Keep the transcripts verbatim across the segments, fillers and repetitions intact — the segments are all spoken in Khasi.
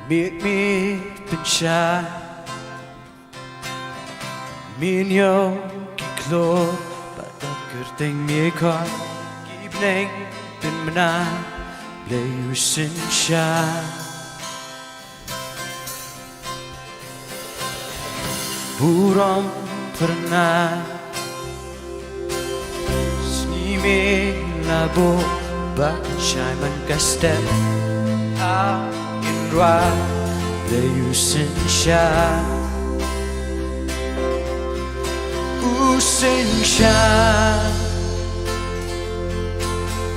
Miet miet pynshai, mynno ki khlur, bad da kyrteng me khot, ki bneng pynbna, Blei u synshar. Burom phyrnai, sngi me la buh, bad shai man ka step, ha kin rwai, Blei u synshar. U synshar,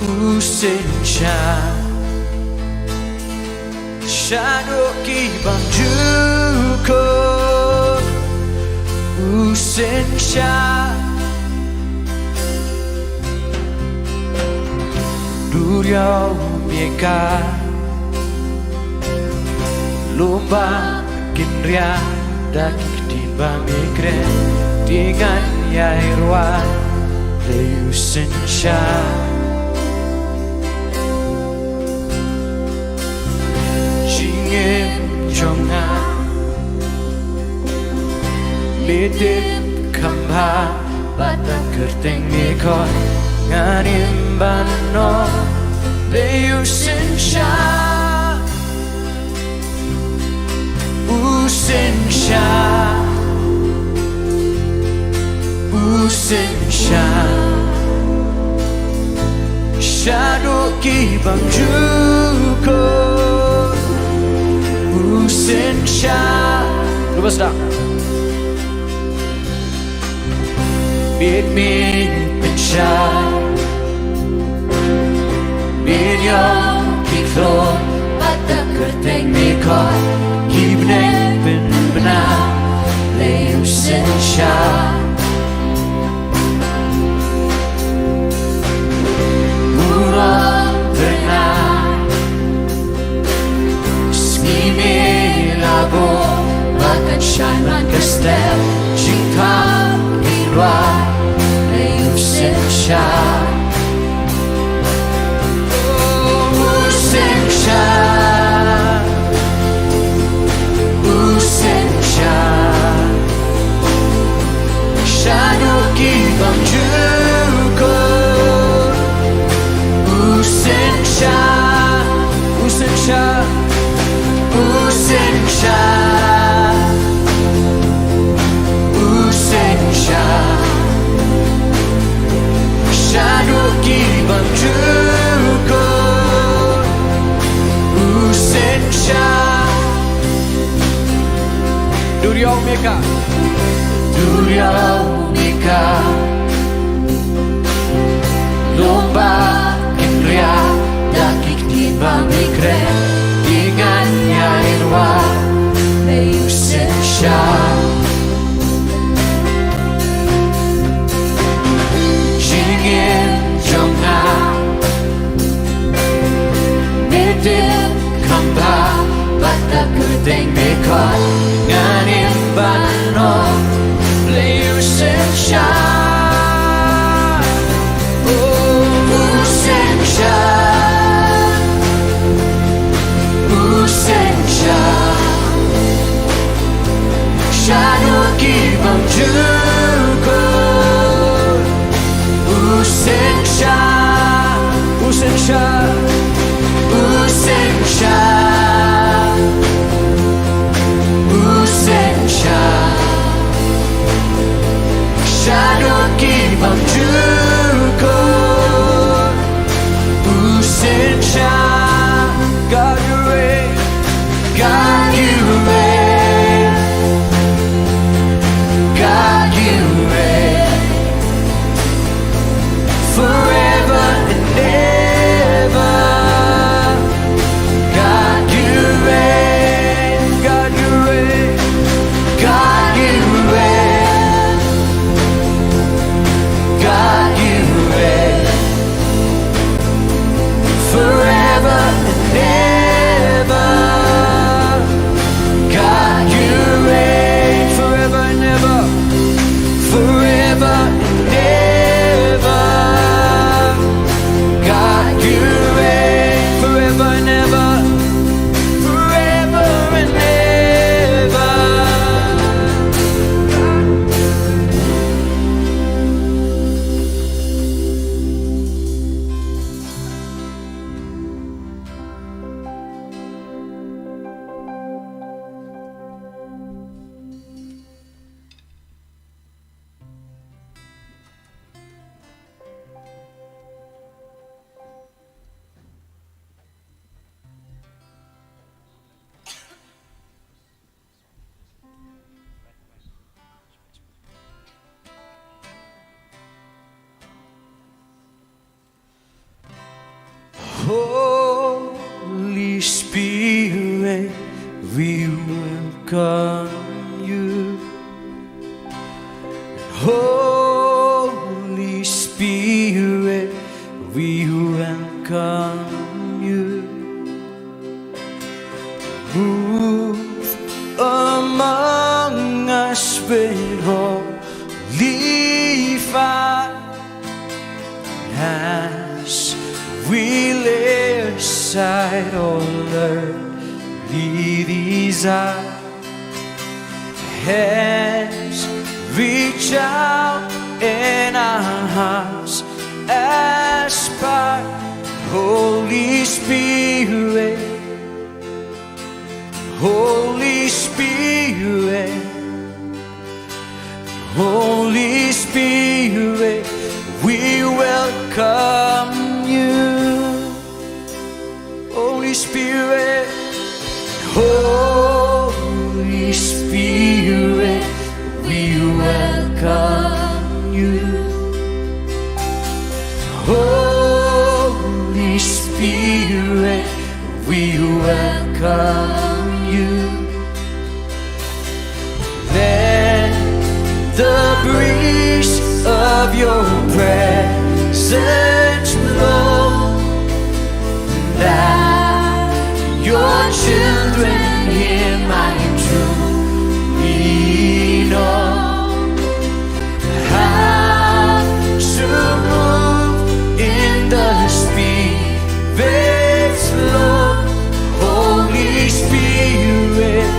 u synshar. Shaduh ki bymjukut, u synshar. Duriaw me ka, lum ba kin ria, da ki ktien ba me kren, te ngan ïai rwai, Blei u synshar. Jingim jong nga, me tip kham bha, bad da kyrteng me khot, ngan im ban ong, Blei u synshar. U synshar, u synshar. Shaduh ki bymjukut, u synshar. Cuba sedang. Miet miet pynshai, mynno ki khlur, bad da kyrteng me khot, ki bneng pynbna, Blei u synshar. Burom phyrnai, sngi me la buh, bad kan shai man ka step, jingkhang ki rwai, Blei u synshar. U synshar, u synshar. Shaduh ki bymjukut, u synshar, u synshar, u synshar, u synshar. Shaduh ki bymjukut, u synshar. Duriaw me ka, duriaw me ka. Lum ba kin ria, da ki ktien ba me kren, te ngan ïai rwai, Blei u synshar. Jingim jong nga, me tip kham bha, bad da kyrteng me khot, ngan im ban ong, Blei u synshar. Oh, u synshar, u synshar. Shaduh ki bymjukut, u synshar, u synshar, u synshar, u We welcome you. Holy Spirit, we welcome you. Move among us with holy fire as we lay aside all earthly desire. Hands reach out and our hearts aspire. Holy Spirit, Holy Spirit, Holy Spirit, we welcome you. Holy Spirit, Holy Spirit, we welcome you. Holy Spirit, we welcome you. Let the breeze of your presence blow, that your children here might truly know how to move in the Spirit's flow. Holy Spirit,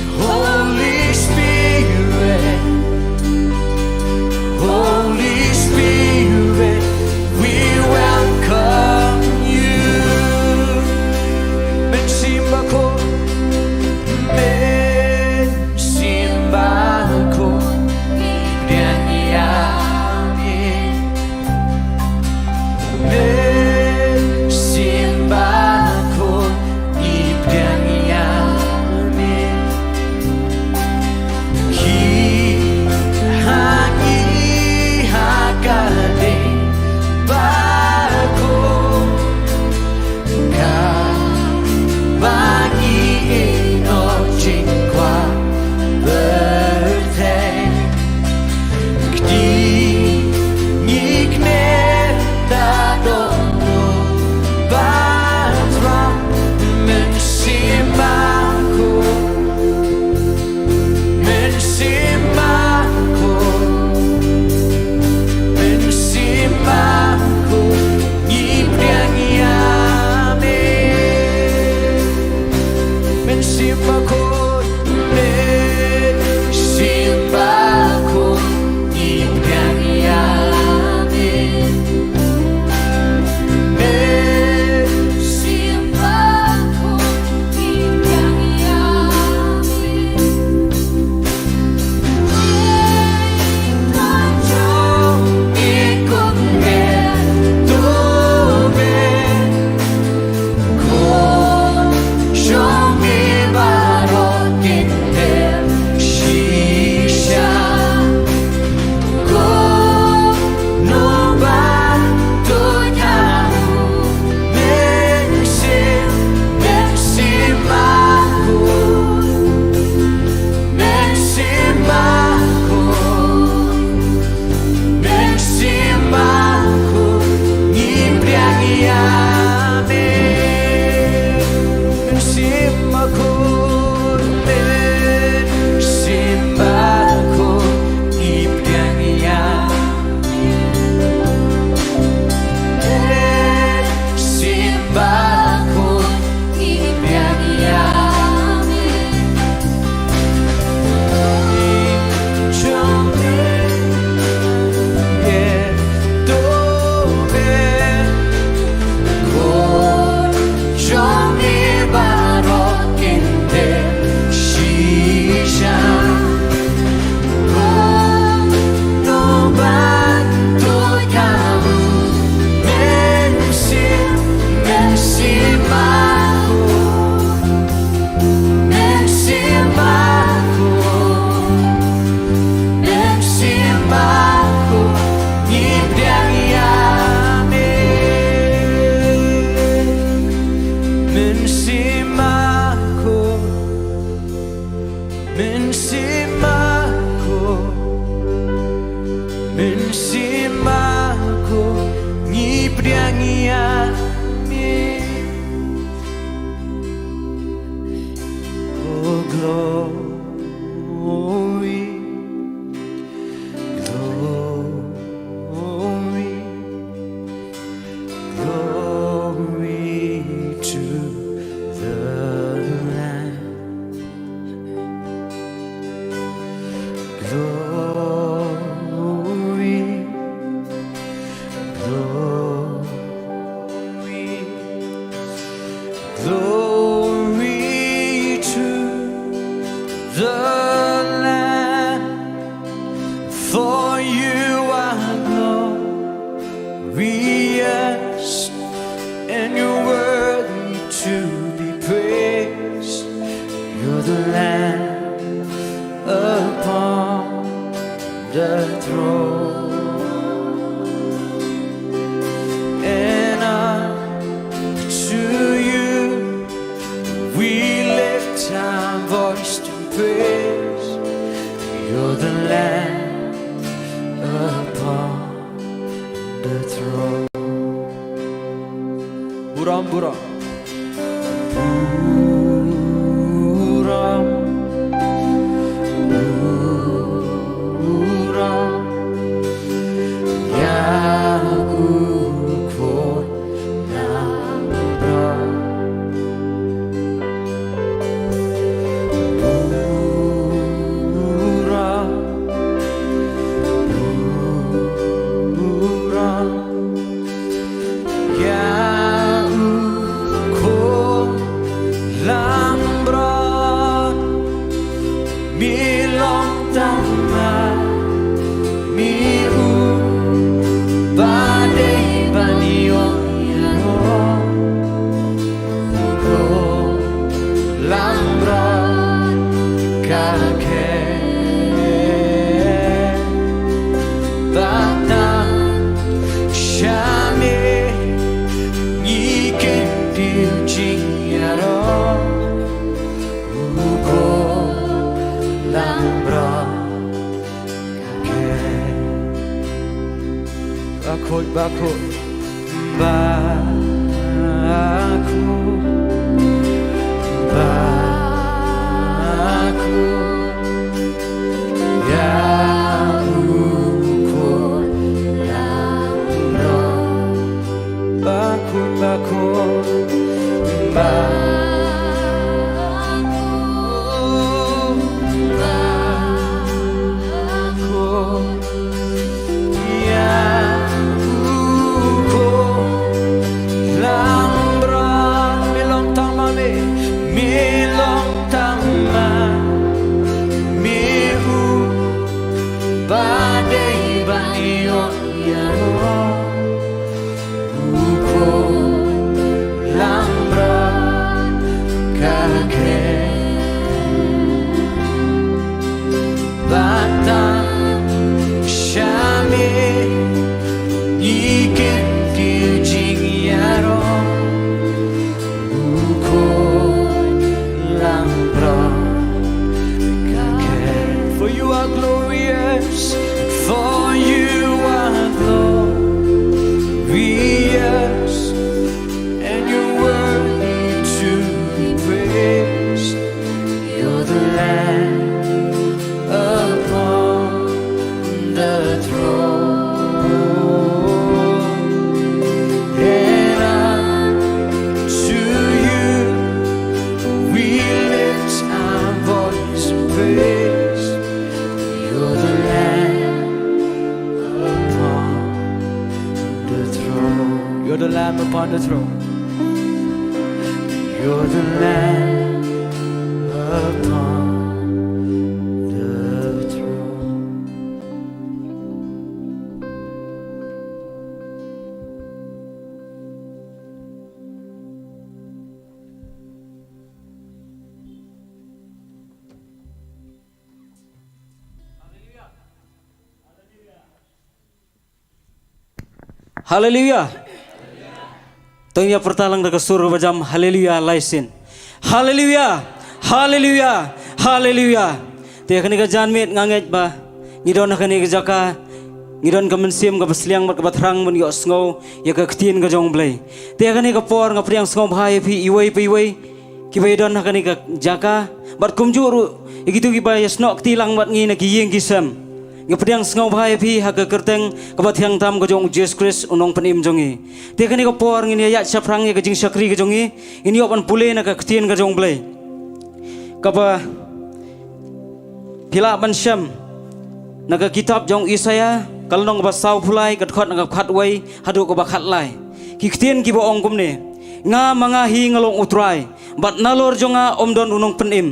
Holy Spirit, Holy Spirit, we welcome you. Mynsiem Bakhuid, Mynsiem Bakhuid, ïa pdiang ïa me. Mynsiem Bakhuid, ngi pdiang ïa me. Ki ha ngi ha ka dei bakhuid, kaba ngi ïehnoh jingkwah pyrthei. Kti ngi kner da don u Trai. Mynsiem Bakhuid, Mynsiem Bakhuid, Mynsiem Bakhuid, ngi pdiang ïa me. Mynsiem Bakhuid, Mynsiem Bakhuid, ngi pdiang ïa me. Mynsiem Bakhuid, ngi pdiang ïa me. Glory, glory, glory to the Lamb. Glory, glory, glory to the Lamb, for you are glorious, and you're worthy to be praised. You're the Lamb upon the throne. And unto you we lift our voice to praise. You're the Lamb upon the throne. Burom, burom. Burom, burom, ïa u Khun Langbrot. Burom, burom, ïa u Khun Langbrot. Mi long tang ma, mi u ba dei ban ïoh ïa u Khun Langbrot ka khet. Bad tang sha me ngi kyntiew jingïaroh. U Khun Langbrot ka khet. Bakhuid, bakhuid, bakhuid, bakhuid. Ïa u Khun Langbrot. Bakhuid, bakhuid, bakhuid, bakhuid. Ïa u Khun Langbrot. Mi long tang ma me, mi long tang ma me u ba dei ban ïoh ïa u Khun Langbrot ka khet. Bad tang sha me ngi kyntiew jingïaroh. U Khun Langbrot ka khet. For you are glorious, for you are glorious, and you're worthy to be praised. You're the Lamb upon the throne. And unto you we lift our voice in praise. You're the Lamb upon the throne. You're the Lamb upon the throne. You're the Lamb upon the throne. Haleluya. To ngin ïa pyrta lang da ka sur kaba jam haleluya lai sien. Haleluya. Haleluya. Haleluya. Te ha kane ka janmiet nga ngeit ba ngi don ha kane ka jaka, ngi don ka mynsiem kaba sliang bad kaba thrang ban ïohsngew ïa ka ktien ka jong U Blei. Te ha kane ka por nga pdiang sngewbha ïa phi iwei pa iwei. kiba ïadon ha kane ka jaka, bad kumjuh ruh ïa kito kiba ïasnoh kti lang bad ngi na ki ïing ki sem. Nga pdiang sngewbha ïa phi ha ka kyrteng kaba thiang tam ka jong u Jisu Khrist u Nongpynim jong ngi. Te kane ka por ngin ïa ïaid shaphrang ïa ka jingshakri ka jong ngi, ngin ïoh ban pule na ka ktien ka jong u Blei. Kaba phi lah ban shem na ka kitab jong u Isaïah, ka lynnong kaba sawphew lai, ka dkhot na ka khatwei haduh kaba khatlai. Ki ktien kiba ong kumne: Nga ma nga hi nga long u Trai, bad nalor jong nga ym don u nongpynim.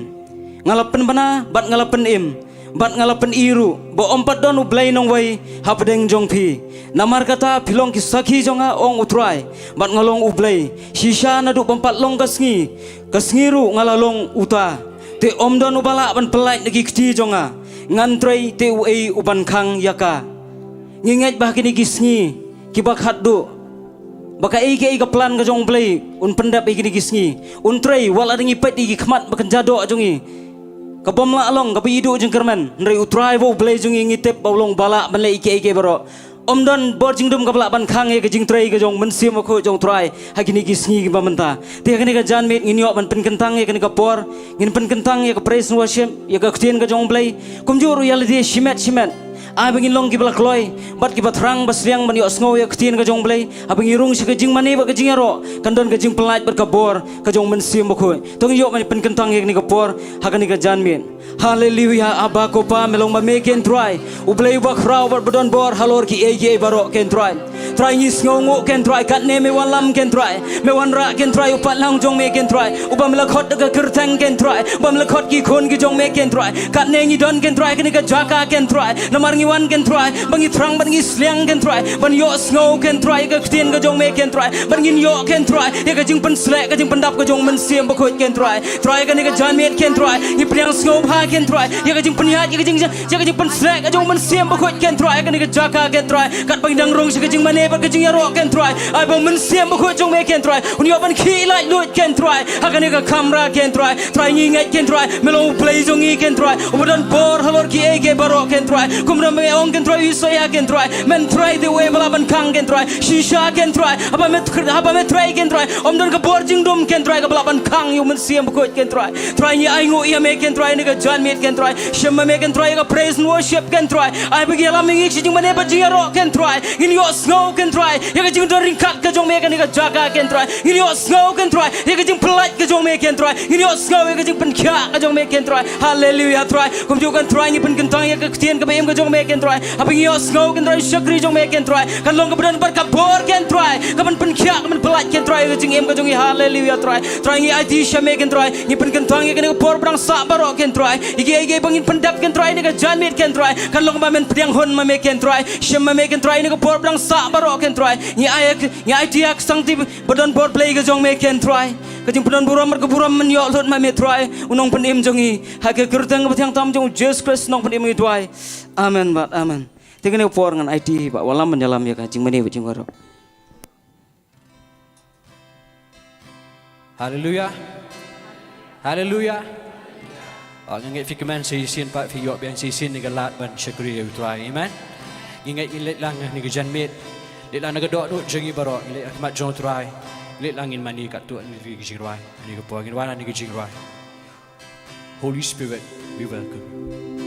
Nga la pynbna bad nga la pynim, bad nga la pyni ruh, ba ym pat don u Blei nongwei hapdeng jong phi. Namar kata phi long ki sakhi jong nga, ong u Trai, bad nga long u Blei. Shisha naduh bym pat long ka sngi, ka sngi ruh nga la long uta. Te ym don uba lah ban pyllait na ki kti jong nga. Ngan trei te uei uban khang ïa ka? Ngi ngeit ba ha kine ki sngi kiba khatduh, ba kaei kaei ka plan ka jong u Blei un pyndep ïa kine ki sngi. Un trei wat la dang ngi peit ïa ki khmat ba kynja doh jong ngi, ka bym lah long, kaba ïa duh jingkyrmen. Hynrei u Trai ba u Blei jong ngi, ngi tip ba u long ba lah ban leh ïa kiei kiei baroh. Ym don bor jingdum kaba lah ban khang ïa ka jingtrei ka jong u Mynsiem Bakhuid jong u Trai ha kine ki sngi kiba mynta. Te ha kane ka janmiet ngin ïoh ban pynkyntang ïa kane ka por, ngin pynkyntang ïa ka praise and worship, ïa ka ktien ka jong u Blei. Kumjuh ruh ïa lade shimet shimet, ai ba ngin long kiba la kloi bad kiba thrang ba sliang ban ïohsngew ïa ka ktien ka jong u Blei. Haba ngi rung sha ka jingmane bad ka jingïaroh, kan don ka jingpyllait bad ka bor ka jong u Mynsiem Bakhuid. To ngin ïoh ban pynkyntang ïa kane ka por ha kane ka janmiet. Haleluya, Abba ko Pa, me long ma me ken Trai, u Blei uba khraw bad ba don bor halor kiei kiei baroh ken Trai. Trai, ngi sngewnguh ken Trai, katne me wallam ken Trai, me wanrah ken Trai, u paidlang jong me ken Trai, uba me la khot da ka kyrteng ken Trai, uba me la khot ki khun ki jong me ken Trai. Katne ngi don ken Trai ha kane ka jaka ken Trai, namar ngi wan ken Trai ba ngi thrang bad ngi sliang ken Trai ban ïohsngew ken Trai ïa ka ktien ka jong me ken Trai, bad ngin ïoh ken Trai ïa ka jingpynsleh, ka jingpyndap ka jong u Mynsiem Bakhuid ken Trai. Trai, ha kane ka janmiet ken Trai, ngi pdiang sngewbha ken Trai ïa ka jingpynïaid, ïa ka jing, ïa ka jingpynsleh ka jong u Mynsiem Bakhuid ken Trai ha kane ka jaka ken Trai. Katba ngi dang rung sha ka jingmane bad ka jingïaroh ken Trai, ai ba u Mynsiem Bakhuid jong me ken Trai un ïoh ban khih laitluid ken Trai ha kane ka kamra ken Trai. Trai, ngi ngeit ken Trai, me long u Blei jong ngi ken Trai, uba don bor halor kiei kiei baroh ken Trai. Kumba me ong ken Trai, u Isaïah ken Trai, men trei te uei ba lah ban khang ken Trai. Shisha ken Trai, haba me, haba me trei ken Trai, ym don ka bor jingdum ken Trai kaba lah ban khang ïa u Mynsiem Bakhuid ken Trai. Trai, ngi ainguh ïa me ken Trai ha kane ka janmiet ken Trai. Shem ma me ken Trai ïa ka praise and worship ken Trai. Ai ba ngi ïalam ïa ngi sha jingmane bad jingïaroh ken Trai, ngin ïohsngew ken Trai ïa ka jingdon ryngkat ka jong me ha kane ka jaka ken Trai. Ngin ïohsngew ken Trai ïa ka jingpyllait ka jong me ken Trai. Ngin ïohsngew ïa ka jingpynkhiah ka jong me ken Trai. Haleluya Trai. Kumjuh ken Trai, ngi pynkyntang ïa ka ktien kaba im ka jong me ken Trai. Haba ngi ïohsngew ken Trai, u shakri jong me ken Trai, kan long kaba don bad ka bor ken Trai, kaban pynkhiah, kaban pyllait ken Trai ïa ka jingim ka jong ngi. Haleluya Trai. Trai, ngi aiti sha me ken Trai, ngi pynkyntang ïa kane ka por ba dang sah baroh ken Trai. Ïa kiei kiei ba ngin pyndep ken Trai ha kane ka janmiet ken Trai, kan long ba men pdiang hun ma me ken Trai. Shem ma me ken Trai ha kane ka por ba dang sah baroh ken Trai. Ngi ai, ngi aiti ïa ka sangti ba don bor Blei ka jong me ken Trai. Ka jingpyndonburom bad ka burom men ïoh lut ma me Trai, u Nongpynim jong ngi. Ha ka kyrteng kaba thiang tam jong u Jisu Khrist u Nongpynim ngi duwai. Amen bad amen. Te ha kane ka por ngan aiti ïa u ba wallam ban ïalam ïa ka jingmane bad jingïaroh. Haleluya. Haleluya. Oh, nga ngeit phi kmen shisien pat, phi ïoh biang shisien ïa ka lad ban shakri ïa u Trai. Amen. Ngi ngeit ngin leit lang ha kane ka janmiet. Leit lang na ka dohnud jong ngi baroh, ngi leit ha khmat jong u Trai. Leit lang ngin mane katto katne ki jingrwai. Ha kane ka por ngin wan ha kane ka jingrwai. Holy Spirit, we welcome you.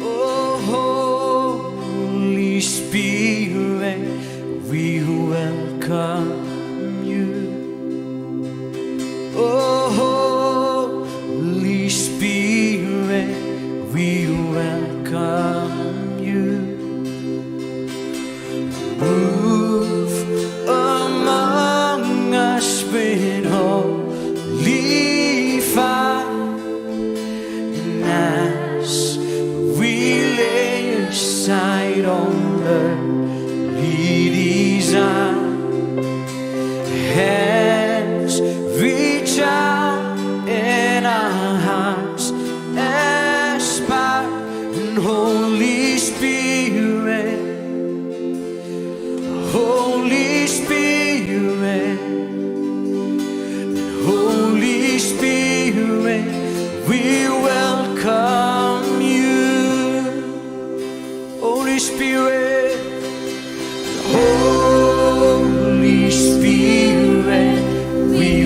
Oh, Holy Spirit, we welcome you. Oh, Holy Spirit, we welcome you. Move among us with holy fire. And as we lay aside all earthly desire, hands reach out and our hearts aspire. And Holy Spirit, Holy Spirit, Holy Spirit, we welcome you. Holy Spirit, Holy Spirit, we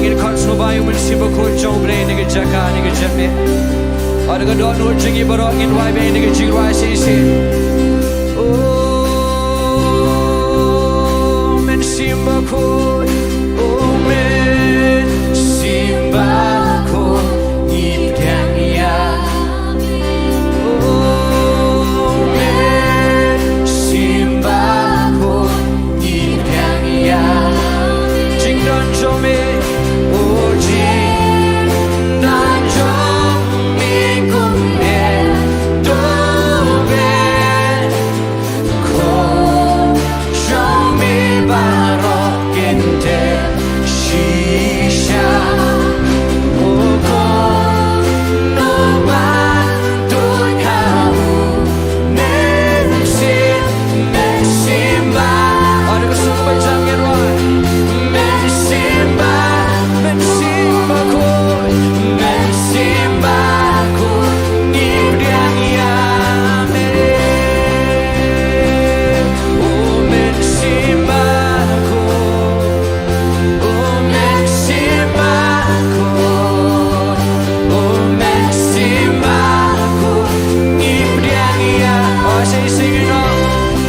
Ngin khot sngewbha ïa u Mynsiem Bakhuid jong U Blei na ka jaka, na ka jingmut. Bad da ka dohnud jong ngi baroh ngin wai bad na ka jingrwai shisien. O Mynsiem Bakhuid, o Mynsiem Bakhuid, ngi pdiang ïa me. O Mynsiem Bakhuid, ngi pdiang ïa me. Jingdon jong me, o jingdon jong me kum e to be. Ko jong me baroh kin tep shisha. O ko no ba tu ka u Mynsiem, Mynsiem Ba. Ada ka suk ba jam ngi rwai. Mynsiem Ba, Mynsiem Bakhuid, Mynsiem Bakhuid, ngi pdiang ïa me. O Mynsiem Bakhuid, o Mynsiem Bakhuid, o Mynsiem Bakhuid, ngi pdiang ïa. Oh, say, sing it out.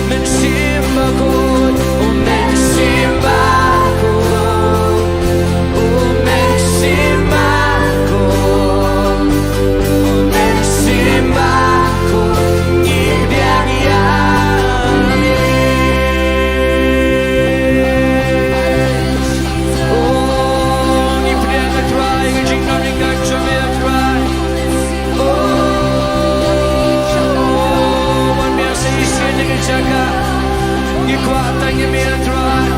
Mynsiem Bakhuid, o Mynsiem Bakhuid. O Mynsiem Bakhuid, o Mynsiem Bakhuid, ngi pdiang ïa me. O, ngi pdiang ïa U Trai, ka jingkyrkhu jong me U Trai. O, wan biang sa shisien ha ka jaka. Ngi kwah tang ïa me U Trai.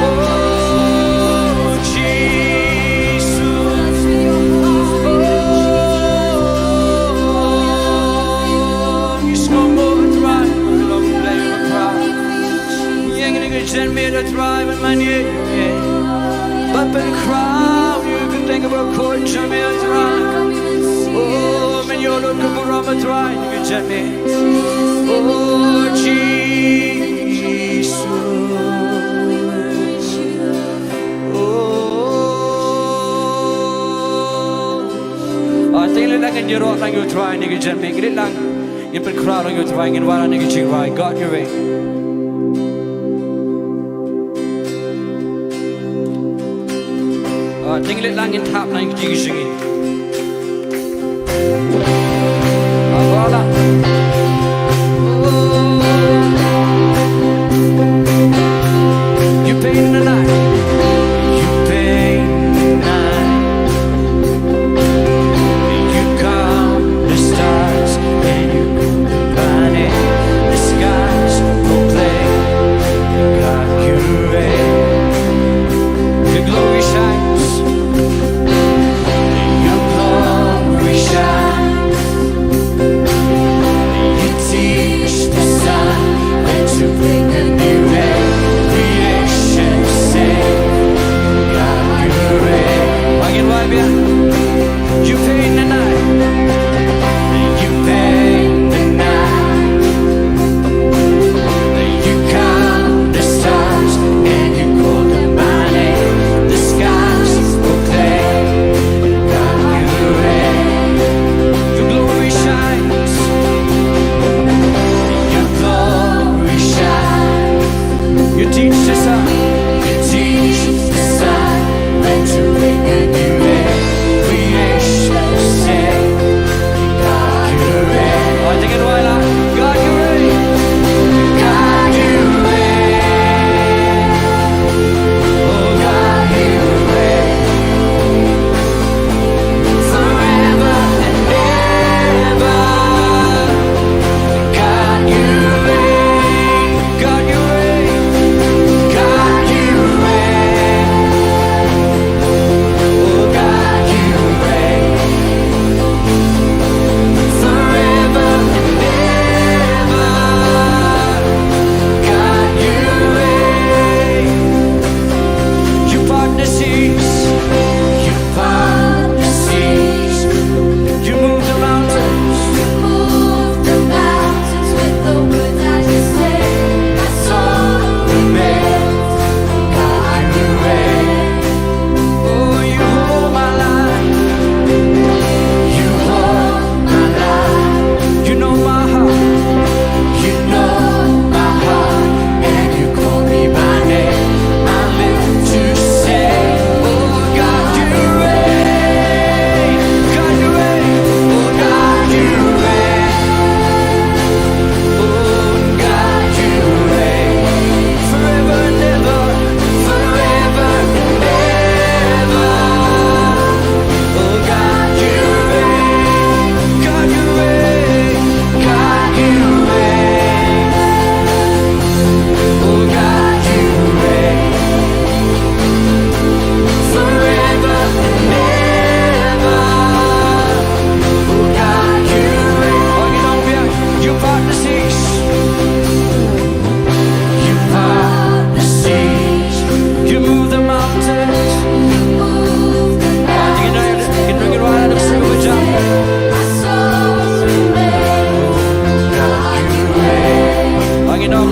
O Jisu. O, ngi sngewbha U Trai. Long Blei U Trai. Ïeng ha ka jingmut U Trai ban mane. Ban pynkhraw ïa ka kyrteng kaba khuid jong me U Trai. O, men ïoh lut ka burom U Trai. Ka jingmut. O Jisu. O. Ah, te ngi leit lang ngin ïaroh lang ïa U Trai ha ka jingmut. Ngi leit lang ngin pynkhraw lang ïa U Trai, ngin wallam ha ka jingrwai. God, you're reign. Ah, te ngi leit lang ngin thap lang ïa ka jingim. Ah, wallam. You paint the night. You paint the night. You count the stars and you combine it. The skies proclaim, God, you reign. Your glory shines. You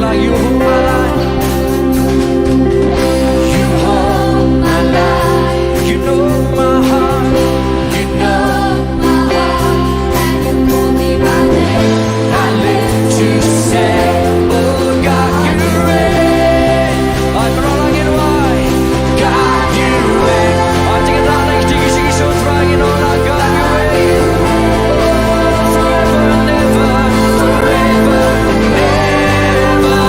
Like you hold my life. You hold my life. You know my heart. You know my heart. And you call me by name. I live to say, oh God, you reign. Ai, baroh lang ïa u ai. God, you reign. Ai, jingïalang, jingïalang, jingïalang, jingïalang, God, you reign. Forever and ever, forever and ever.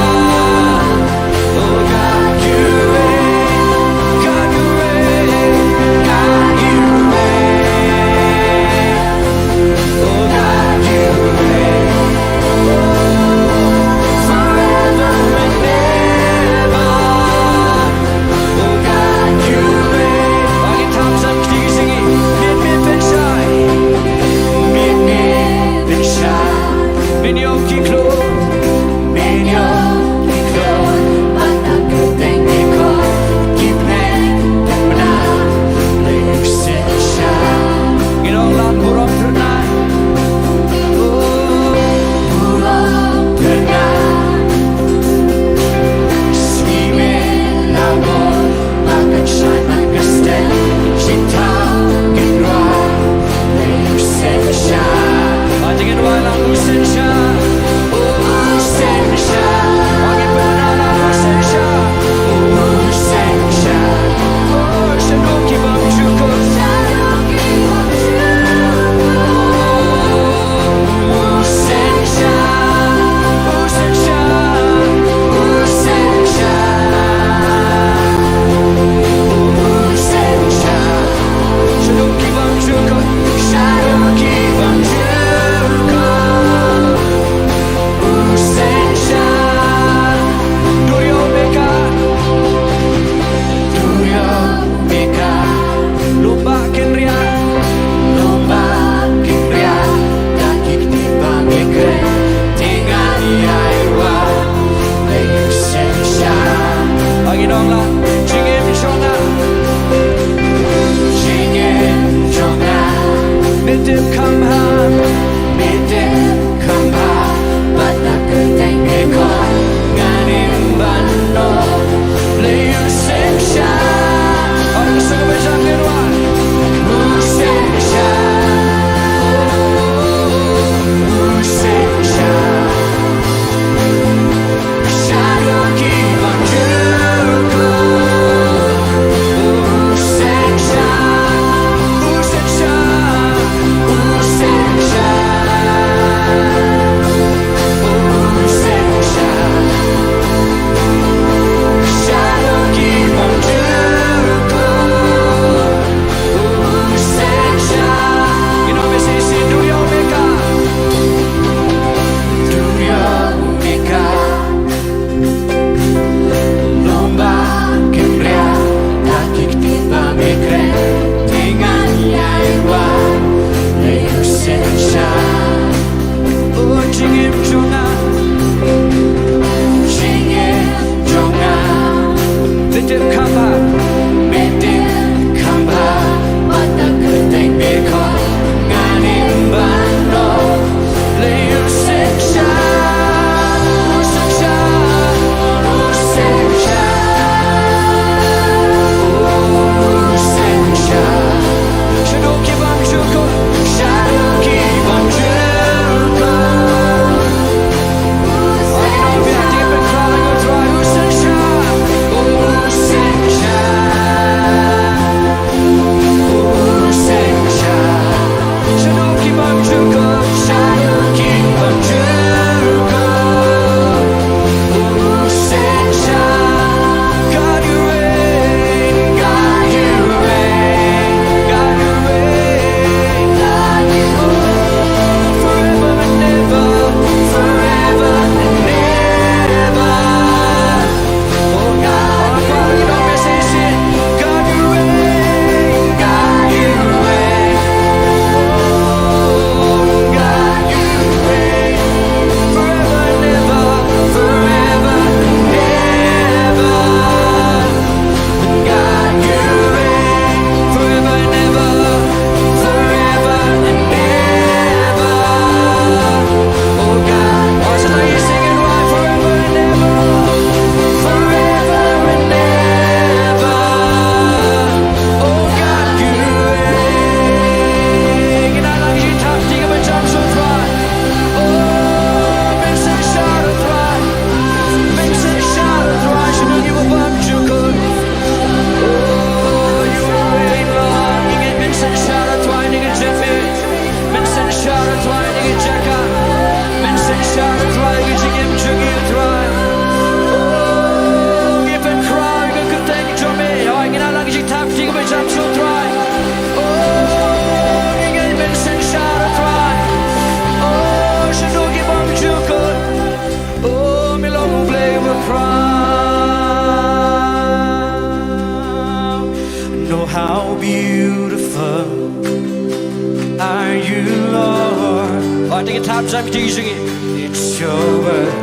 Tap jam ki jing. It's your word.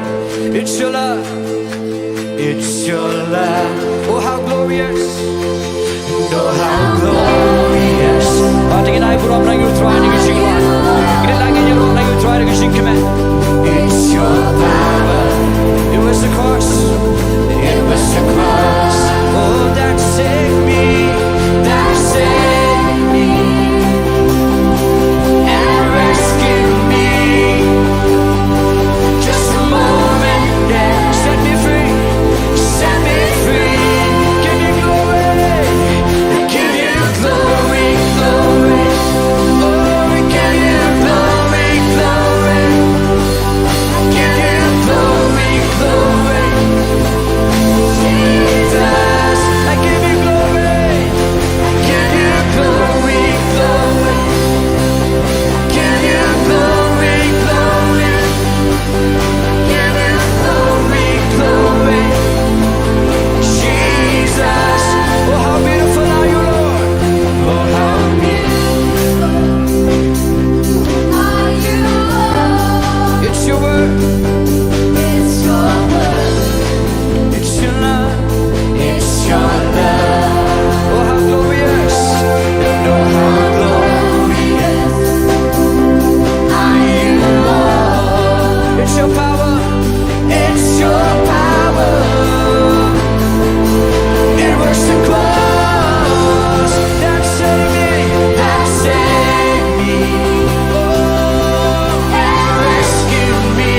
It's your love. It's your love. Oh, how glorious. Oh, how glorious. Ba dei ngi ai burom na ïa u Trai na ka jingwan. Ngi dei ngi ai burom na ïa u Trai na ka jingkmen. It's your power. It was the cross. It was the cross. Oh, that saved me. That saved me. And rescued me. Just a moment, yeah. Set me free, set me free. Give you glory, give you glory, glory. Oh, we give you glory, glory. Give you glory, glory. Jesus, I give you glory. I give you glory, glory. I give you glory, glory. I give you glory, glory. Jesus, oh, how beautiful are you, Lord. Oh, how beautiful are you, Lord. It's your word. It's your word. It's your love. It's your love. Oh, how glorious. Oh, how glorious are you, Lord. It's your power. It's your power. It works the cross that saved me, that saved me. Oh, and rescued me.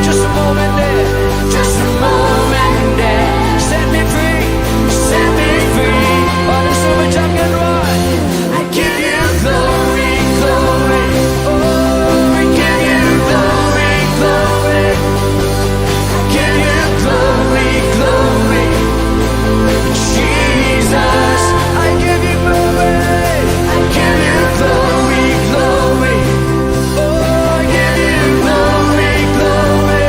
Just a moment there. Just a moment there. Set me free. Set me free. Oh, there's so much I can run. I give you glory, glory. Oh, we give you glory, glory. I give you glory, glory. Jesus, I give you glory. I give you glory, glory. Oh, I give you glory, glory.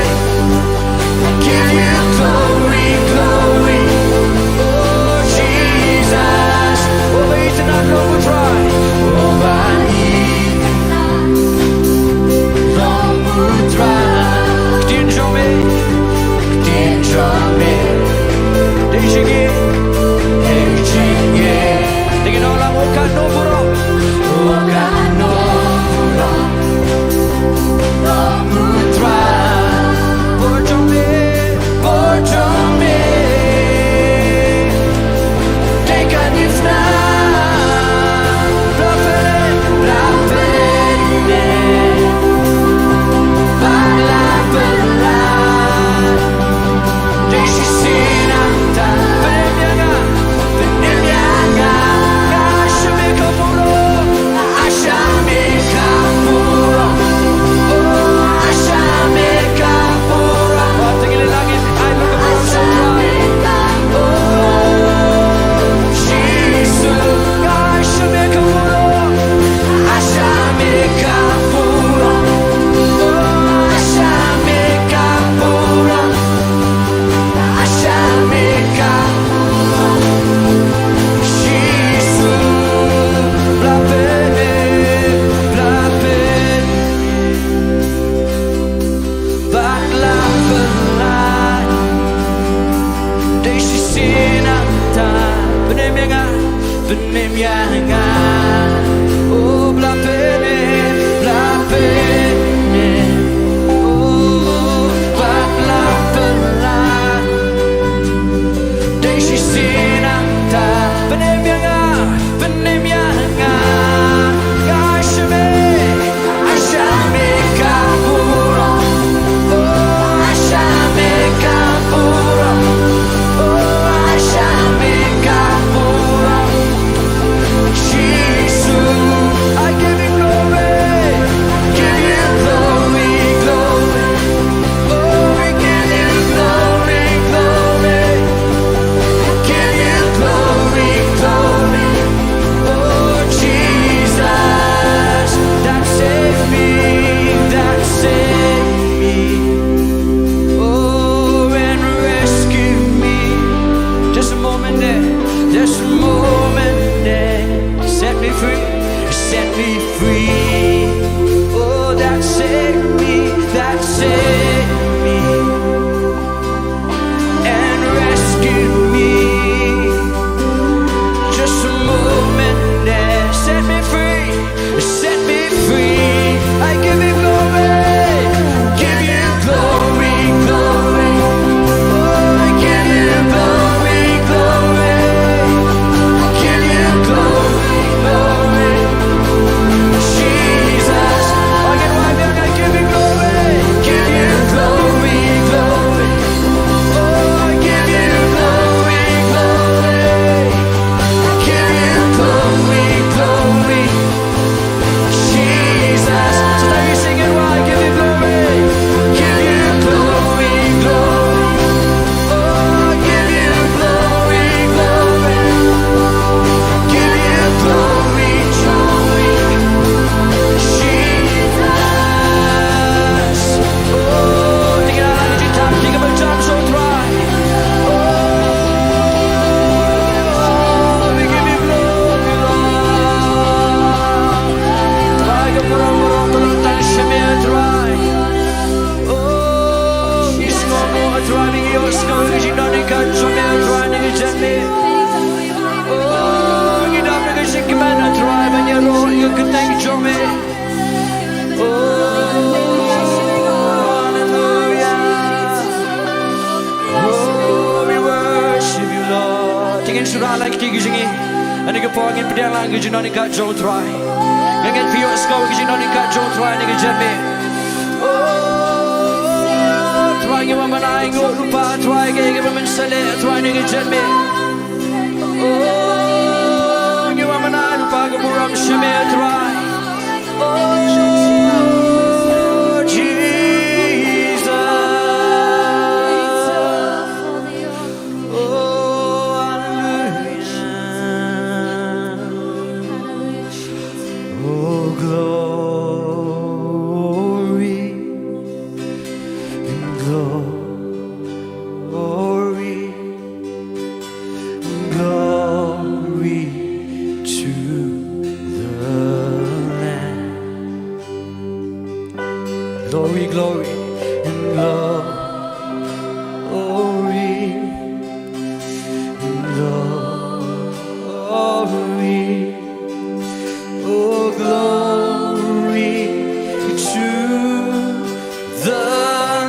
I give you glory, glory. Oh, Jesus. Oh, ba ïeit na u Trai. Oh, ba ïeit na u Trai. Ktien jong me. Ktien jong me. Dei jingeh. Dei jingeh. Dei jingeh. Oh, katno burom. Oh, katno burom. Bad la pene, bad la pene. Oh, bad la pene. Dei shisien nangta, pynim ïa nga, pynim ïa nga. Nga shim ïa me, nga shim ïa me ka burom. Oh, nga shim ïa me ka burom. Oh, nga shim ïa me ka burom. Jesus, I give you glory. I give you glory, glory. Oh, we give you glory, glory. I give Trai, la ki kti ki jong ngi. Ani ka por ngin pdiang lang ki jingdonkam jong Trai. Nga ngeit phi ïohsngew ki jingdonkam jong Trai, ani ka jingmih. Oh, Trai, ngi wan ban ai nguh lypa, Trai, ïa kiba mynsaw leh, Trai, ani ka jingmih. Oh, ngi wan ban ai lypa ka burom sha me, Trai. Oh, Jesus. Oh, hallelujah. Oh, glory, glory, glory to the Lamb. Glory, glory, and glory, glory. Oh, glory to the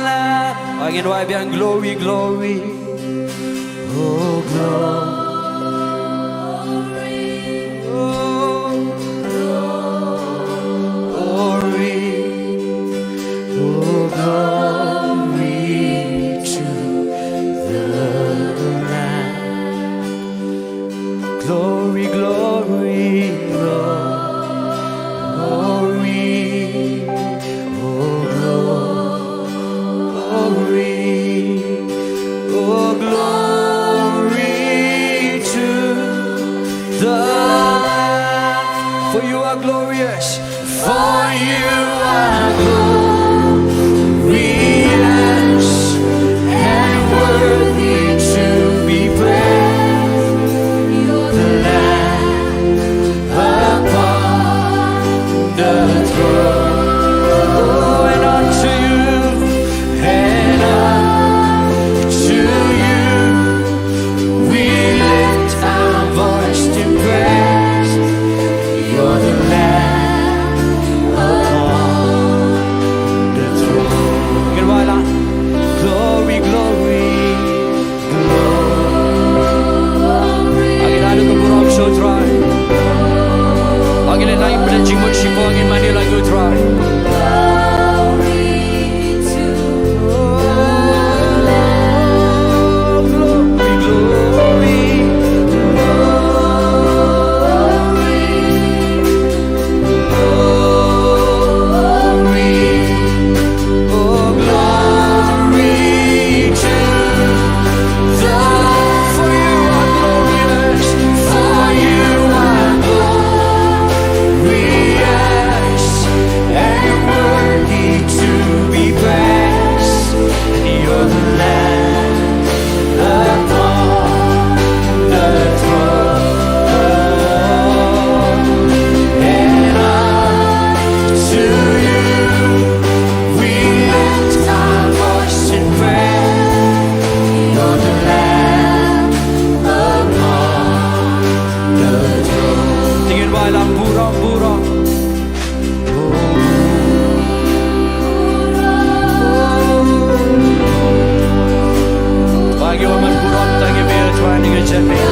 Lamb. Again, why be glory, glory. Oh, glory. Oh, glory. Oh, glory to the Lamb. Glory, glory, glory. Oh, glory. Oh, glory to the Lamb. For you are glorious. For you are glorious and worthy to be praised. You're the Lamb upon the throne. Oh, and unto you, and unto you, we lift our voice in praise. You're the Lamb upon the throne. Ngin wai lang. Glory, glory, glory. Ngin ai ka burom sha u Trai. Ngin ai ka burom sha u Trai. Glorious, and worthy to be praised. You're the Lamb upon the throne. And unto you we lift our voice in praise. You're the Lamb upon the throne. Tingin ba lang burom, burom. Ba ngi wan ban burom, tang ïa me, Trai, ha kane ka janmiet.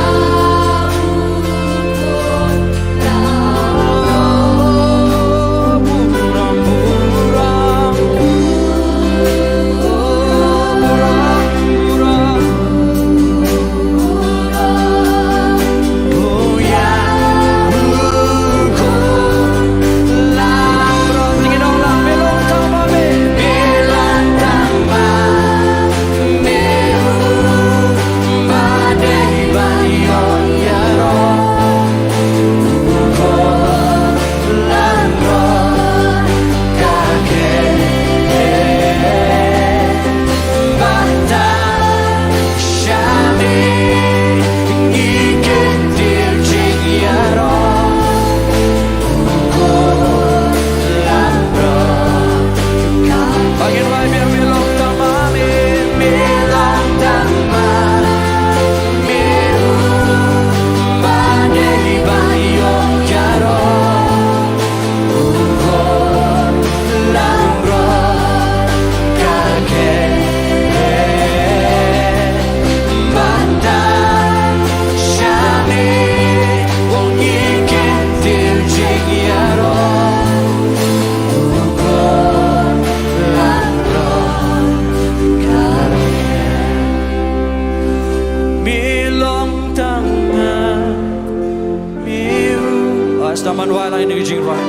Sa man wai lang ïa kane ka jingrwai.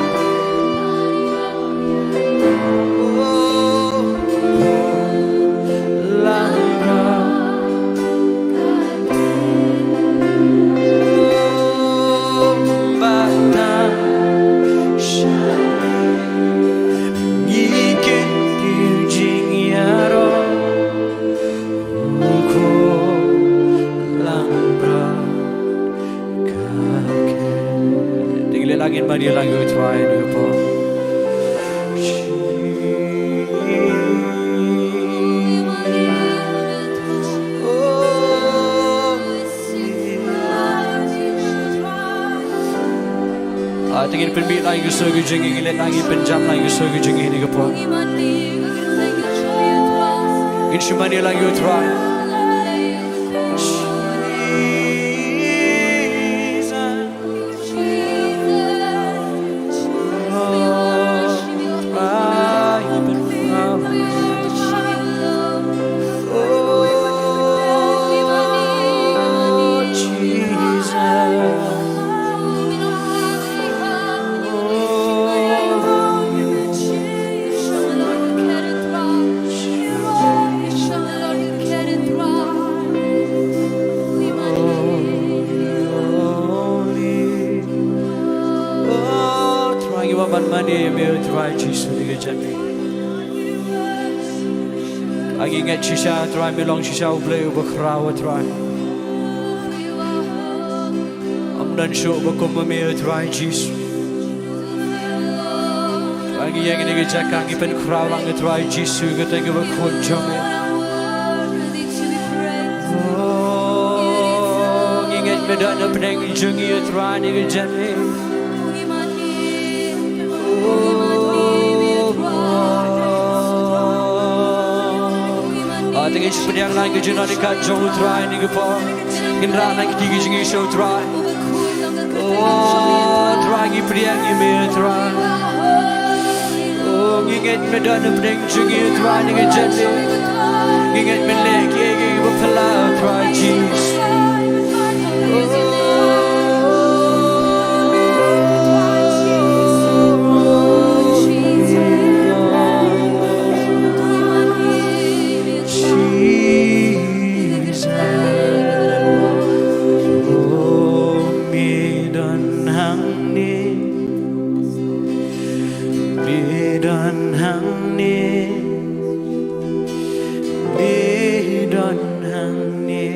Te ngin leh lang, ngin mane lang ïa u Trai ha kane ka por. Ah, te ngin pynmih lang ïa ka sur ka jong ngi, ngin leh lang, ngin pynjam lang ïa ka sur ka jong ngi ha kane ka por. Ngin shu mane lang ïa u Trai. Oh, Trai, ngi wan ban mane ïa me, Trai Jisu, ha kane ka janmiet. Ngi ngeit shisha, Trai, me long shisha U Blei uba khraw, Trai. Ym don shuh uba kum ma me, Trai Jisu. Trai, ngi ïeng ha kane ka jaka, ngi pynkhraw lang, Trai Jisu, kata kaba khun jong me. Oh, ngi ngeit me don hapdeng jong ngi, Trai, ha kane ka janmiet. Oh, ah, te ngin sa pdiang lang ïa ka jingdonkam jong u Trai ha kane ka por. Ngin rah lang kti ki jingïaseng sha u Trai. Oh, Trai, ngi pdiang ïa me, Trai. Oh, ngi ngeit me don hapdeng jong ngi, Trai, ha kane ka janmiet. Ngi ngeit men leh kiei kiei kiba phylla, Trai Jisu. Oh, Jesus. Oh, me don hangne. Me don hangne. Me don hangne,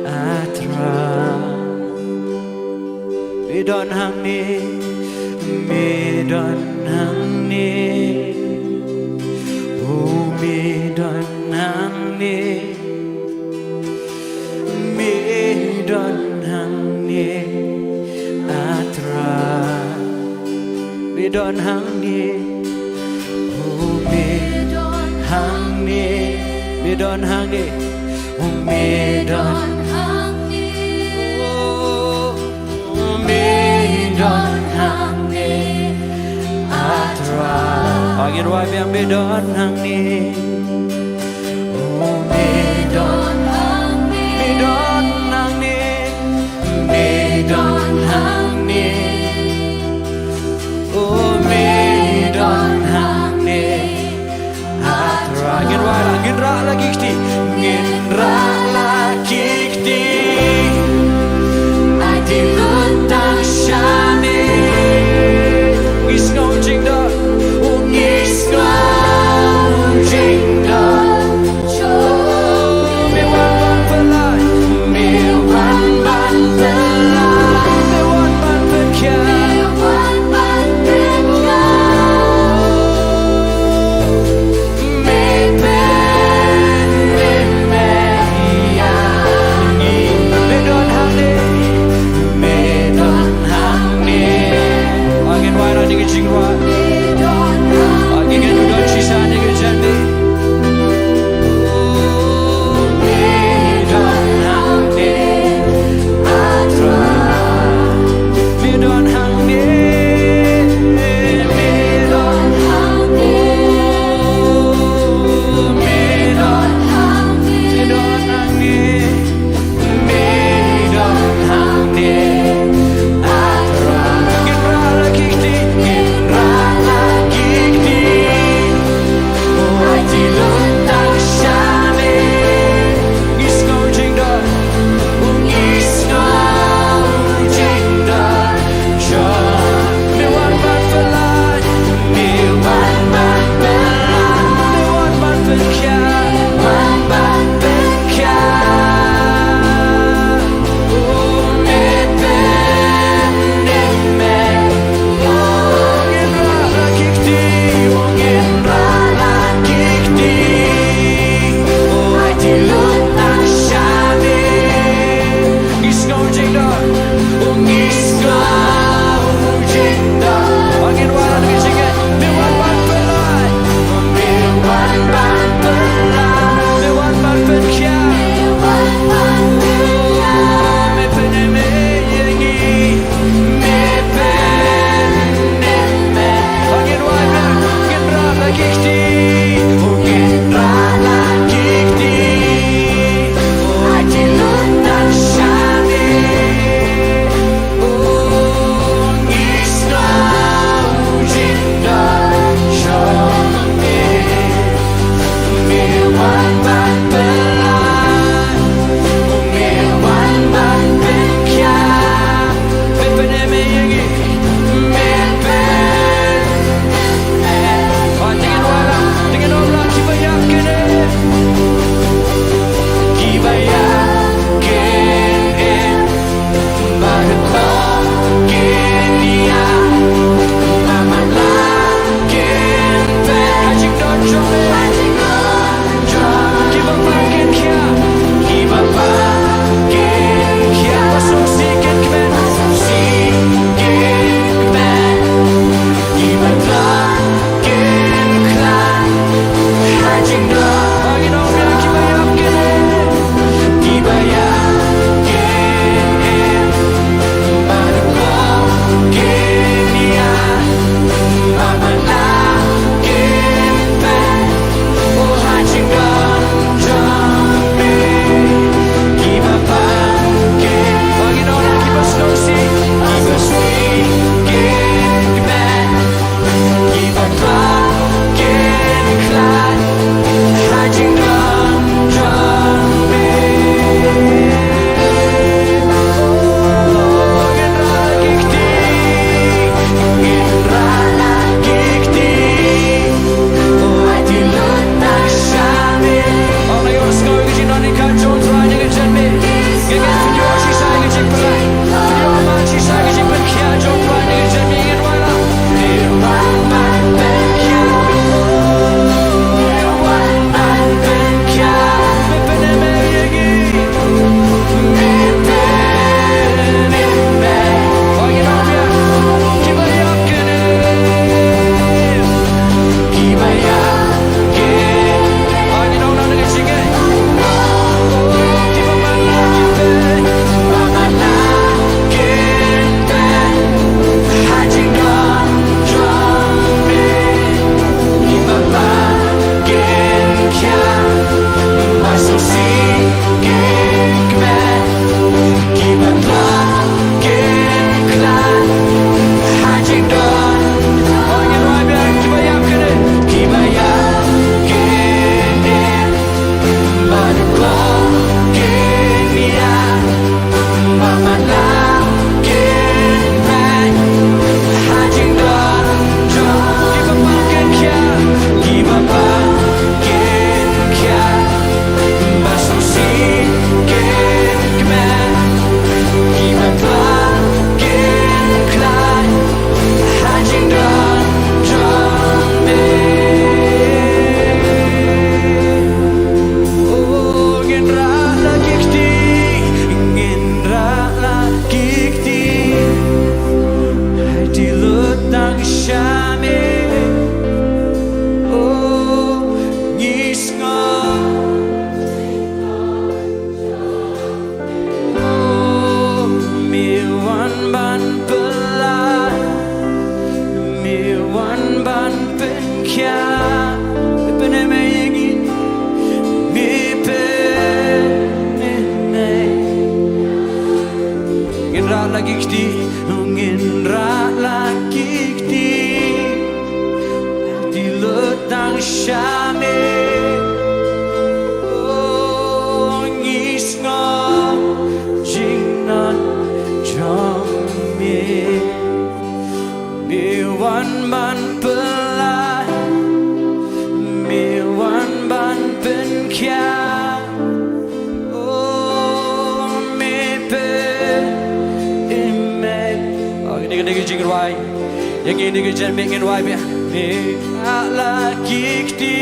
ah Trai. Me don hangne, me don hangne. Oh, me don hangne. Me don hangne, ah Trai. Me don hangne. Oh, me don hangne. Me don hangne. Oh, me don hangne. Oh, me don hangne, ah Trai. Ngin wai biang, me don hangne. Oh, me don hangne. Me don hangne. Me don hangne. Oh, me don hangne, ah Trai. Ngin wai la, ngin rah la ki kti. Ngin rah la ki kti. Ai ti lut tang sha me. Ngi sngew jingdon. Oh, ngi sngew jing la ki kti, ngin rah la ki kti. Ti lut tang sha me. Oh, ngi sngew jingnon jong me. Me wan ban pynlait, me wan ban pynkhiah. Oh, me pynmih. Oh, kine, kine ki jingrwai. Ïa ngi kine ki jingmih ngin rwai biang. Me rah la ki kti.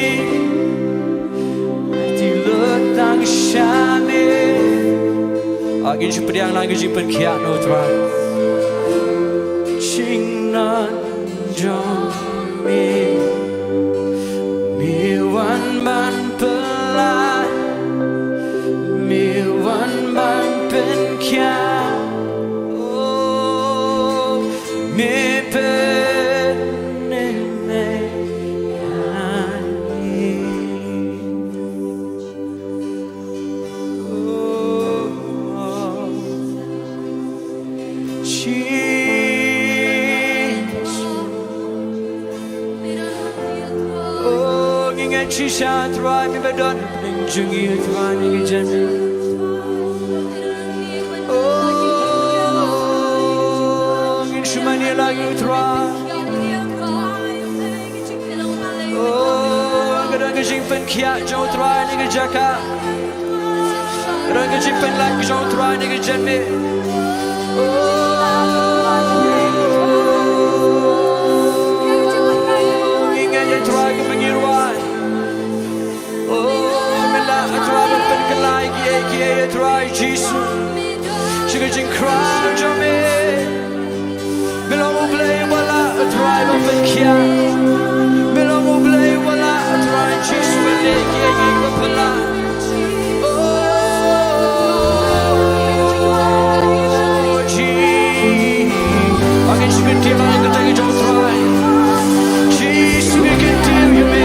Ti lut tang sha me. Ah, ngin shu pdiang lang ki jingpynkhiah na u Trai. Jingnon jong me. Me wan ban pynlait, me wan ban pynkhiah. Oh, me pynmih. Oh, ngi ngeit shisha Trai, me ba don ha pdeng jong ngi Trai, ngi jan. Oh, ngin shu mane ïa la ngi Trai. Oh, ka don ka jingpynkhiah jong u Trai na ka jaka. Ka don ka jingpynlait jong u Trai na ka janmiet. Oh, ngi ngeit ïa u Trai kumba ngi rwai. Oh, me lah, a Trai, ban pynkylla kiei kiei, a Trai Jisu. Sha ka jingkhrang jong me. Me long U Blei uba lah, a Trai, ban pynkhiah. Me long U Blei uba lah, a Trai Jisu, ban leh kiei kiei ba phylla. Oh, Jisu. Ba ngin shu kyntiew ïa ka kyrteng jong U Trai. Jisu, ngi kyntiew ïa me.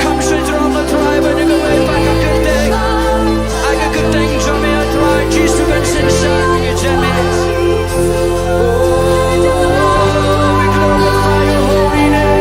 Kham shynrang, a Trai, ban ïa kawei pat ka kyrteng. Ai ka kyrteng jong me, a Trai Jisu, kan synshar ïa ka jingmut. Oh, we glorify your holy name.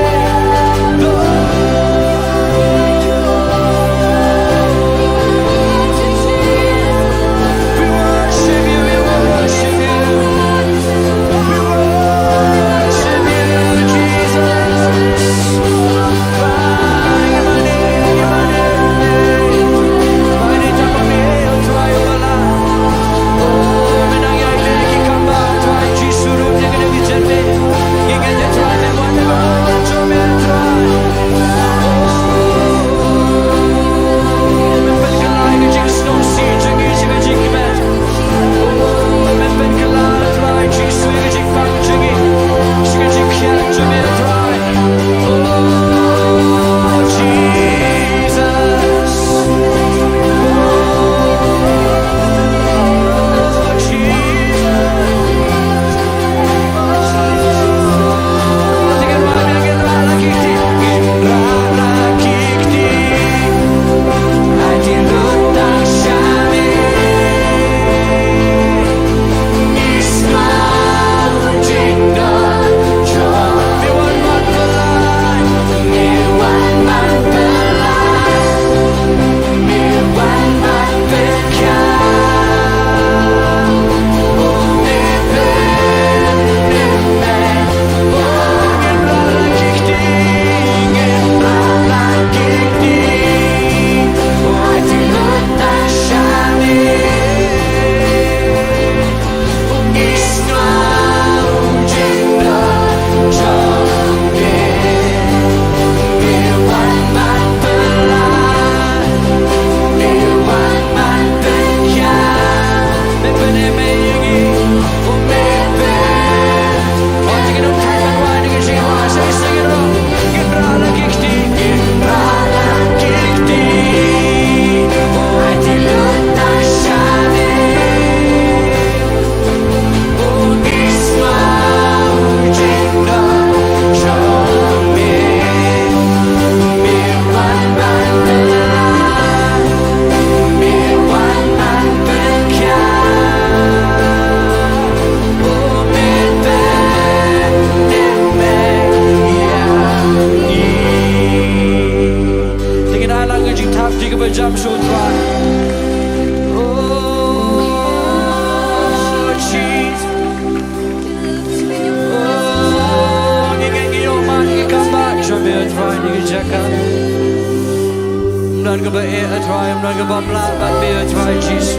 Kaba eh, A Trai, ym don kaba phylla bad me, A Trai Jisu.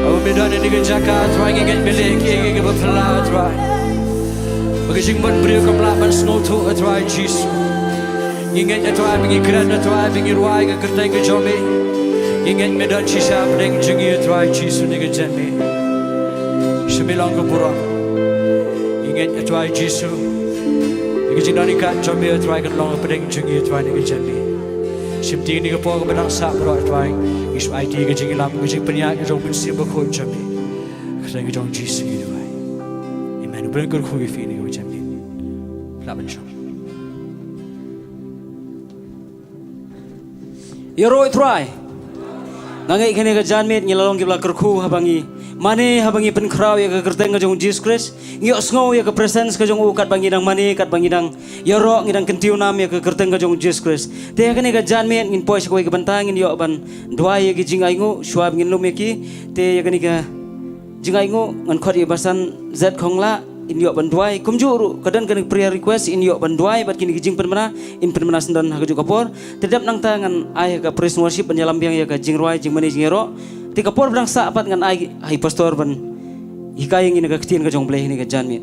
Haba me don ha kane ka jaka, A Trai, ngi ngeit me leh kiei kiei kiba phylla, A Trai. Ba ka jingmut briew kam lah ban sngewthuh, A Trai Jisu. Ngi ngeit, A Trai, ba ngi kren, A Trai, ba ngi rwai ha ka kyrteng ka jong me. Ngi ngeit me don shisha hapdeng jong ngi, A Trai Jisu, ha kane ka janmiet. Shim me long ka burom. Ngi ngeit, A Trai Jisu, ba ka jingdon ryngkat jong me, A Trai, kan long hapdeng jong ngi, A Trai, ha kane ka janmiet. Shim kti ha kane ka por kaba dang sah baroh, A Trai. Ngi shu aiti ka jingïalam, ka jingpynïaid ka jong u Mynsiem Bakhuid jong me. Ha ka kyrteng ka jong U Jisu ngi duwai. Amen. U Blei un kyrkhu ïa phi ha kane ka janmiet. Lah ban shong. Ïaroh, A Trai. Nga ngeit ha kane ka janmiet ngi la long kiba la kyrkhu haba ngi mane, haba ngi pynkhraw ïa ka kyrteng ka jong U Jisu Khrist. Ngi ïohsngew ïa ka presence ka jong u katba ngi dang mane, katba ngi dang ïaroh, ngi dang kyntiew nam ïa ka kyrteng ka jong U Jisu Khrist. Te ha kane ka janmiet ngin poi sha kawei ka bynta, ngin ïoh ban duwai ïa ki jingainguh shuwa ba ngin lum ïa ki. Te ïa kane ka jingainguh ngan khot ïa i Bah San Zet Khonglah, in ïoh ban duwai. Kumjuh ruh ka don kane ka prayer request, in ïoh ban duwai bad kine ki jingpynbna, in pynbna syndon ha kajuh ka por. Te dep nangta ngan ai ha ka praise and worship ban ïalam biang ïa ka jingrwai, jingmane, jingïaroh. Te ka por ba dang sah pat ngan ai ha i pastor ban hikai ïa ngi na ka ktien ka jong U Blei ha kane ka janmiet.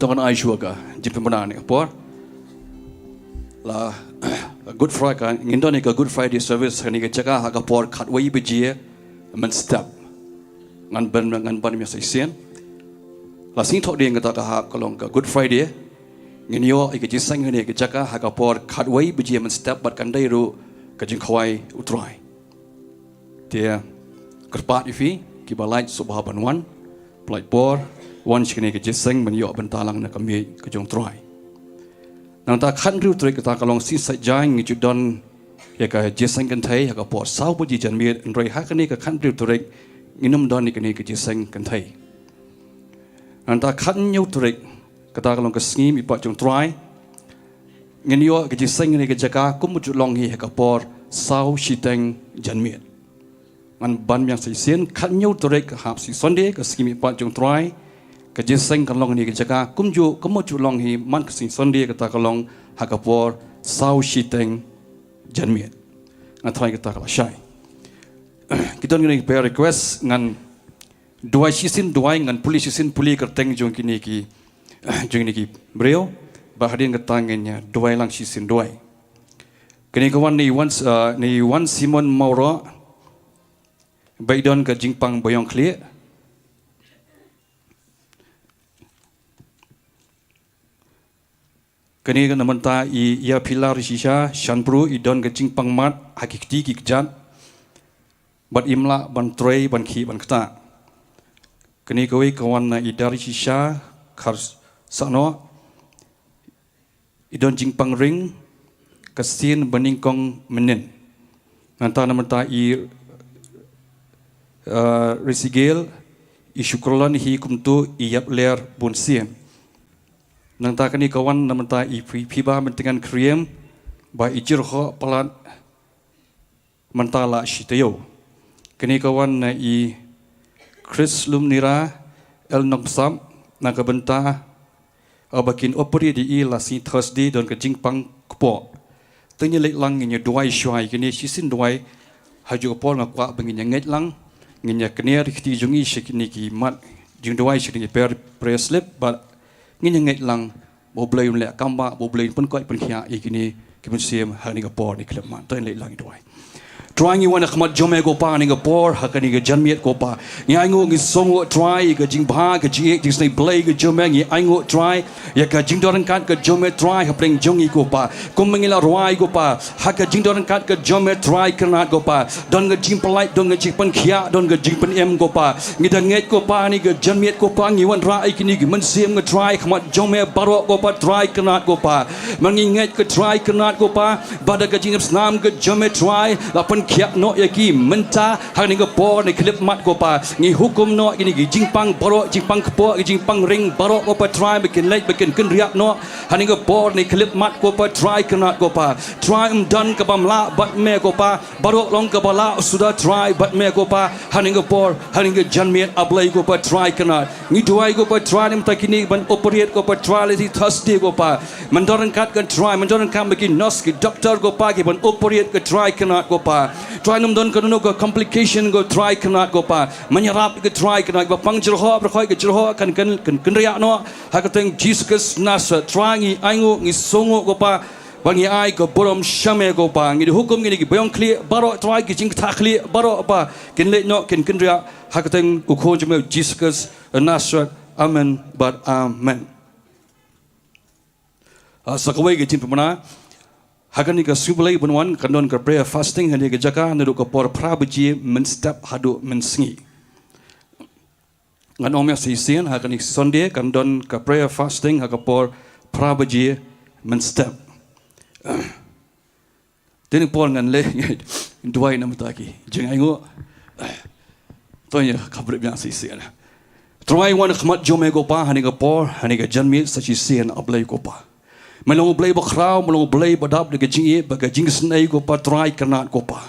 To ngan ai shuwa ka jingpynbna ha kane ka por. La Good Friday, ngin don ïa ka Good Friday service ha kane ka jaka ha ka por khatwei baje mynstep. Ngan ban, ngan ban ïa sa shisien. La sngewthuh dei kata ka hap ka long ka Good Friday. Ngin ïoh ïa ka jingïaseng ha kane ka jaka ha ka por khatwei baje mynstep bad kan dei ruh ka jingkhawai U Trai. Te kyrpad ïa phi kiba lait sngewbha ban wan, pyllait por, wan sha kane ka jingïaseng ban ïoh bynta lang na ka miej ka jong U Trai. Nangta khathynriew tarik kata ka long Sngi Saitjaiñ, ngi ju don ïa ka jingïaseng kynthei ha ka por saw baje janmiet, hynrei ha kane ka khathynriew tarik ngin ym don ïa kane ka jingïaseng kynthei. Nangta khathynñiew tarik kata ka long ka Sngi Mihpat jong U Trai, ngin ïoh ka jingïaseng ha kane ka jaka kumjuh long hi ha ka por saw shiteng janmiet. Ngan ban biang sa shisien, khathynñiew tarik ka hap Sngi Sunday, ka Sngi Mihpat jong U Trai, ka jingïaseng kan long ha kane ka jaka kumjuh, kumjuh long hi man ka Sngi Sunday, kata ka long ha ka por saw shiteng janmiet. Nga tharai kata ka la shai. Ki don kine ki prayer request, ngan duwai shisien duwai, ngan pule shisien pule kyrteng jong kine ki, jong kine ki briew. Bad hadien kata ngin ïa duwai lang shisien duwai. Kane ka wan na i Wan, uh, na i Wan Simon Mawroh. Ba i don ka jingpang baïong khlieh. Kane ka na mynta i Ïaphilar Shisha Shanbru, i don ka jingpang mat ha ki kti ki kjat. Bad im lah ban trei ban khih ban ktah. Kane kawei ka wan na i Darishisha Kharsahnoh. I don jingpang ring, ka sien ba nyngkong mynnin. Nangta na mynta i, uh, Risigel, i shu kyllon hi kumto i ïap ler bun sien. Nangta kane ka wan na mynta i Phi-, Phiba Myntngen Kyriem, ba i jyrhoh palat mynta la shi taïew. Kane ka wan na i Chris Lumnira El Nongbsap na ka bynta, uh, ba kin operate ïa i la sngi Thursday, don ka jingpang kpoh. Te ngin ïa leit lang, ngin ïa duwai shuwa ïa kine shisien duwai. Ha kajuh ka por nga kwah ba ngin ïa ngeit lang, ngin ïa kner ïa ki kti jong ngi sha kine ki mat jingduwai, sha kine ki prayer, prayer slip, bad ngin ïa ngeit lang ba U Blei un leh kambah, ba U Blei un pynkoit pynkhiah ïa kine ki mynsiem ha kane ka por ne khlem mat. To ngin leit lang ïa duwai. Trai, ngi wan ha khmat jong me ko Pa ha kane ka por, ha kane ka janmiet ko Pa. Ngi ainguh, ngi sngewnguh Trai ïa ka jingbha, ka jingïeit, jingsnei Blei ka jong me, ngi ainguh Trai ïa ka jingdon ryngkat ka jong me Trai hapdeng jong ngi ko Pa. Kumba ngi la rwai ko Pa, ha ka jingdon ryngkat ka jong me Trai Kynrad ko Pa, don ka jingpyllait, don ka jingpynkhiah, don ka jingpynim ko Pa. Ngi da ngeit ko Pa, ha kane ka janmiet ko Pa, ngi wanrah ïa kine ki mynsiem nga Trai ha khmat jong me baroh ko Pa, Trai Kynrad ko Pa. Ba ngi ngeit ko Trai Kynrad ko Pa, ba da ka jingïaseng ka jong me Trai, la pyn Khiah noh ïa ki mynta ha kane ka por ne khyllipmat ko Pa. Ngi hukum noh ïa kine ki jingpang baroh, jingpang kpoh, ki jingpang ring baroh ko Pa Trai, ba kin leit ba kin kynriah noh ha kane ka por ne khyllipmat ko Pa Trai, kynrad ko Pa. Trai, ym don kaba ym lah bad me ko Pa. Baroh long kaba lah suda Trai bad me ko Pa. Ha kane ka por, ha kane ka janmiet, A Blei ko Pa Trai, kynrad. Ngi duwai ko Pa Trai, na mynta kine ban operate ko Pa Trai, lehse Thursday ko Pa. Mynta ryngkat ko Trai, mynta ryngkat bad ki nurse, ki doctor ko Pa, ki ban operate ko Trai, kynrad ko Pa. Trai, ym don kano kano ka complication ko Trai, kynrad ko Pa. Mynta ïarap ko Trai, kynrad, kiba pang jyrhoh, baroh ki jyrhoh kan, kan, kan, kynriah noh ha ka kyrteng Jisu Khrist Nasaret. Trai, ngi ainguh, ngi sngewnguh ko Pa, ba ngi ai ka burom sha me ko Pa. Ngi da hukum ïa kine ki baïong khlieh baroh Trai, ki jingktah khlieh baroh Pa, kin leit noh, kin kynriah ha ka kyrteng u Khun jong me Jisu Khrist Nasaret. Amen bad amen. Ah, sa kawei ka jingpynbna, ha kane ka sngi Blei ban wan kan don ka prayer fasting ha kane ka jaka naduh ka por phra baje mynstep haduh mynsngi. Ngan ong ïa shisien, ha kane ka Sunday kan don ka prayer fasting ha ka por phra baje mynstep. Te na por ngan leh, duwai na mynta ki jingainguh. To ïa kaba ïa shisien. Trai, wan ha khmat jong me ko Pa ha kane ka por, ha kane ka janmiet sa shisien, A Blei ko Pa. Me long U Blei bakhraw, me long U Blei ba dap da ka jingïeit bad ka jingisynei ko Pa Trai, kynrad ko Pa.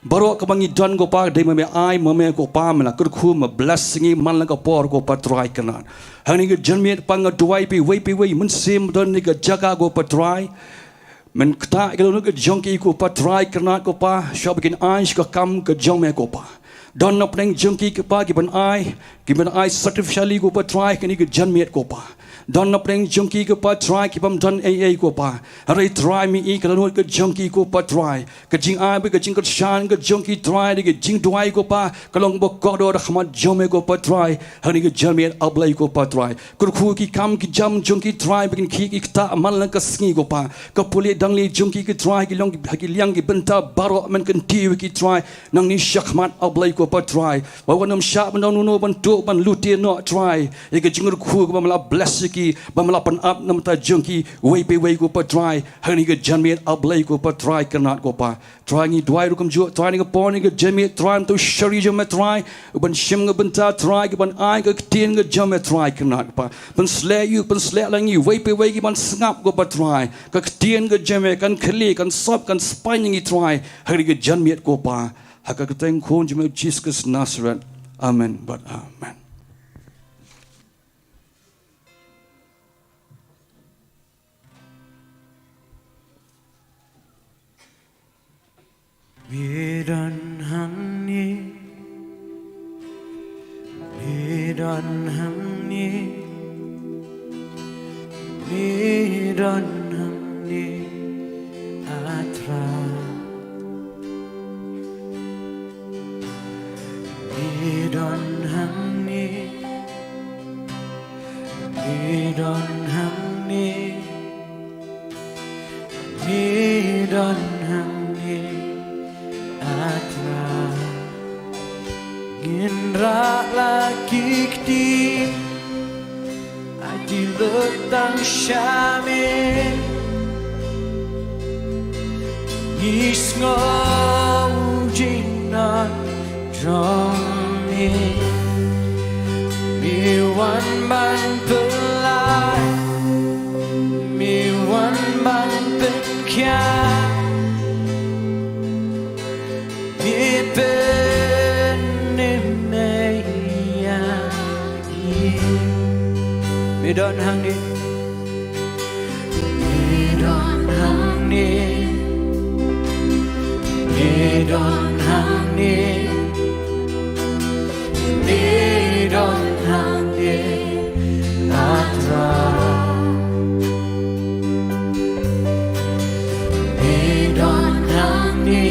Baroh kaba ngi don ko Pa, dei ma me ai, ma me ko Pa, me la kyrkhu, me bless ïa ngi man la ka por ko Pa Trai, kynrad. Ha kane ka janmiet Pa, nga duwai ïa phi uwei pa uwei mynsiem don ha kane ka jaka ko Pa Trai. Men ktah ïa ka dohnud ka jong ki ko Pa Trai, kynrad ko Pa, shwa ba kin ai sha ka kam ka jong me ko Pa. Don na pdeng jong ki ko Pa, ki ban ai, ki ban ai sacrificially ko Pa Trai, ha kane ka janmiet ko Pa. Don na pdeng jong ki ko Pa Trai, ki bym don ei ei ko Pa. Hynrei Trai, me i ka dohnud ka jong ki ko Pa Trai. Ka jingai bad ka jingkyrshan ka jong ki Trai, da ka jingduwai ko Pa, ka long ba kordor ha khmat jong me ko Pa Trai, ha kane ka janmiet, A Blei ko Pa Trai. Kyrkhu ki kam ki jam jong ki Trai, ba kin khih ki ktah man la ka sngi ko Pa. Ka pule dang lieh jong ki ki Trai, ki long ha ki liang ki bynta baroh, men kyntiew ïa ki Trai, nangne sha khmat, A Blei ko Pa Trai. Ba wat nym shah ban don uno uno ban tuh ban lute noh Trai ïa ka jingkyrkhu kaba me la bless ïa ki, ba me la pynap na bynta jong ki uwei pa uwei ko Pa Trai, ha kane ka janmiet, A Blei ko Pa Trai, kynrad ko Pa. Trai, ngi duwai ruh kumjuh Trai, ha kane ka por, ha kane ka janmiet Trai, mynta u shakri jong me Trai, u ban shim ka bynta Trai, ka ban ai ka ktien ka jong me Trai, kynrad ko Pa. Pynsleh ïa u, pynsleh lang ïa uwei pa uwei ki ban sngap ko Pa Trai. Ka ktien ka jong me kan khlieh, kan sop, kan spang ïa ngi Trai, ha kane ka janmiet ko Pa. Ha ka kyrteng Khun jong me Jisu Khrist Nasaret. Amen bad amen. Me don hangne, me don hangne, me don hangne, A Trai. Me don hangne, me don hangne, me don hangne, A Trai. Ngin rah la ki kti, ai ti lut tang sha me. Ngi sngew u jingïeit jong me. Me wan ban pynlait, me wan ban pynkhiah. Me pynmih ïa ngi. Me don hangne, me don hangne, me don hangne, me don hangne, A Trai. Me don hangne,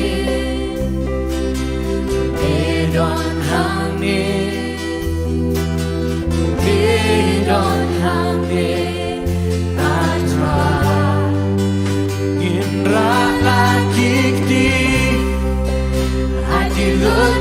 me don hangne, me don hangne, A Trai. Ngin rah la ki kti, ai ti lut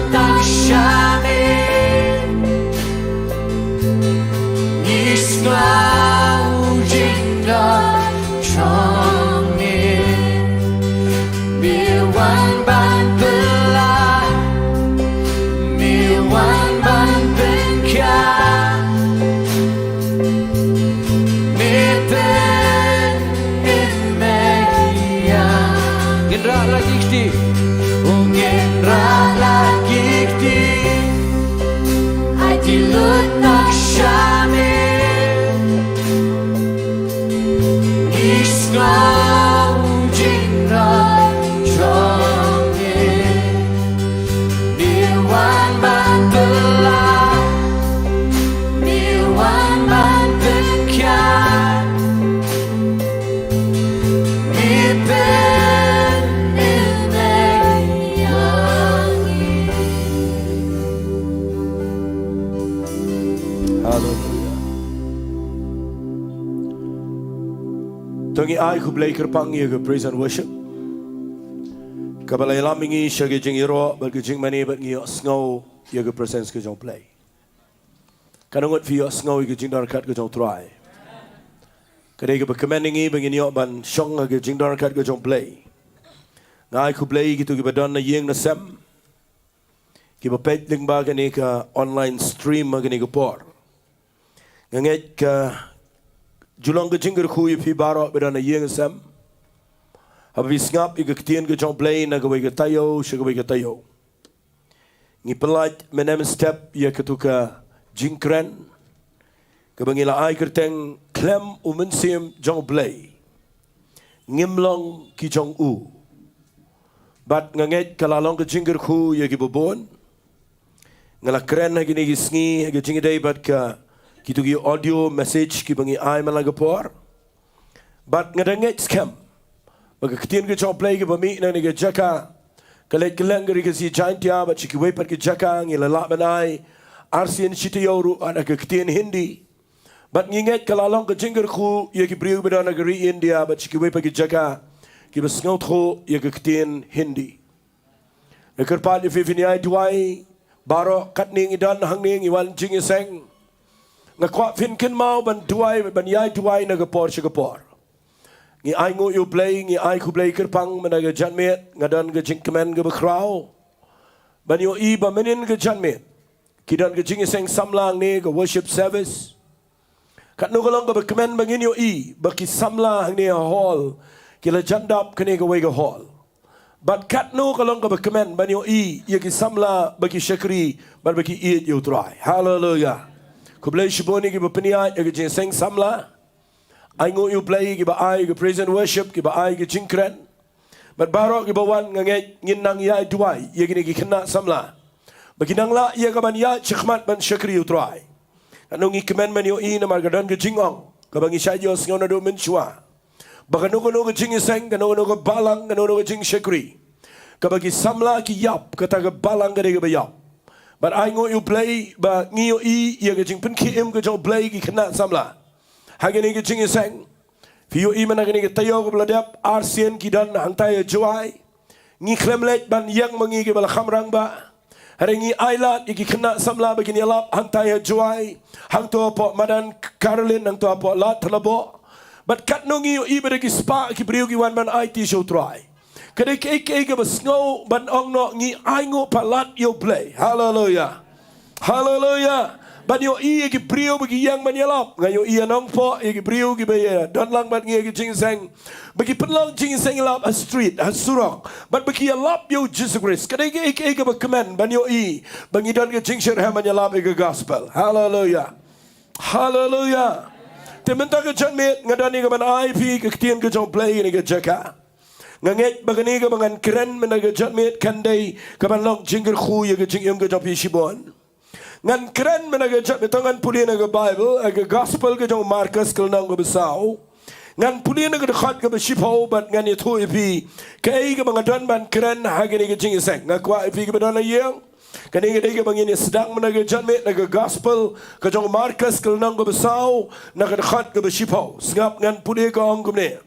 To ngi ai khublei kyrpang ïa ka praise and worship kaba la ïalam ïa ngi sha ka jingïaroh bad ka jingmane bad ngi ïohsngew ïa ka presence ka jong U Blei. Katno ngut phi ïohsngew ïa ka jingdon ryngkat ka jong U Trai? Ka dei kaba kmen ïa ngi ba ngin ïoh ban shong ha ka jingdon ryngkat ka jong U Blei. Nga ai khublei ïa kito kiba don na ïing na sem, kiba peit lyngba kane ka online stream ha kane ka por. Nga ngeit ka ju long ka jingkyrkhu ïa phi baroh ba don na ïing sem, haba phi sngap ïa ka ktien ka jong U Blei na kawei ka taïew sha kawei ka taïew. Ngi pyllait mynne mynstep ïa kato ka jingkren kaba ngi la ai kyrteng khlem U Mynsiem jong U Blei ngim long ki jong u. Bad nga ngeit ka la long ka jingkyrkhu ïa kiba bun. Nga la kren ha kine ki sngi ha ka jingïadei bad ka kito ki audio message kiba ngi ai man la ka por. Bad nga da ngeit skhem ba ka ktien ka jong U Blei kaba mih na kane ka jaka ka leit kylleng ka ri Khasi Jaiñtia bad sha kiwei pat ki jaka. Ngi la lah ban ai arsien shi taïew ruh ha ka ktien Hindi. Bad ngi ngeit ka la long ka jingkyrkhu ïa ki briew ba don ha ka ri India bad sha kiwei pat ki jaka kiba sngewthuh ïa ka ktien Hindi. Nga kyrpad ïa phi phin ïai duwai baroh. Katne ngi don hangne ngi wan jingïaseng, nga kwah phin kynmaw ban duwai, ban ïai duwai na ka por sha ka por. Ngi ainguh ïa U Blei, ngi ai khublei kyrpang mynta ka janmiet. Nga don ka jingkmen kaba khraw ban ïohi ba mynnin ka janmiet ki don ka jingïaseng samla hangne, ka worship service. Katno ka long kaba kmen ba ngin ïohi ba ki samla hangne ha hall ki la jan dap kane kawei ka hall. Bad katno ka long kaba kmen ban ïohi ïa ki samla ba ki shakri bad ba ki ïeit ïa U Trai. Haleluia. Khublei shibun ïa kiba pynïaid ïa ka jingïaseng samla. Ainguh ïa U Blei ïa kiba ai ïa ka praise and worship, kiba ai ïa ka jingkren. Bad baroh kiba wan, nga ngeit ngin nang ïai duwai ïa kine ki khynnah samla ba kin nang lah ïa ka ban ïaid shakhmat ban shakri U Trai. Katno ngi kmen ban ïohi namar ka don ka jingong kaba ngi shait ïohsngew naduh mynshuwa ba kano kano ka jingïaseng, kano kano ka balang, kano kano ka jingshakri kaba ki samla ki ïap, kata ka balang ka dei kaba ïap. Bad ainguh ïa U Blei ba ngi ïohi ïa ka jingpynkhie im ka jong U Blei ki khynnah samla ha kane ka jingïaseng. Phi ïohi mynta kane ka taïew kaba la dep, arsien ki don hangtai ha Jowai. Ngi khlem leit ban ïeng ma ngi kiba la kham rangbah. Hynrei ngi ailad ïa ki khynnah samla ba kin ïalap hangtai ha Jowai, hangto hapoh madan Caroline, hangto hapoh Lad Thlaboh. Bad katno ngi ïohi ba da ki spah ki briew ki wan ban aiti sha U Trai. Ka dei kaei kaei kaba sngew ban ong noh, ngi ainguh palat ïa U Blei. Haleluia. Haleluia. Ban ïohi ïa ki briew ba ki ïeng ban ïalap. Nga ïohi ïa Nongpoh, ïa ki briew kiba ïa don lang bad ngi ha ka jingïaseng, ba ki pynlong jingïaseng ïalap ha street, ha surok, bad ba ki ïalap ïa U Jisu Khrist. Ka dei kaei kaei kaba kmen ban ïohi ba ngi don ka jingshitrhem ban ïalap ïa ka gospel. Haleluia. Haleluia. Te mynta ka janmiet nga don ïa ka ban ai phi ka ktien ka jong U Blei ha kane ka jaka. Nga ngeit ba kane kaba ngan kren mynta ka janmiet kan dei ka ban long jingkyrkhu ïa ka jingim ka jong phi shibun. Ngan kren mynta ka janmiet, to ngan pule na ka Baibl, ha ka Gospel ka jong u Markos ka lynnong kaba saw. Ngan pule na ka dkhot kaba shiphew bad ngan ïathuh ïa phi kaei kaba nga don ban kren ha kane ka jingïaseng. Nga kwah ïa phi kiba don ha ïing, kane ka dei kaba ngin ïa sdang mynta ka janmiet na ka Gospel ka jong u Markos ka lynnong kaba saw, na ka dkhot kaba shiphew. Sngap, ngan pule, ka ong kumne.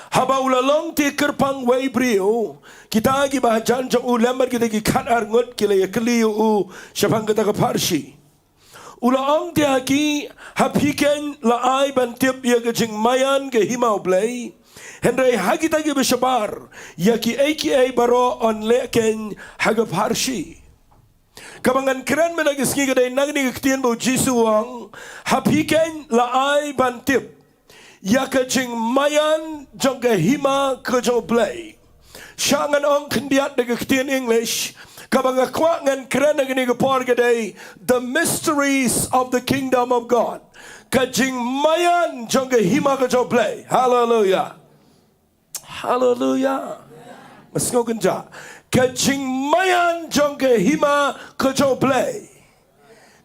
Haba u la long te kyrpang wei briew, kita kiba hajan jong u lem bad kita ki khatar ngut ki la ïakylli ïa u shaphang kata ka pharshi. U la ong te ha ki, ha phi keiñ la ai ban tip ïa ka jingmaïan ka hima U Blei, hynrei ha kita kiba shabar, ïa kiei kiei baroh yn leh keiñ ha ka pharshi. Kaba ngan kren mynta ka sngi ka dei na kane ka ktien ba u Jisu u ong, ha phi keiñ la ai ban tip ïa ka jingmaïan jong ka hima ka jong U Blei. Shah ngan ong khyndiat da ka ktien English, kaba nga kwah ngan kren ha kane ka por ka dei, the mysteries of the kingdom of God. Ka jingmaïan jong ka hima ka jong U Blei. Haleluia. Haleluia. Nga sngew kynjah. Ka jingmaïan jong ka hima ka jong U Blei.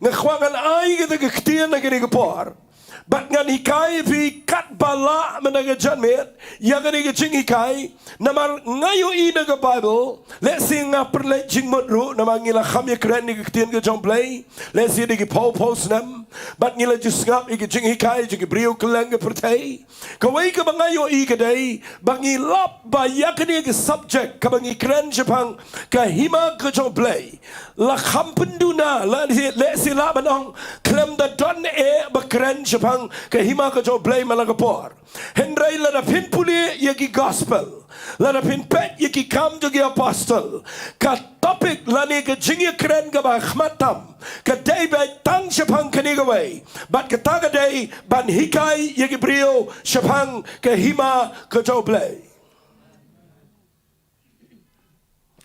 Nga kwah ngan ai kata ka ktien ha kane ka por. Bad ngan hikai ïa phi katba lah mynta ka janmiet ïa kane ka jinghikai. Namar nga ïohi na ka Baibl, lehse nga pynleit jingmut ruh, namar ngi la kham ïakren ïa ka ktien ka jong U Blei lehse da ki phew phew snem. Bad ngi la ju sngap ïa ki jinghikai jong ki briew kylleng ka pyrthei. Kawei kaba nga ïohi ka dei ba ngi lap ba ïa kane ka subject kaba ngi kren shaphang ka hima ka jong U Blei, la kham pynduna, la leh sila ban ong khlem da don eh ba kren shaphang ka hima ka jong U Blei man la ka por. Hynrei lada phin pule ïa ki gospel, lada phin peit ïa ki Kam jong ki Apostol, ka topic lane ka jingïakren kaba khmat tam ka dei beit tang shaphang kane kawei, bad kata ka dei ban hikai ïa ki briew shaphang ka hima ka jong U Blei.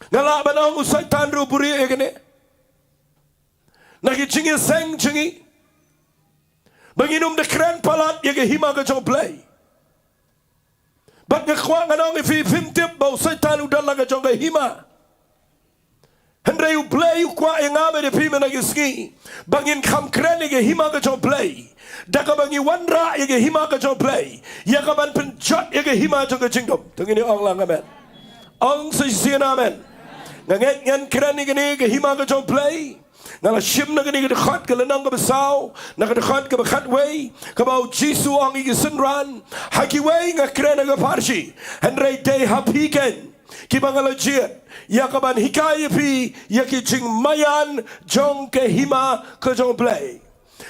Nga lah ban ong u Soitan ruh u buhrieh ïa kane na ki jingïaseng jong ngi, ba ngin ym da kren palat ïa ka hima ka jong U Blei. Bad nga kwah ngan ong ïa phi, phim tip ba u Soitan u don la ka jong ka hima. Hynrei U Blei u kwah ïa nga bad ïa phi mynta ka sngi ba ngin kham kren ïa ka hima ka jong U Blei da kaba ngi wanrah ïa ka hima ka jong U Blei ïa kaban pynjot ïa ka hima jong ka jingdum. To ngin ong lang amen. Ong sa shisien amen. Nga ngeit ngan kren ïa kane ka hima ka jong U Blei. Nga la shim na kane ka dkhot, ka lynnong kaba saw, na ka dkhot kaba khatwei, kaba u Jisu u ong ïa ki synran, ha kiwei nga kren ha ka pharshi, hynrei dei ha phi keiñ kiba nga la jied ïa kaban hikai ïa phi ïa ki jingmaïan jong ka hima ka jong U Blei.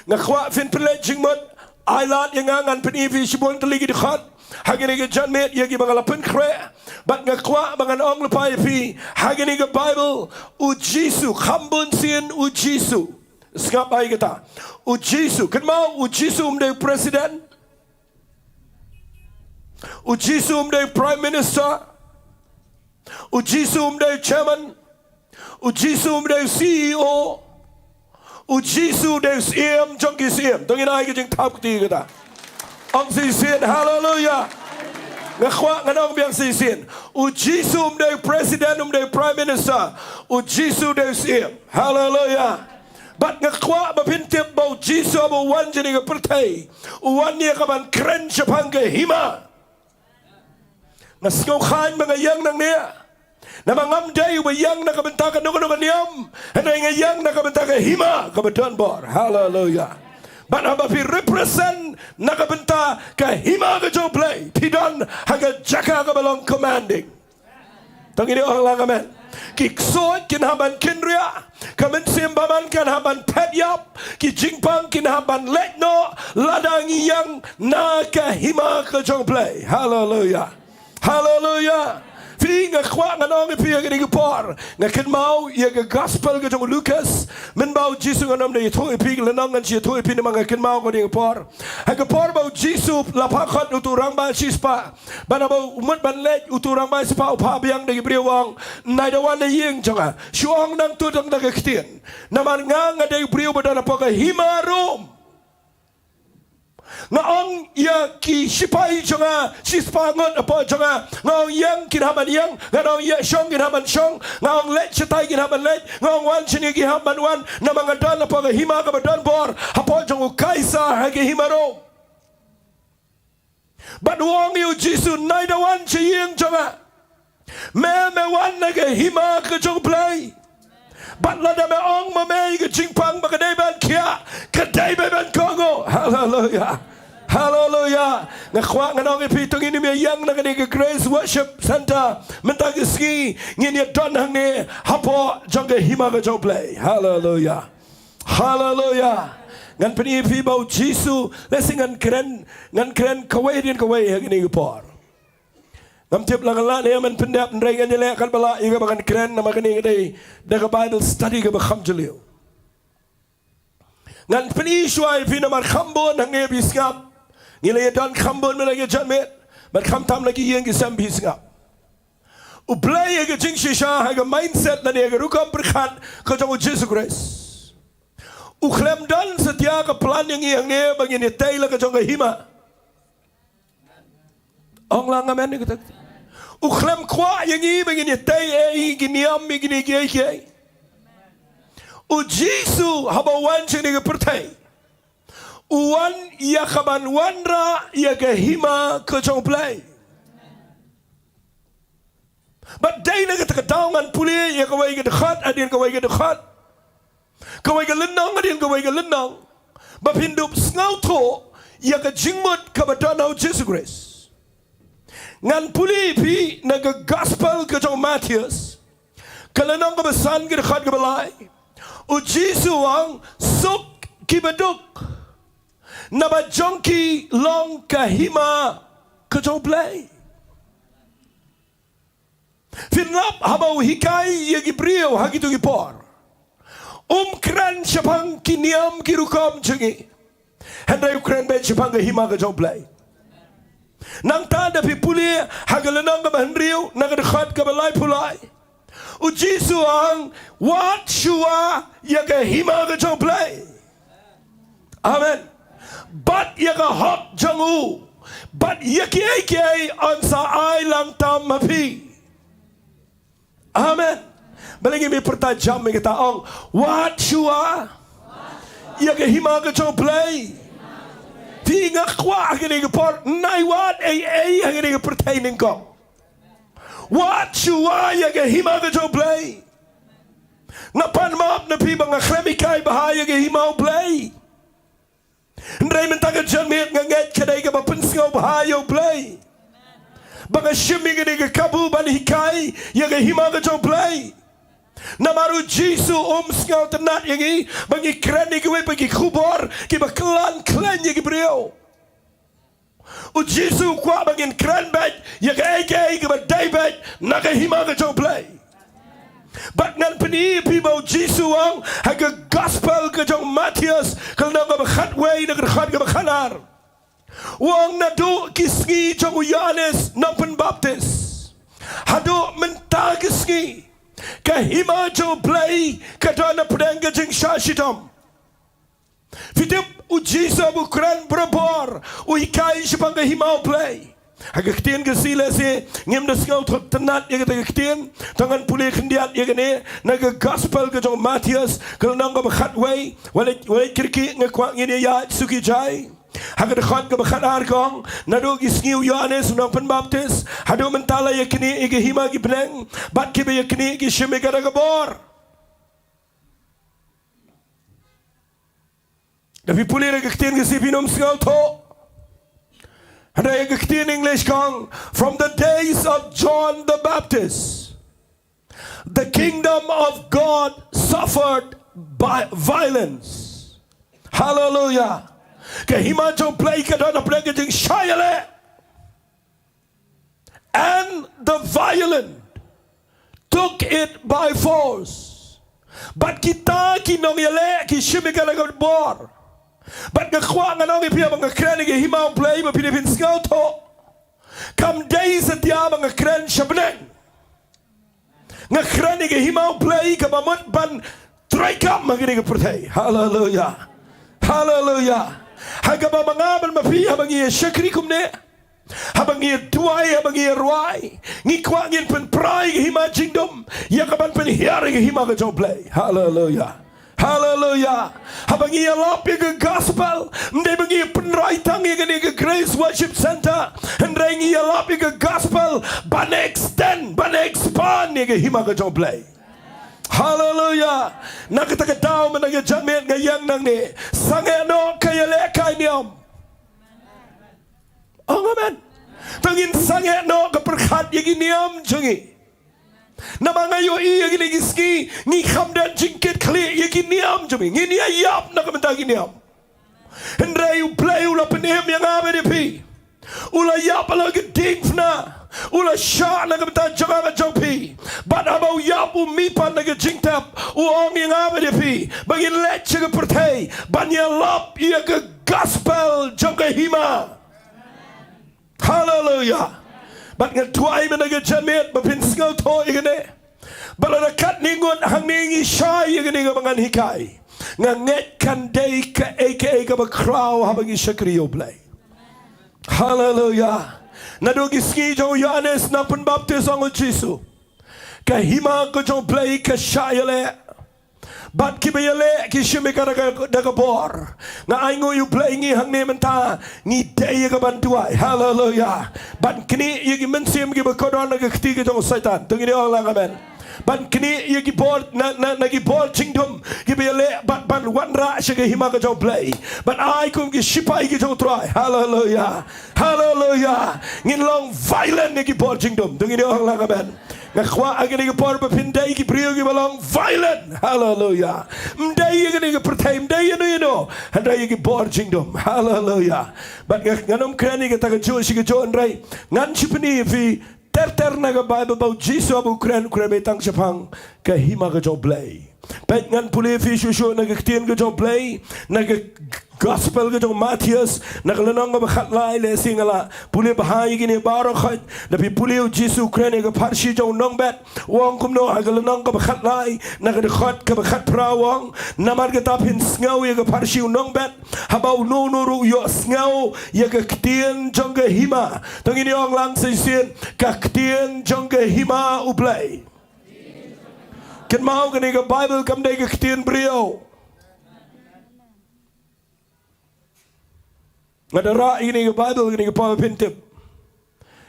Nga kwah phin pynleit jingmut, ai lad ïa nga ngan pyni ïa phi shibun tylli ki dkhot ha kine ki janmiet ïa kiba nga la pynkhreh. Bad nga kwah ba ngan ong lypa ïa phi, ha kine ki Baibl, u Jisu, kham bun sien u Jisu. Sngap bha ïa kata. U Jisu, kynmaw u Jisu um dei u president. U Jisu um dei u prime minister. U Jisu um dei u chairman. U Jisu um dei u C E O. U Jisu u dei u Syiem jong ki syiem. To ngin ai ka jingthap kti kata. Ong sa shisien, haleluya. Nga kwah ngan ong biang sa shisien. U Jisu um dei u president, um dei u prime minister. U Jisu u dei u Syiem. Haleluya. Bad nga kwah ba phin tip ba u Jisu haba u wan sha kane ka pyrthei, u wan ïa kaban kren shaphang ka hima. Nga sngewkhlaiñ ba nga ïeng nangne, namar ngam dei uba ïeng na ka bynta kano kano ka niam, hynrei nga ïeng na ka bynta ka hima kaba donbor. Haleluya. Bad haba phi represent na ka bynta ka hima ka jong U Blei, phi don ha ka jaka kaba long commanding. To ngin ong lang amen. Ki ksuid kin hap ban kynriah, ka mynsiem bymman kan hap ban phet ïap, ki jingpang kin hap ban leit noh, lada ngi ïeng na ka hima ka jong U Blei. Haleluya. Haleluya. Phi, nga kwah ngan ong ïa phi ha kane ka por, nga kynmaw ïa ka gospel ka jong u Lukas. Mynba u Jisu, ngan ym da ïathuh ïa phi ka lynnong, ngan shu ïathuh ïa phi namar nga kynmaw ha kane ka por. Ha ka por ba u Jisu la phah khot uto u rangbah shispah, bad haba u mut ban leit, uto u rangbah shispah u phah biang da ki briew, u ong, nai da wan na ïing jong nga, shu ong nangta tang da ka ktien, namar nga, nga dei u briew ba don hapoh ka hima Rom. Nga ong ïa ki shipai jong nga, shispah ngut hapoh jong nga, nga ong ïeng, kin hap ban ïeng. Nga ong ïashong, kin hap ban shong. Nga ong leit shatai, kin hap ban leit. Nga ong wan shane, kin hap ban wan. Namar nga don hapoh ka hima kaba donbor hapoh jong u Kaisar ha ka hima Rom. Bad u ong ïa u Jisu, nai da wan sha ïing jong nga. Me, me wan na ka hima ka jong U Blei. Bad lada me ong ma me ïa ka jingpang ba ka dei ban khiah, ka dei ban kohnguh. Haleluya. Haleluya. Nga kwah ngan ong ïa phi, to ngin ym ïeng na kane ka Grace Worship Centre mynta ka sngi, ngin ïa don hangne hapoh jong ka hima ka jong U Blei. Haleluya. Haleluya. Ngan pyni ïa phi ba u Jisu, lehse ngan kren, ngan kren kawei hadien kawei ha kane ka por. Ngam tip la ngan lah ne em ban pyndep, hynrei ngan ïaleh katba lah ïa kaba ngan kren, namar kane ka dei da ka Bible study kaba kham jylliew. Ngan pyni shuwa ïa phi namar kham bun hangne, phi sngap, ngi la ïa don kham bun mynta ka janmiet, bad khamtam na ki ïing ki sem, phi sngap. U Blei ha ka jingshisha, ha ka mindset lane ha ka rukom pyrkhat ka jong u Jisu Khrist, u khlem don satia ka plan ïa ngi hangne ba ngin ïatei la ka jong ka hima. Ong lang amen ïa kata. U khlem kwah ïa ngi ba ngin ïatei ei, ki niam, ïa kine kiei kiei. U Jisu haba u wan sha kane ka pyrthei, u wan ïa kaban wanrah ïa ka hima ka jong U Blei. Bad dei na kata ka daw ngan pule ïa kawei ka dkhot hadien kawei ka dkhot, kawei ka lynnong hadien kawei ka lynnong, Ba phin dup sngewthuh ïa ka jingmut kaba don ha u Jisu Khrist. Ngan pule ïa phi na ka gospel ka jong u Mathaios, ka lynnong kaba san, ka dkhot kaba lai. U Jisu u ong, suk kiba duk, naba jong ki long ka hima ka jong u Blei. Phin lap haba u hikai ïa ki briew ha kito ki por, um kren shaphang ki niam ki rukom jong ngi, hynrei u kren beit shaphang ka hima ka jong u Blei. Nangta da phi pule ha ka lynnong kaba hynriew na ka dkhot kaba laiphew lai, u Jisu u ong, wad shuwa ïa ka hima ka jong u Blei. Amen. Bad ïa ka hok jong u, bad ïa kiei kiei yn sa ai lang tam ha phi. Amen. Balei ngim pyrta jam ïa kata? Ong, wad shuwa ïa ka hima ka jong u Blei. Phi, nga kwah ha kane ka por, nai wad ei ei ha kane ka pyrthei nyngkong. Wad shuwa ïa ka hima ka jong u Blei. Nga pan map na phi ba nga khlem hikai bha ïa ka hima u Blei. Hynrei mynta ka janmiet nga ngeit ka dei kaba pynsngewbha ïa u Blei, ba nga shim ïa kane ka kabu ban hikai ïa ka hima ka jong u Blei. Namar u Jisu um sngewtynnat ïa ngi ba ngi kren ïa kiwei pat ki khubor kiba khlaiñ khlaiñ ïa ki briew. U Jisu u kwah ba ngin kren beit ïa kaei kaei kaba dei beit na ka hima ka jong u Blei. Bad ngan pyni ïa phi ba u Jisu u ong ha ka gospel ka jong u Mathaios, ka lynnong kaba khatwei na ka dkhot kaba khatar, u ong, naduh ki sngi jong u Ïoannis Nongpynbaptis haduh mynta ki sngi, ka hima jong u Blei ka don hapdeng ka jingshah shitom. Phi tip, u Jisu u kren barabor, u hikai shaphang ka hima u Blei. Ha ka ktien Khasi lehse ngim da sngewtynnat ïa kata ka ktien, to ngan pule khyndiat ïa kane na ka gospel ka jong u Mathaios, ka lynnong kaba khatwei, wat leit, wat leit kyrkieh, nga kwah ngin ïa ïaid suki jai. Ha ka dkhot kaba khatar ka ong, naduh ki sngi u Ïoannis u Nongpynbaptis haduh mynta la ïaknieh ïa ka hima ki bneng, bad kiba ïaknieh ki shim ïa kata ka bor. Da phi pule na ka ktien Khasi phin ym sngewthuh. Hynrei ka ktien English ka ong, from the days of John the Baptist, the kingdom of God suffered by violence. Hallelujah. Ka hima jong u Blei ka don hapdeng ka jingshah ïaleh. And the violent took it by force. Bad kita ki nongïaleh ki shim ïa kata ka bor. Bad nga kwah ngan ong ïa phi ba nga kren ïa ka hima u Blei ba phi dei phin sngewthuh, kam dei satia ba nga kren sha bneng. Nga kren ïa ka hima u Blei kaba mut ban treikam ha kane ka pyrthei. Haleluya. Haleluya. Ha kaba ma nga bad ma phi, haba ngi ïa shakri kumne, haba ngi ïa duwai, haba ngi ïa rwai, ngi kwah ngin pynpra ïa ka hima jingdum, ïa kaban pynhiar ïa ka hima ka jong u Blei. Haleluya. Haleluya. Haba ngi ïalap ïa ka gospel, ym dei ba ngi pynrai tang ïa kane ka Grace Worship Center, hynrei ngi ïalap ïa ka gospel ban extend, ban expand ïa ka hima ka jong u Blei. Haleluya. Na kata ka daw mynta ka janmiet nga ïeng nangne, sangeh noh ka ïalehkai niam. Ong amen. To ngin sangeh noh ka pyrkhat ïa ki niam jong ngi. Namar nga ïohi ïa kine ki sngi ngi kham don jingkitkhlieh ïa ki niam jong ngi. Ngin ïa ïap na ka bynta ki niam. Hynrei u Blei u la pynim ïa nga bad ïa phi. U la ïap halor ka diengphna. U la shah na ka bynta jong nga bad jong phi. Bad haba u ïap u mih pat na ka jingtep, u ong ïa nga bad ïa phi ba ngin leit sha ka pyrthei ban ïalap ïa ka gospel jong ka hima. Haleluya. Bad nga duwai mynta ka janmiet ba phin sngewthuh ïa kane. Ba lada katne ngut hangne ngi shai ïa kane kaba ngan hikai, nga ngeit kan dei kaei kaei kaba khraw haba ngi shakri ïa u Blei. Haleluya. Naduh ki sngi jong u Ïoannis Nongpynbaptis, ong u Jisu, ka hima ka jong u Blei ka shah ïaleh. Bad kiba ïaleh ki shim ïa ka da ka, da ka bor. Nga ainguh ïa u Blei ngi hangne mynta ngi dei ïa ka ban duwai. Haleluya. Ban knieh ïa ki mynsiem kiba kordor na ka kti ka jong u Soitan. To ngin ong lang amen. Ban knieh ïa ki bor, na, na, na ki bor jingdum kiba ïaleh bad ban wanrah sha ka hima ka jong U Blei. Ban ai kum ki shipai ka jong U Trai. Haleluya. Haleluya. Ngin long violent ïa ki bor jingdum. To ngin ong lang amen. Nga kwah ha kane ka por ba phin dei ki briew kiba long violent. Haleluya. Ym dei ïa kane ka pyrthei, ym dei ïa no ïa no. Hynrei ïa ki bor jingdum. Haleluya. Bad nga, ngan ym kren ïa kata kajuh shi kajuh, hynrei ngan shu pyni ïa phi ter ter na ka Baibl ba U Jisu haba u kren, u kren beit tang shaphang ka hima ka jong U Blei. Peit, ngan pule ïa phi shuh shuh na ka ktien ka jong U Blei, na ka Gospel ka jong u Mathaios, na ka lynnong kaba khatlai. Lehse nga la pule bha ïa kine baroh khoit. Lada phi pule, U Jisu u kren ïa ka pharshi jong u nongbet. U ong kumno ha ka lynnong kaba khatlai, na ka dkhot kaba khatphra, u ong: Namarkata phin sngew ïa ka pharshi u nongbet, haba uno uno ruh u ïohsngew ïa ka ktien jong ka hima. To ngin ong lang sa shisien: Ka ktien jong ka hima U Blei. Kynmaw, kane ka Baibl kam dei ka ktien briew. Nga da rah ïa kane ka Baibl, kane ka por ba phin tip.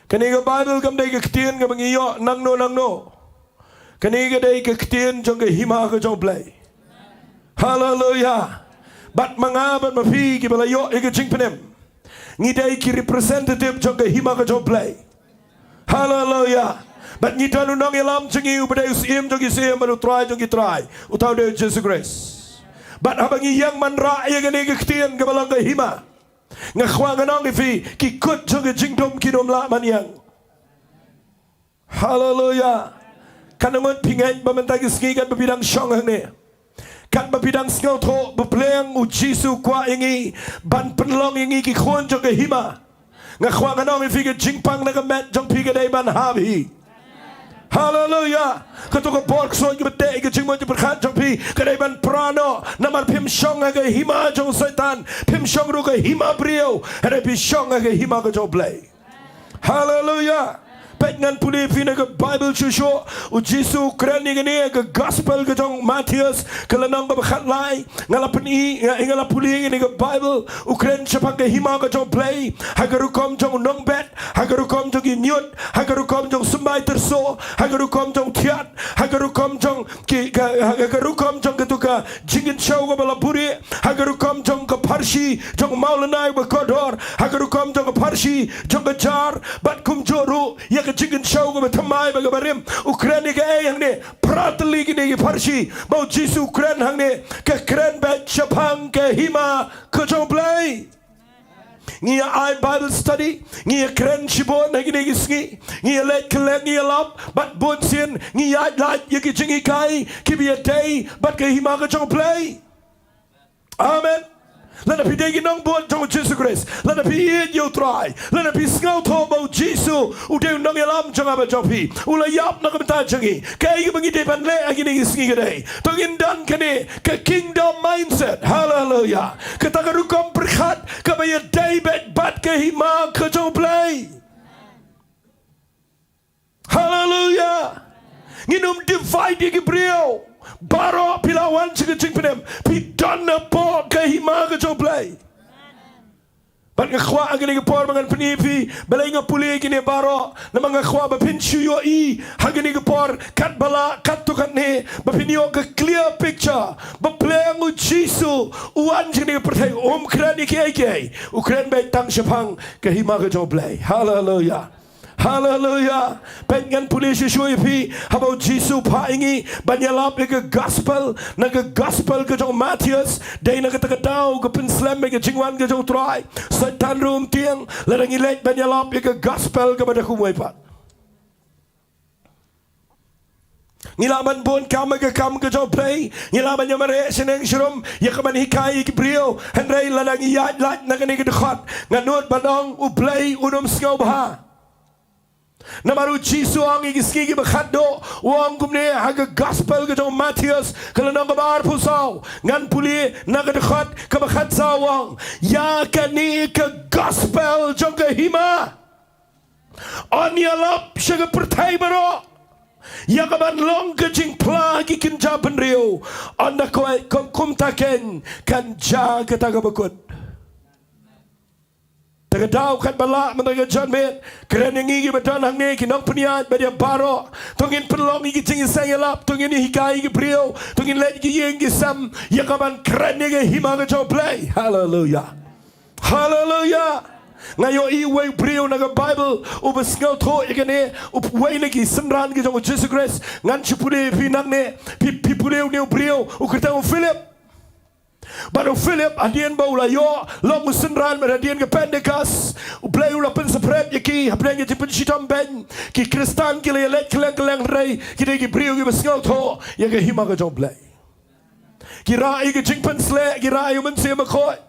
Kane ka Baibl kam dei ka ktien kaba ngi ïoh nangno nangno. Kane ka dei ka ktien jong ka hima ka jong U Blei. Haleluya. Bad ma nga bad ma phi kiba la ïoh ïa ka jingpynim, ngi dei ki representative jong ka hima ka jong U Blei. Haleluya. Bad ngi don u nongïalam jong ngi uba dei u Syiem jong ki syiem bad u Trai jong ki trai, uta u dei U Jisu Khrist. Bad haba ngi ïeng ban rah ïa kane ka ktien kaba long ka hima, nga kwah ngan ong ïa phi, ki kut jong ka jingdum kin ym lah ban ïeng. Haleluya. Katno ngut phi ngeit ba mynta ki sngi, katba phi dang shong hangne, katba phi dang sngewthuh ba pleng U Jisu u kwah ïa ngi ban pynlong ïa ngi ki khun jong ka hima, nga kwah ngan ong ïa phi, ka jingpang na ka met jong phi ka dei ban hap hi. Haleluya. Kato ka bor ksuid kaba teh ïa ka jingmut jingpyrkhat jong phi ka dei ban pra noh, namar phim shong ha ka hima jong u Soitan, phim shong ruh ha ka hima briew, hynrei phi shong ha ka hima ka jong U Blei. Haleluya. Peit, ngan pule ïa phi na ka Baibl shuh shuh. U Jisu u kren ïa kane ha ka Gospel ka jong u Mathaios, ka lynnong kaba khatlai. Nga la pyni, nga, nga la pule ïa kane ka Baibl. U kren shaphang ka hima ka jong U Blei ha ka rukom jong u nongbet, ha ka rukom jong ki ñiut, ha ka rukom jong u symbai tyrso, ha ka rukom jong u thiat, ha ka rukom jong ki, ka, ha ka rukom jong kato ka jingkynshew kaba la buhrieh, ha ka rukom jong ka pharshi jong u mawlynnai uba kordor, ha ka rukom jong ka pharshi jong ka jar, bad kumjuh ruh ïa ka jingkynshew kaba thymmai bad kaba rim. U kren ïa kaei hangne? Phra tylli kine ki pharshi ba U Jisu u kren hangne, ka kren beit shaphang ka hima ka jong U Blei. Ngi ïa ai Bible study, ngi ïa kren shibun ha kine ki sngi, ngi ïa leit kylleng, ngi ïa lap, bad bun sien ngi ïa lait ïa ki jinghikai kiba ïadei bad ka hima ka jong U Blei. Amen. Lada phi dei ki nongbud jong U Jisu Khrist, lada phi ïeit ïa U Trai, lada phi sngewthuh ba U Jisu u dei u nongïalam jong nga bad jong phi, u la ïap na ka bynta jong ngi, kaei kaba ngi dei ban leh ha kine ki sngi ka dei, to ngin don kane ka kingdom mindset. Haleluya. Kata ka rukom pyrkhat kaba ïadei beit bad ka hima ka jong U Blei. Haleluya. Ngin ym divide ïa ki briew. Baroh phi la wan sha ka jingpynim, phi don hapoh ka hima ka jong U Blei. Bad nga kwah ha kane ka por ba ngan pyni ïa phi, balei nga pule ïa kine baroh, namar nga kwah ba phin shu ïohi ha kane ka por katba lah, katto katne, ba phin ïoh ka clear picture ba pleng U Jisu u wan sha kane ka pyrthei um kren ïa kiei kiei, u kren beit tang shaphang ka hima ka jong U Blei. Haleluya. Haleluya. Peit, ngan pule shuh shuh ïa phi, haba U Jisu u phah ïa ngi ban ïalap ïa ka gospel, na ka gospel ka jong u Mathaios, dei na kata ka daw ka pynslem ïa ka jingwan ka jong U Trai. Soitan ruh um tieng lada ngi leit ban ïalap ïa ka gospel kaba da kumwei pat. Ngi lah ban bun kam ha ka kam ka jong U Blei, ngi lah ban ïamareh shaneng sharum ïa ka ban hikai ïa ki briew, hynrei lada ngi ïaid lait na kane ka dkhot, nga nud ban ong U Blei un ym sngewbha. Namar U Jisu u ong ïa ki sngi kiba khatduh, u ong kumne ha ka gospel ka jong u Mathaios, ka lynnong kaba arphew saw, ngan pule na ka dkhot kaba khatsaw, u ong: Ïa kane ka gospel jong ka hima yn ïalap sha ka pyrthei baroh, ïa ka ban long ka jingphla ha ki kynja bynriew, ynda kawei kum, kumta keiñ kan jia kata kaba kut. Te Ka daw kat ba lah mynta ka janmiet, kren ïa ngi kiba don hangne, ki nongpynïaid bad ïa baroh. To ngin pynlong ïa ki jingïaseng ïalap, to ngin hikai ïa ki briew, to ngin leit ïa ki ïing ki sem ïa ka ban kren ïa ka hima ka jong U Blei. Haleluya. Haleluya. Nga ïohi uwei u briew na ka Baibl uba sngewthuh ïa kane, uwei na ki synran ki jong U Jisu Khrist. Ngan shu pule ïa phi nangne, phi, phi pule ïa une u briew, u kyrteng u Philip. Bad u Philip, hadien ba u la ïoh long u synran, bad hadien ka Pentekost, U Blei u la pynsaphriang ïa ki hapdeng ka jingpynshitom beiñ. Ki Khristan ki la ïaleit kylleng kylleng, hynrei ki dei ki briew kiba sngewthuh ïa ka hima ka jong U Blei. Ki rah ïa ka jingpynsleh, ki rah ïa U Mynsiem Bakhuid.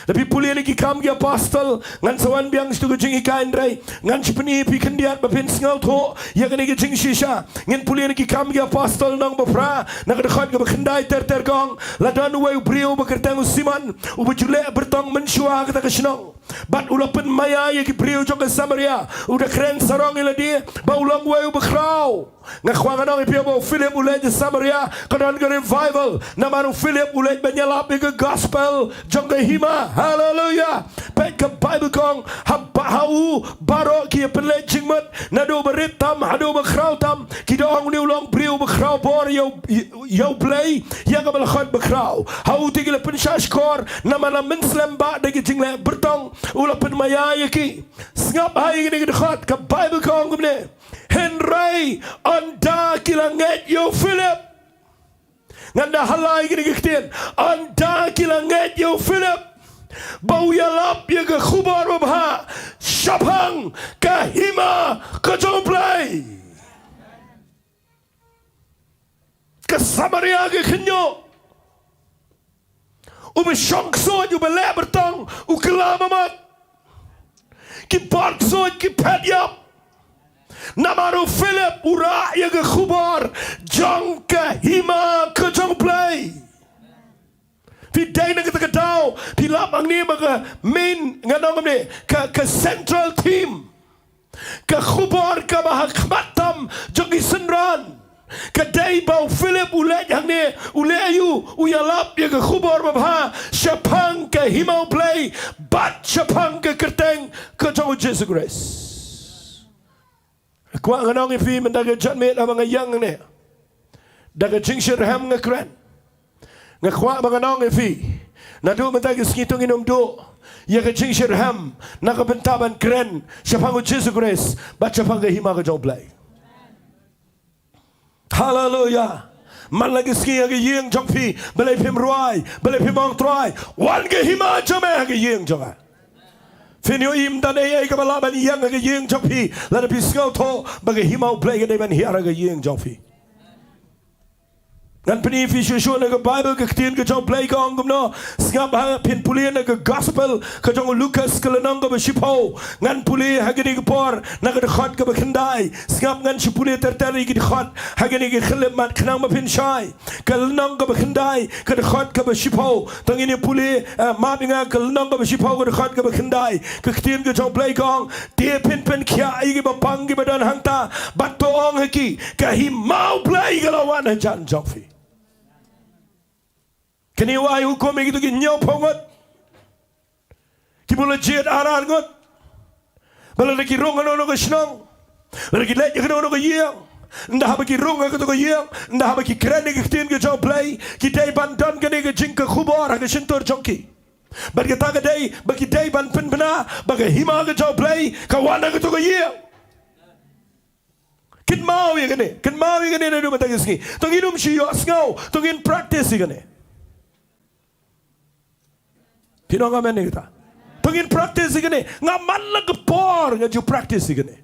Lada phi pule na Ki Kam ki Apostol, ngan sa wan biang sha ka jinghikai, hynrei ngan shu pyni ïa phi khyndiat ba phin sngewthuh ïa kane ka jingshisha. Ngin pule na Ki Kam ki Apostol lynnong ba phra, na ka dkhot kaba khyndai ter ter, ka ong, la don uwei u briew ba kyrteng u Simon, uba ju leh byrtong mynshuwa ha kata ka shnong. Bad u la pynmaïa ïa ki briew jong ka Samaria, u da kren sarong ïa lade ba u long uwei uba khraw. Nga kwah ngan ong ïa phi, haba u Philip u leit sha Samaria, ka don ka revival. Namar u Philip u leit ban ïalap ïa ka gospel jong ka hima. Haleluya. Peit, ka Baibl ka ong, ha ba, ha u baroh ki ïa pynleit jingmut, naduh ba rit tam haduh ba khraw tam, ki da ong, une u long briew ba khraw bor ïa u, ïa u Blei, ïa kaba la khot ba khraw. Ha u te ki la pynshah shkor, namar la mynslem bha da ki jingleh byrtong, u la pynmaïa ïa ki. Sngap ha ïa kine ki dkhot, ka Baibl ka ong kumne. Hynrei ynda ki la ngeit ïa u Philip. Ngan da ha lai kine ki ktien. Ynda ki la ngeit ïa u Philip ba u ïalap ïa ka khubor babha shaphang ka hima ka jong U Blei. Ka Samaria ka khynñiuh. Uba shong ksuid, uba leh byrtong, u kylla mamat. Ki bor ksuid, ki phet ïap. Namar u Philip u rah ïa ka khubor jong ka hima ka jong U Blei. Phi dei na kata ka daw, phi lap hangne ba ka main, ngan ong kumne, ka, ka central theme. Ka khubor kaba ha khmat tam jong ki synran ka dei ba u Philip u leit hangne, u leit ïa u, u ïalap ïa ka khubor babha shaphang ka hima U Blei bad shaphang ka kyrteng ka jong U Jisu Khrist. Kwah ngan ong ïa phi mynta ka janmiet haba nga ïeng hangne, da ka jingshitrhem nga kren. Nga kwah ba ngan ong ïa phi, naduh mynta ka sngi to ngin ym duh ïa ka jingshitrhem na ka bynta ban kren shaphang U Jisu Khrist bad shaphang ka hima ka jong U Blei. Haleluya. Man la ka sngi ha ka ïing jong phi, balei phim rwai, balei phim ong, Trai, wan ka hima jong me ha ka ïing jong nga. Phin ïohi ym don ei ei kaba lah ban ïeng ha ka ïing jong phi lada phi sngewthuh ba ka hima U Blei ka dei ban hiar ha ka ïing jong phi. Ngan pyni ïa phi shuh shuh na ka Baibl, ka ktien ka jong U Blei ka ong kumno. Sngap ha, phin pule na ka gospel ka jong u Lukas, ka lynnong kaba shiphew. Ngan pule ha kane ka por na ka dkhot kaba khyndai. Sngap, ngan shu pule ter ter ïa ki dkhot ha kane ka khyllipmat khnang ba phin shai. Ka lynnong kaba khyndai, ka dkhot kaba shiphew. To ngin ïa pule, eh, map ïa nga, ka lynnong kaba shiphew, ka dkhot kaba khyndai. Ka ktien ka jong U Blei ka ong, te phin pynkhiah ïa ki bapang kiba don hangta, bad to ong ha ki, ka hima U Blei ka la wan hajan jong phi. Kane u ai hukum ïa kito ki hynñiewphew ngut kiba la jied ar ar ngut, ba lada ki rung ha kano kano ka shnong, lada ki leit ha kano kano ka ïing, ynda haba ki rung ha kato ka ïing, ynda haba ki kren ïa ka ktien ka jong U Blei, ki dei ban don kane ka jingkyrkhu bor ha ka shyntur jong ki. Bad kata ka dei ba ki dei ban pynbna ba ka hima ka jong U Blei ka wan ha kato ka ïing. Kynmaw ïa kane, kynmaw ïa kane naduh mynta ka sngi. To ngin ym shu ïohsngew, to ngin practice ïa kane. Phi ong amen ïa kata? To ngin practice ïa kane. Nga man la ka por nga ju practice ïa kane.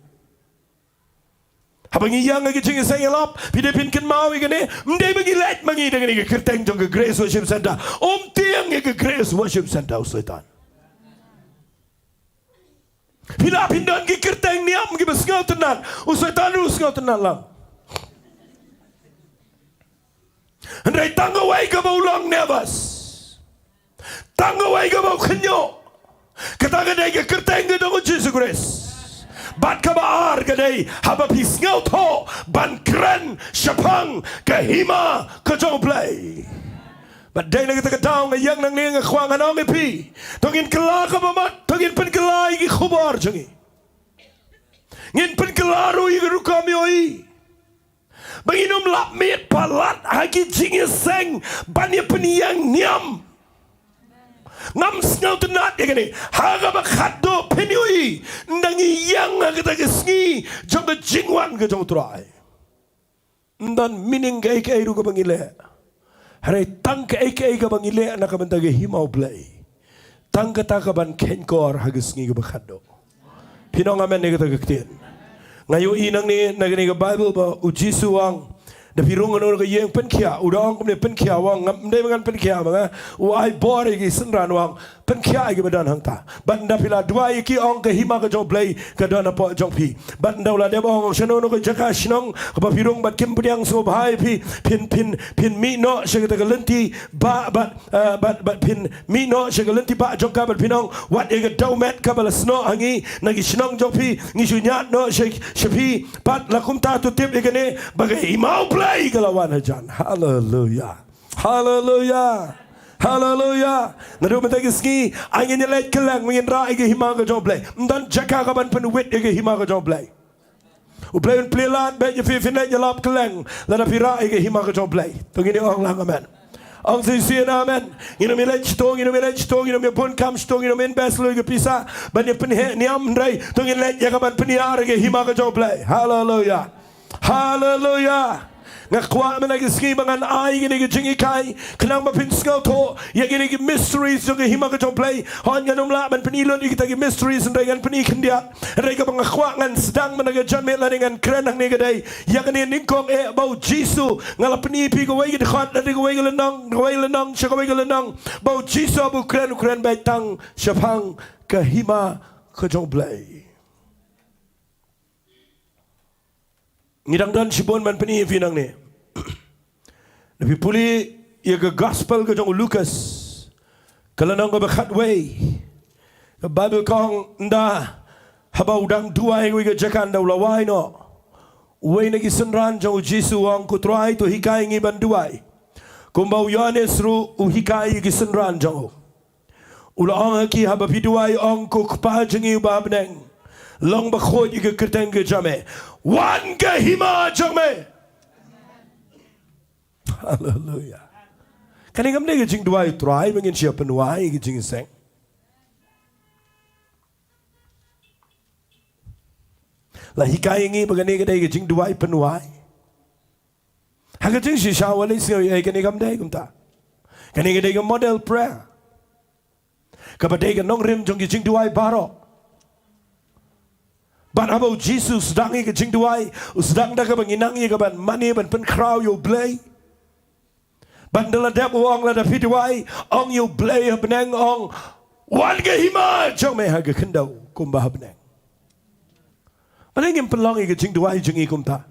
Haba ngi ïeng ha ka jingïaseng ïalap, phi dei phin kynmaw ïa kane. Ym dei ba ngi leit ma ngi da kane ka kyrteng jong ka Grace Worship Centre. Um tieng ïa ka Grace Worship Centre u Soitan. Phi lah phin don ki kyrteng niam kiba sngewtynnat, u Soitan ruh u sngewtynnat lang. Hynrei tang kawei kaba u long nervous, tang kawei kaba u khynñiuh, kata ka dei ka kyrteng ka jong u Jisu Khrist. Bad kaba ar ka dei haba phi sngewthuh ban kren shaphang ka hima ka jong U Blei. Bad dei na kata ka daw nga ïeng nangne nga kwah ngan ong ïa phi, to ngin kylla ka ba mat, to ngin pynkylla ïa ki khubor jong ngi. Ngin pynkylla ruh ïa ka rukom ïohi. Ba ngin ym lap miet palat ha ki jingïaseng ban ïa pynïeng niam. Ngam sngewtynnat ïa kane. Ha kaba khatduh phin ïohi, ynda ngi ïeng ha kata ka sngi jong ka jingwan ka jong U Trai, ym don meaning kaei kaei ruh kaba ngi leh. Hynrei tang kaei kaei kaba ngi leh na ka bynta ka hima U Blei, tang kata ka ban kheiñkor ha ka sngi kaba khatduh. Phin ong amen ïa kata ka ktien. Nga ïohi nangne na kane ka Baibl ba U Jisu u ong, da phi rung hano hano ka ïing, pynkhiah. U da ong kumne, pynkhiah, u ong, ngam, ym dei ba ngan pynkhiah, ba nga, u ai bor ïa ki synran, u ong, pynkhiah ïa ki ba don hangta. Bad ynda phi la duwai ïa ki, ong, ka hima ka jong U Blei ka don hapoh jong phi. Bad ynda u la dep ong, shano hano ka jaka shnong kaba phi rung bad kim pdiang sngewbha ïa phi, phin, phin, phin mih noh sha kata ka lynti bah, bad, eh, bad, bad phin mih noh sha ka lynti bah jong ka, bad phin ong, wat ïa ka dewmet kaba la snoh ha ngi na ki shnong jong phi, ngi shu ñiad noh sha, sha phi. Bad la kumta, to tip ïa kane, ba ka hima U Blei ka la wan hajan. Haleluia. Haleluia. Haleluia. Naduh mynta ka sngi, ai ngin ïaleit kylleng, ngin rah ïa ka hima ka jong U Blei. Ym don jaka ka ban pynwit ïa ka hima ka jong U Blei. U Blei un plie lad beit ïa phi, phin leit ïalap kylleng lada phi rah ïa ka hima ka jong U Blei. To ngin ong lang amen. Ong shisien amen. Ngin ym ïaleit shito, ngin ym ïaleit shito, ngin ym ïabun kam shito, ngin ym invest lum ïa ka pisa ban ïa pynheh niam, hynrei to ngin leit ïa ka ban pynïar ïa ka hima ka jong U Blei. Haleluia. Haleluia. Nga kwah mynta ka sngi ba ngan ai kine ki jinghikai khnang ba phin sngewthuh ïa kine ki mysteries jong ka hima ka jong U Blei. Hooid, ngan ym lah ban pyni lut ïa kita ki mysteries, hynrei ngan pyni khyndiat. Hynrei kaba nga kwah ngan sdang mynta ka janmiet lane ngan kren hangne ka dei ïa kane nyngkong eh ba U Jisu, nga la pyni ïa phi kawei ka dkhot, lane kawei ka lynnong, kawei ka lynnong sha kawei ka lynnong, ba U Jisu haba u kren, u kren beit tang shaphang ka hima ka jong U Blei. Ngi dang don shibun ban pyni ïa phi nangne. Lada phi pule ïa ka gospel ka jong u Lukas, ka lynnong kaba khatwei, ka Baibl ka ong, ynda haba u dang duwai ha kawei ka jaka, ynda u la wai noh, uwei na ki synran jong U Jisu u ong, Ko Trai, to hikai ngi ban duwai kumba u Ïoannis ruh u hikai ïa ki synran jong u. U la ong ha ki, haba phi duwai, ong, Ko Kpa jong ngi uba ha bneng, long bakhuid ïa ka kyrteng ka jong me, wan ka hima jong me. Haleluia. Kane kam dei ka jingduwai U Trai ba ngin sa pynwai ïa ka jingïaseng. La hikai ïa ngi ba kane ka dei ka jingduwai pynwai. Ha ka jingshisha wat leit sngew ïa kane, kam dei kumta. Kane ka dei ka model prayer kaba dei ka nongrim jong ki jingduwai baroh. Bad haba U Jisu u sdang ïa ka jingduwai, u sdang da kaba ngi nang ïa ka ban mane, ban pynkhraw ïa U Blei. Bad ynda la dep u ong, lada phi duwai, ong ïa U Blei ha bneng, ong, wan ka hima jong me ha ka khyndew kumba ha bneng. Balei ngim pynlong ïa ka jingduwai jong ngi kumta?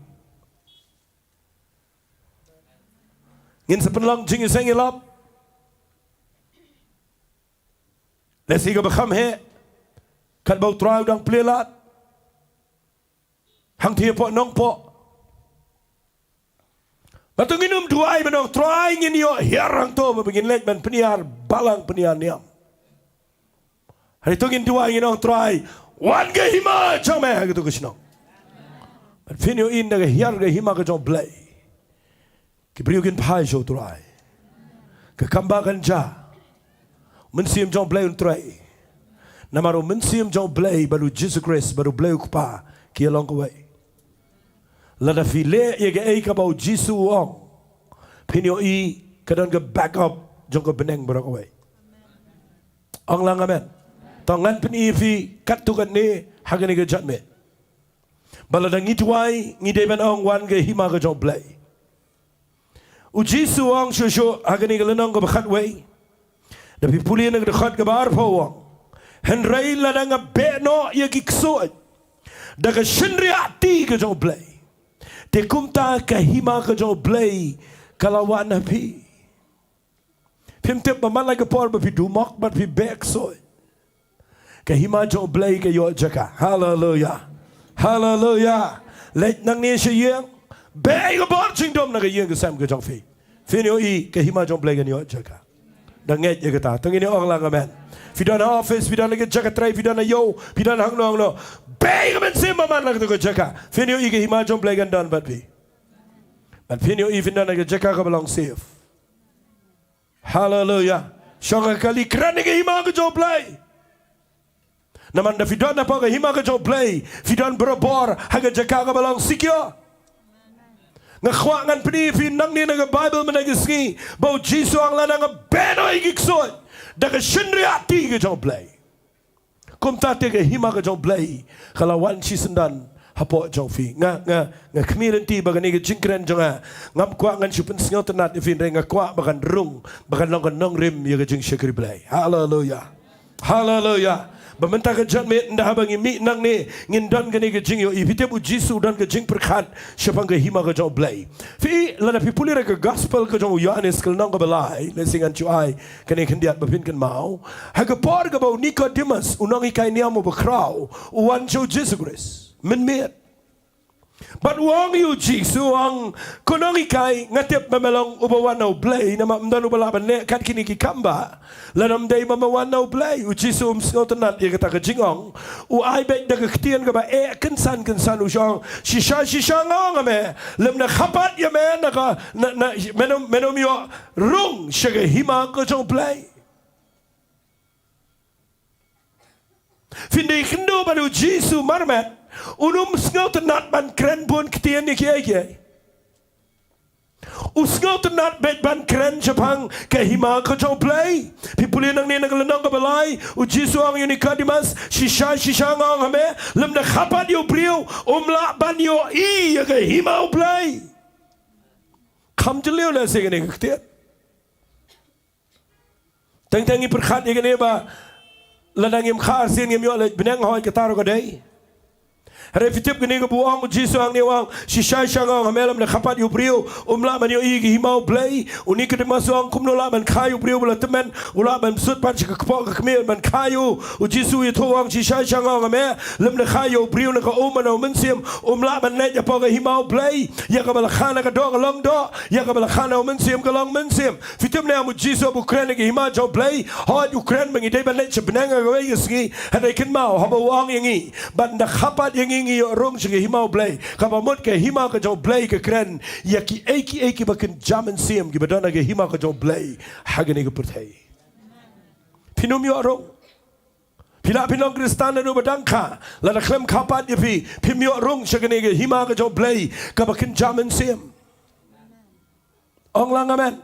Ngin sa pynlong jingïaseng ïalap. Lehse kaba kham heh, katba U Trai u dang plie lad hangtei hapoh Nongpoh. Bad to ngin ym duwai ban ong, Trai, ngin ïoh hiar hangto ba ngin leit ban pynïar balang, pynïar niam. Hynrei to ngin duwai, ngin ong, Trai, wan ka hima jong me ha kato ka shnong. Bad phin ïohi, ynda ka hiar ka hima ka jong U Blei, ki briew kin phai sha U Trai. Ka kam ba kan jia, U Mynsiem jong U Blei un trei. Namar U Mynsiem jong U Blei bad U Jisu Khrist bad U Blei U Kpa ki ïalong kawei. Lada phi leh ïa kaei kaba U Jisu u ong, phin ïohi ka don ka backup jong ka bneng baroh kawei. Ong lang amen. To ngan pyni ïa phi katto katne ha kane ka janmiet ba lada ngi duwai, ngi dei ban ong, wan ka hima ka jong U Blei. U Jisu u ong shuh shuh ha kane ka lynnong kaba khatwei, lada phi pule na ka dkhot kaba arphew, u ong, hynrei lada nga beh noh ïa ki ksuid da ka shynriahti ka jong U Blei, te kumta ka hima ka jong U Blei ka la wan ha phi. Phim tip ba man la ka por ba phi dumok bad phi beh ksuid, ka hima jong U Blei ka ïoh jaka. Haleluia. Haleluia. Leit nangne sha ïing, beh ïa ka bor jingdum na ka ïing ka sem ka jong phi. Phin ïohi ka hima jong Blei kan ïoh jaka. Da ngeit ïa kata. To ngin ong lang amen. Phi don ha office, phi don ha ka jaka trei, phi don ha ïew, phi don hangno hangno. Bei ka mynsiem ba man la kato ka jaka. Phin ïohi ka hima jong Blei kan don bad phi. Bad phin ïohi phin don ha ka jaka kaba long safe. Haleluya. Shong ha ka kali, kren ïa ka hima ka jong Blei. Namar da phi don hapoh ka hima ka jong Blei, phi don barabor ha ka jaka kaba long secure. Nga kwah ngan pyni ïa phi nangne na ka Baibl mynne ka sngi ba u Jisu u ong, lada nga beh noh ïa ki ksuid da ka shynriahti ka jong Blei, kumta te ka hima ka jong Blei ka la wan shisyndon hapoh jong phi. Nga, nga, nga khmih lynti ba kane ka jingkren jong nga, ngam kwah ngan shu pynsngewtynnat ïa phi, hynrei nga kwah ba kan rung, ba kan long ka nongrim ïa ka jingshakri Blei. Haleluya. Haleluya. Ba mynta ka janmiet, ynda haba ngi mih nangne, ngin don kane ka jingïohi. Phi tip u Jisu u don ka jingpyrkhat shaphang ka hima ka jong Blei. Phi, lada phi pule ïa ka gospel ka jong u Ïoannis ka lynnong kaba lai, lehse ngan shu ai kane khyndiat ba phin kynmaw. Ha ka por kaba u Nicodemus, u nonghikai niam uba khraw, u wan sha u Jisu Khrist mynmiet. Bad u ong ïa u Jisu, u ong, ko nonghikai, nga tip ba me long uba wan na u Blei, namar ym don uba lah ban leh kat kine ki kam ba lada ym dei ba me wan na u Blei. U Jisu um sngewtynnat ïa kata ka jingong. U ai beit da ka ktien kaba eh kynsan kynsan, u ong, shisha shisha nga ong ha me, lymda khappad ïa me na ka, na, na, men ym, men ym ïoh rung sha ka hima ka jong Blei. Phin dei kynduh ba u Jisu marmet un ym sngewtynnat ban kren bun ktien ïa kiei kiei. U sngewtynnat beit ban kren shaphang ka hima ka jong Blei. Phi pule nangne na ka lynnong kaba lai, u Jisu u ong ïa u Nicodemus, shisha shisha nga ong ha me, lymda khappad ïa u briew um lah ban ïohi ïa ka hima u Blei. Kham jylliew lehse kane ka ktien. Teng teng ngi pyrkhat ïa kane ba lada ngim kha arsien ngim ïoh leit bneng, hooid kata ruh ka dei. Hynrei phi tip kane kaba u ong u Jisu hangne, u ong, shisha shisha nga ong ha me, lymda khappad ïa u briew um lah ban ïohi ïa ka hima u Blei. U Nicodemus u ong, kumno lah ban kha ïa u briew ba la tymmen, u lah ban bsut pat sha ka kpoh ka kmie ban kha ïa u. U Jisu u ïathuh u ong, shisha shisha nga ong ha me, lymda kha ïa u briew na ka um bad na u mynsiem um lah ban leit hapoh ka hima u Blei. Ïa kaba la kha na ka doh ka long doh, ïa kaba la kha na u mynsiem ka long mynsiem. Phi tip ne em, u Jisu haba u kren ïa ka hima jong u Blei, hooid u kren ba ngi dei ban leit sha bneng ha kawei ka sngi, hynrei kynmaw haba u ong ïa ngi ba ynda khappad ïa ngi ngi ïoh rung sha ka hima u Blei. Kaba mut ka hima ka jong u Blei ka kren ïa kiei kiei kiba kynja mynsiem kiba don ha ka hima ka jong u Blei ha kane ka pyrthei. Phin ym ïoh rung. Phi lah phi long Khristan naduh ba dang kha, lada khlem khappad ïa phi, phim ïoh rung sha kane ka hima ka jong u Blei kaba kynja mynsiem. Ong lang amen.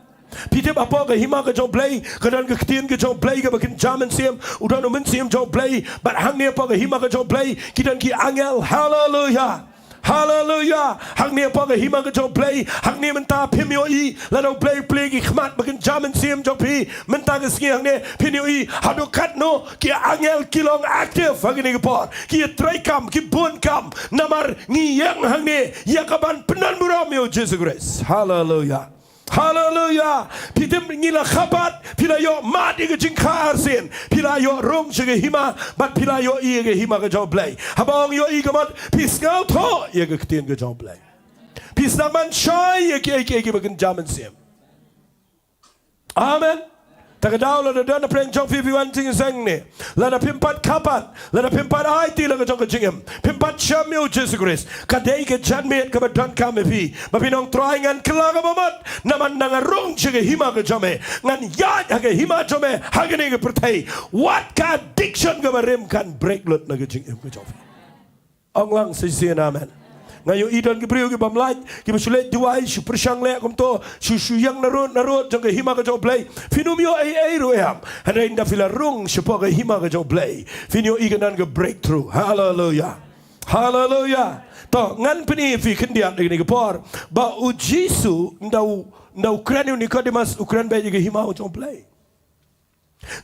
Phi tip hapoh ka hima ka jong u Blei ka don ka ktien ka jong u Blei kaba kynja mynsiem, u don u Mynsiem jong u Blei, bad hangne hapoh ka hima ka jong u Blei ki don ki angel. Haleluya. Haleluya. Hangne hapoh ka hima ka jong u Blei, hangne mynta phim ïohi, lada u Blei u plie ki khmat ba kynja mynsiem jong phi mynta ka sngi, hangne phin ïohi haduh katno ki angel ki long active ha kine ki por, ki ïa trei kam, ki bun kam. Namar ngi ïeng hangne ïa kaban pyndon burom ïa u Jisu Khrist. Haleluya. Haleluya. Phi tip, ngi la khappad, phi la ïoh mad ïa ka jingkha arsien, phi la ïoh rung sha ka hima, bad phi la ïohi ïa ka hima ka jong u Blei. Haba ong ïohi ka mut phi sngewthuh ïa ka ktien ka jong u Blei. Phi sdang ban shai ïa kiei kiei kiba kynja mynsiem. Amen. Ta ka daw lada don na pdeng jong phi, phi wan jingïaseng ne, lada phim pat khappad, lada phim pat aiti la ka jong ka jingim, phim pat shem ïa u Jisu Khrist, ka dei ka janmiet kaba donkam ïa phi ba phin ong, Trai, ngan kylla kaba mut, namar nga rung sha ka hima ka jong me, ngan ïaid ha ka hima jong me ha kane ka pyrthei. Wat ka addiction kaba rim kan break lut na ka jingim ka jong phi. Ong lang sa shisien amen. Nga ïohi don ki briew ki bym lait, kiba shu leit duwai, shu pyrshang leh kumto, shu, shu ïeng narud narud jong ka hima ka jong u Blei. Phin ym ïoh ei ei ruh em, hynrei ynda phi la rung shapoh ka hima ka jong u Blei, phin ïohi ka don ka breakthrough. Haleluya. Haleluya. To ngan pyni ïa phi khyndiat ha kane ka por ba u Jisu ynda u, ynda u kren ïa u Nicodemus, u kren beit ïa ka hima ka jong u Blei.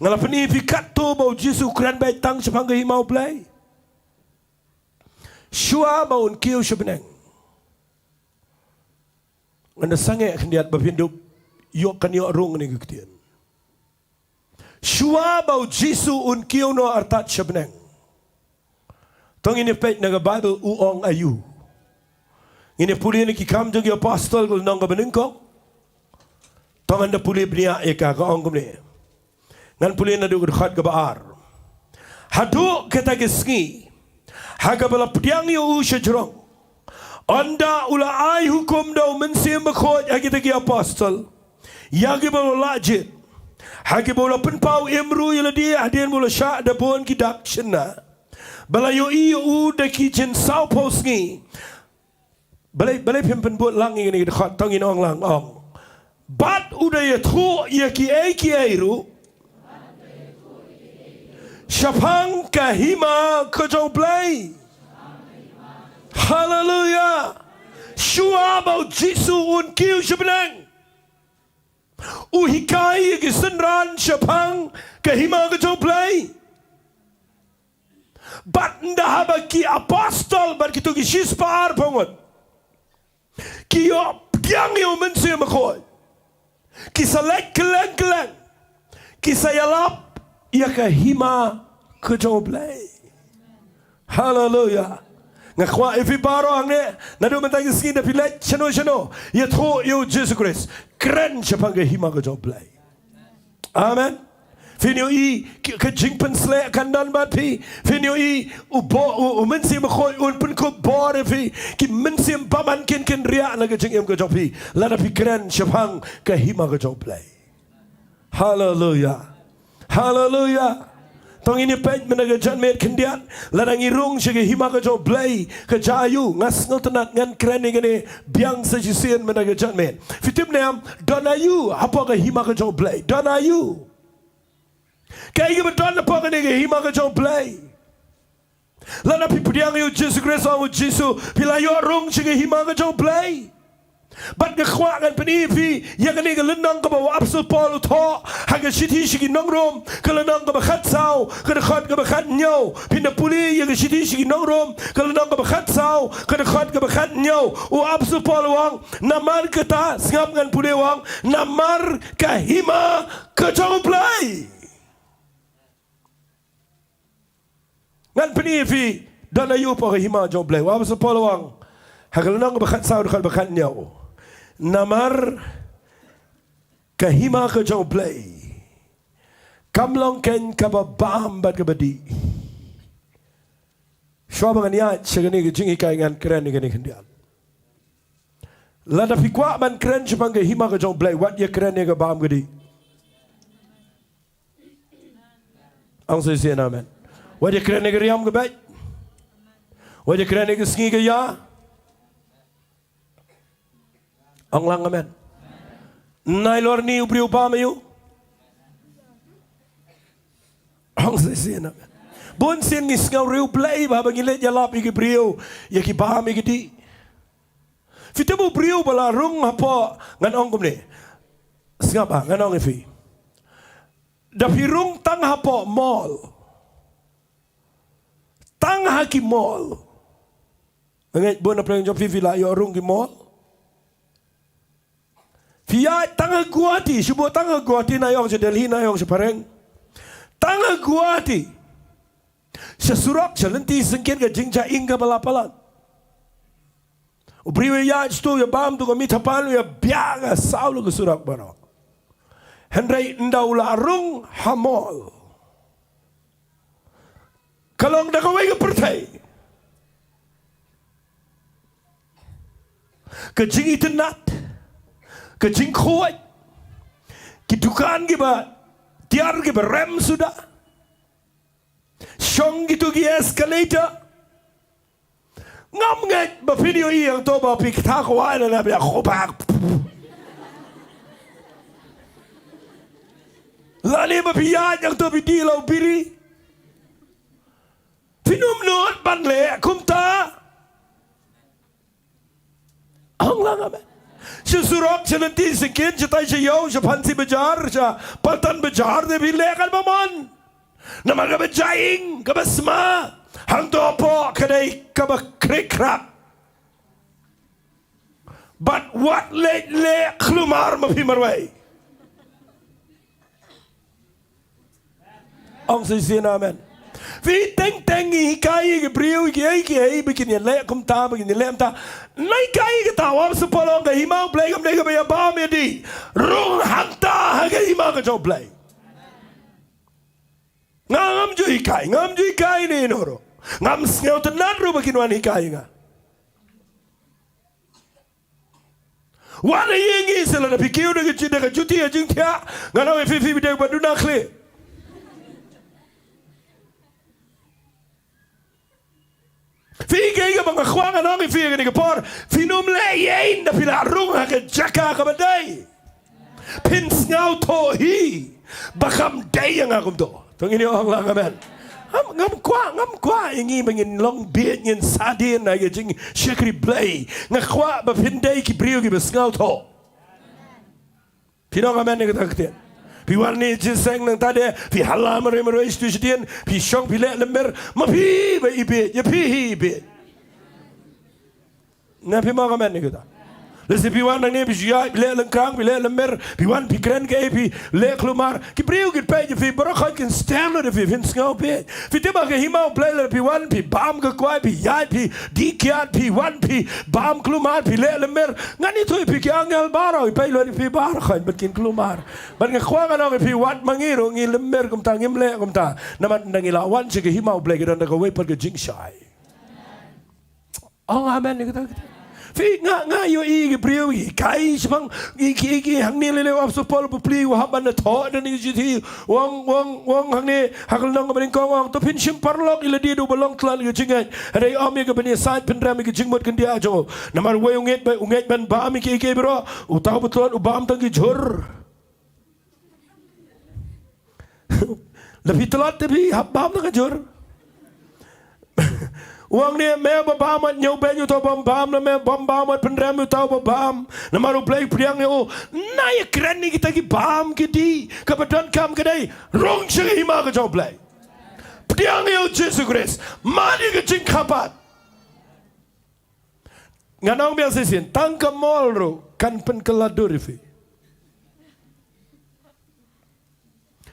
Nga la pyni ïa phi katto ba u Jisu u kren beit tang shaphang ka hima u Blei. Shuwa ba un kiew sha bneng. Ngan da sangeh khyndiat ba phin dup ïoh, kan ïoh rung kane ka ktien. Shuwa ba u Jisu un kiew noh artat sha bneng, to ngin ïa peit na ka Baibl u ong aïu. Ngin ïa pule na Ki Kam jong ki Apostol ka lynnong kaba nyngkong. To ngan da pule bniah ïa ka, ka ong kumne. Ngan pule naduh ka dkhot kaba ar. Haduh kata ka sngi, ha kaba la pdiang ïa u sha jrong, ynda u la ai hukum da u Mynsiem Bakhuid ha kita ki apostol, ïa kiba u la lah jied, ha kiba u la pynpaw im ruh ïa lade hadien ba u la shah da bun ki dak shynna, ba la ïohi ïa u da ki jingsaw phew sngi. Balei, balei phim pynbud lang ïa kane ka dkhot? To ngin ong lang, ong. Bad u da ïathuh ïa kiei kiei ruh shaphang ka hima ka jong U Blei. Haleluya. Shuwa ba u Jisu un kiew sha bneng, u hikai ïa ki synran shaphang ka hima ka jong U Blei. Bad ynda haba ki apostol bad kito ki shispah arphew ngut ki ïoh pdiang ïa u Mynsiem Bakhuid, ki sa leit kylleng kylleng, ki sa ïalap ïa ka hima ka jong U Blei. Haleluya. Nga kwah ïa phi baroh hangne, naduh mynta ka sngi, da phi leit shano shano, ïathuh ïa u Jisu Khrist, kren shaphang ka hima ka jong U Blei. Amen. Phin ïohi ki, ka jingpynshlur kan don bad phi. Phin ïohi u bo-, u, u Mynsiem Bakhuid un pynkup bor ïa phi. Ki mynsiem bymman kin, kin riah na ka jingim ka jong phi lada phi kren shaphang ka hima ka jong U Blei. Haleluya. Haleluya. To ngin ïa peit mynta ka janmiet khyndiat, lada ngi rung sha ka hima ka jong U Blei, ka jia aiu? Nga sngewtynnat ngan kren ïa kane biang sa shisien mynta ka janmiet. Phi tip ne em, don aiu hapoh ka hima ka jong U Blei? Don aiu? Kaei kaba don hapoh kane ka hima ka jong U Blei? Lada phi pdiang ïa u Jisu Khrist, ong u Jisu, phi la ïoh rung sha ka hima ka jong U Blei. Bad nga kwah ngan pyni ïa phi ïa kane ka lynnong kaba u apostol Paul u thoh ha ka shithi sha ki nong Rom, ka lynnong kaba khatsaw, ka dkhot kaba khathynñiew. Phin da pule ïa ka shithi sha ki nong Rom, ka lynnong kaba khatsaw, ka dkhot kaba khathynñiew. U apostol Paul u ong, namar kata, sngap ngan pule, u ong, namar ka hima ka jong U Blei. Ngan pyni ïa phi, don aiu hapoh ka hima jong U Blei? U apostol Paul u ong ha ka lynnong kaba khatsaw, dkhot ba khathynñiew, namar ka hima ka jong U Blei kam long keiñ kaba bam bad kaba dih. Shuwa ba ngan ïaid sha kane ka jinghikai, ngan kren ïa kane khyndiat. Lada phi kwah ban kren shaphang ka hima ka jong U Blei, wat ïa kren ïa ka bam ka dih. Ong sa shisien amen. Wat ïa kren ïa ka riam ka beit. Wat ïa kren ïa ka sngi ka ïa. Ong lang amen. Nai lor ni u briew bam aiu? Ong sa shisien amen. Bun sien ngi sngew riewblei ba haba ngi leit ïalap ïa ki briew, ïa ki bam ïa ki dih. Phi tip u briew ba la rung hapoh, ngan ong kumne. Sngap ah, ngan ong ïa phi. Da phi rung tang hapoh mall, tang ha ki mall. Nga ngeit bun na pdeng jong phi phi la ïoh rung ki mall. Phi ïaid tang ha Guwahati, shu buh tang ha Guwahati, nai ong sha Delhi, nai ong sha phareng. Tang ha Guwahati, sha surok, sha lynti syngkien, ka jingjia ing kaba la palat. U briew u ïaid sha tu, u ïa bam tu ka mita pan, u ïa biah ka saw la ka surok baroh. Hynrei ynda u la rung ha mall, ka long da kawei ka pyrthei. Ka jingitynnad, ka jingkhuid, ki dukan kiba tiar kiba rem suda. Shong kito ki escalator. Ngam ngeit ba phin ïohi hangto ba phi ktah kwai lane ba ïa khopak. Lane ba phi ïaid hangto phi dih la u biri. Phin ym nud ban leh kumta. Ong lang amen. Sha surok, sha lynti syngkien, shatai sha ïew, sha Phansi Bazaar, sha Paltan Bazaar, te phi leh katba mon. Namar kaba jia ing, kaba sma, hangto hapoh ka dei kaba khrik khrak. Bad wat leh leh khlumar ma phi marwei. Ong sa shisien amen. Phi teng teng ngi hikai ïa ki briew kiei kiei ba kin ïaleh kumta, ba kin ïaleh kumta. Nga hikai ïa kata, u ap sa pynlong ka hima u Blei kam dei kaba ïa bam ïa dih. Rung hangta ha ka hima ka jong u Blei. Nga ngam ju hikai, ngam ju hikai ne ïa no ruh. Ngam sngewtynnat ruh ba kin wan hikai ïa nga. Wan ïa ngi sha lade phi kiew da ka ju-, da ka juti ha jingthiah. Ngan ong ïa phi, phi dei ba duna khlieh. Phi, kaei kaba nga kwah ngan ong ïa phi ha kane ka por, phin ym leh ïa ei ei ynda phi la rung ha ka jaka kaba dei. Phin sngewthuh hi ba kam dei ïa nga kumto. To ngin ong lang amen. Ngam, ngam kwah, ngam kwah ïa ngi ba ngin long bieit, ngin sadien ha ka jingshakri Blei. Nga kwah ba phin dei ki briew kiba sngewthuh. Phi ong amen ïa kata ka ktien. Phi wan ne jingseng nangta de, phi hala marwei marwei sha tu sha dien, phi shong phi leh lymmer, ma phi ba i bieit, ïa phi hi i bieit. Nga, phi ong amen ïa kata. Lehse phi wan nangne phi shu ïaid, phi leh lyngkrang, phi leh lymmer, phi wan phi kren kaei, phi leh khlumar. Ki briew kin peit ïa phi, baroh khoit kin stare lut ïa phi, phin sngew bieit. Phi tip ba ka hima u Blei lada phi wan, phi bam ka kwai, phi ïaid, phi dih kiad, phi wan, phi bam khlumar, phi leh lymmer. Ngan ïathuh ïa phi, ki angel baroh ki peit lut ïa phi baroh khoit bad kin khlumar. Bad nga kwah ngan ong ïa phi, wat ma ngi ruh ngi lymmer kumta, ngim leh kumta. Namar ynda ngi la wan sha ka hima u Blei ka don da kawei pat ka jingshai. Ong amen ïa kata, kata. Phi, nga, nga ïohi ki briew ki hikai shaphang ki, ki, ki hangne lei lei, u ap sa pynlong bapli, u hap ban da thoh da kane ka juti. U ong, u ong, u ong hangne ha ka lynnong kaba nyngkong, u ong to phin shim paralok ïa lade da uba long tlot ïa ka jingngeit. Hynrei ym ïa kaban ïasaid pynrem ïa ka jingmut khyndiat jong u. Namar uwei u ngeit ba, u ngeit ban bam ïa kiei kiei baroh, uta uba tlot u bam tang ki jhur. Lada phi tlot te phi hap bam tang ka jhur. U ong ne, me ba bam wat ñiew beiñ uta u bym bam, ne me bym bam wat pynrem uta u bym bam. Namar u Blei u pdiang ïa u. Nga ïakren ïa kita ki bam ki dih, kaba donkam ka dei rung sha ka hima ka jong u Blei. Pdiang ïa u Jisu Khrist. Mad ïa ka jingkyrpad. Ngan ong biang shisien, tang ka mall ruh kan pynkylla dur ïa phi.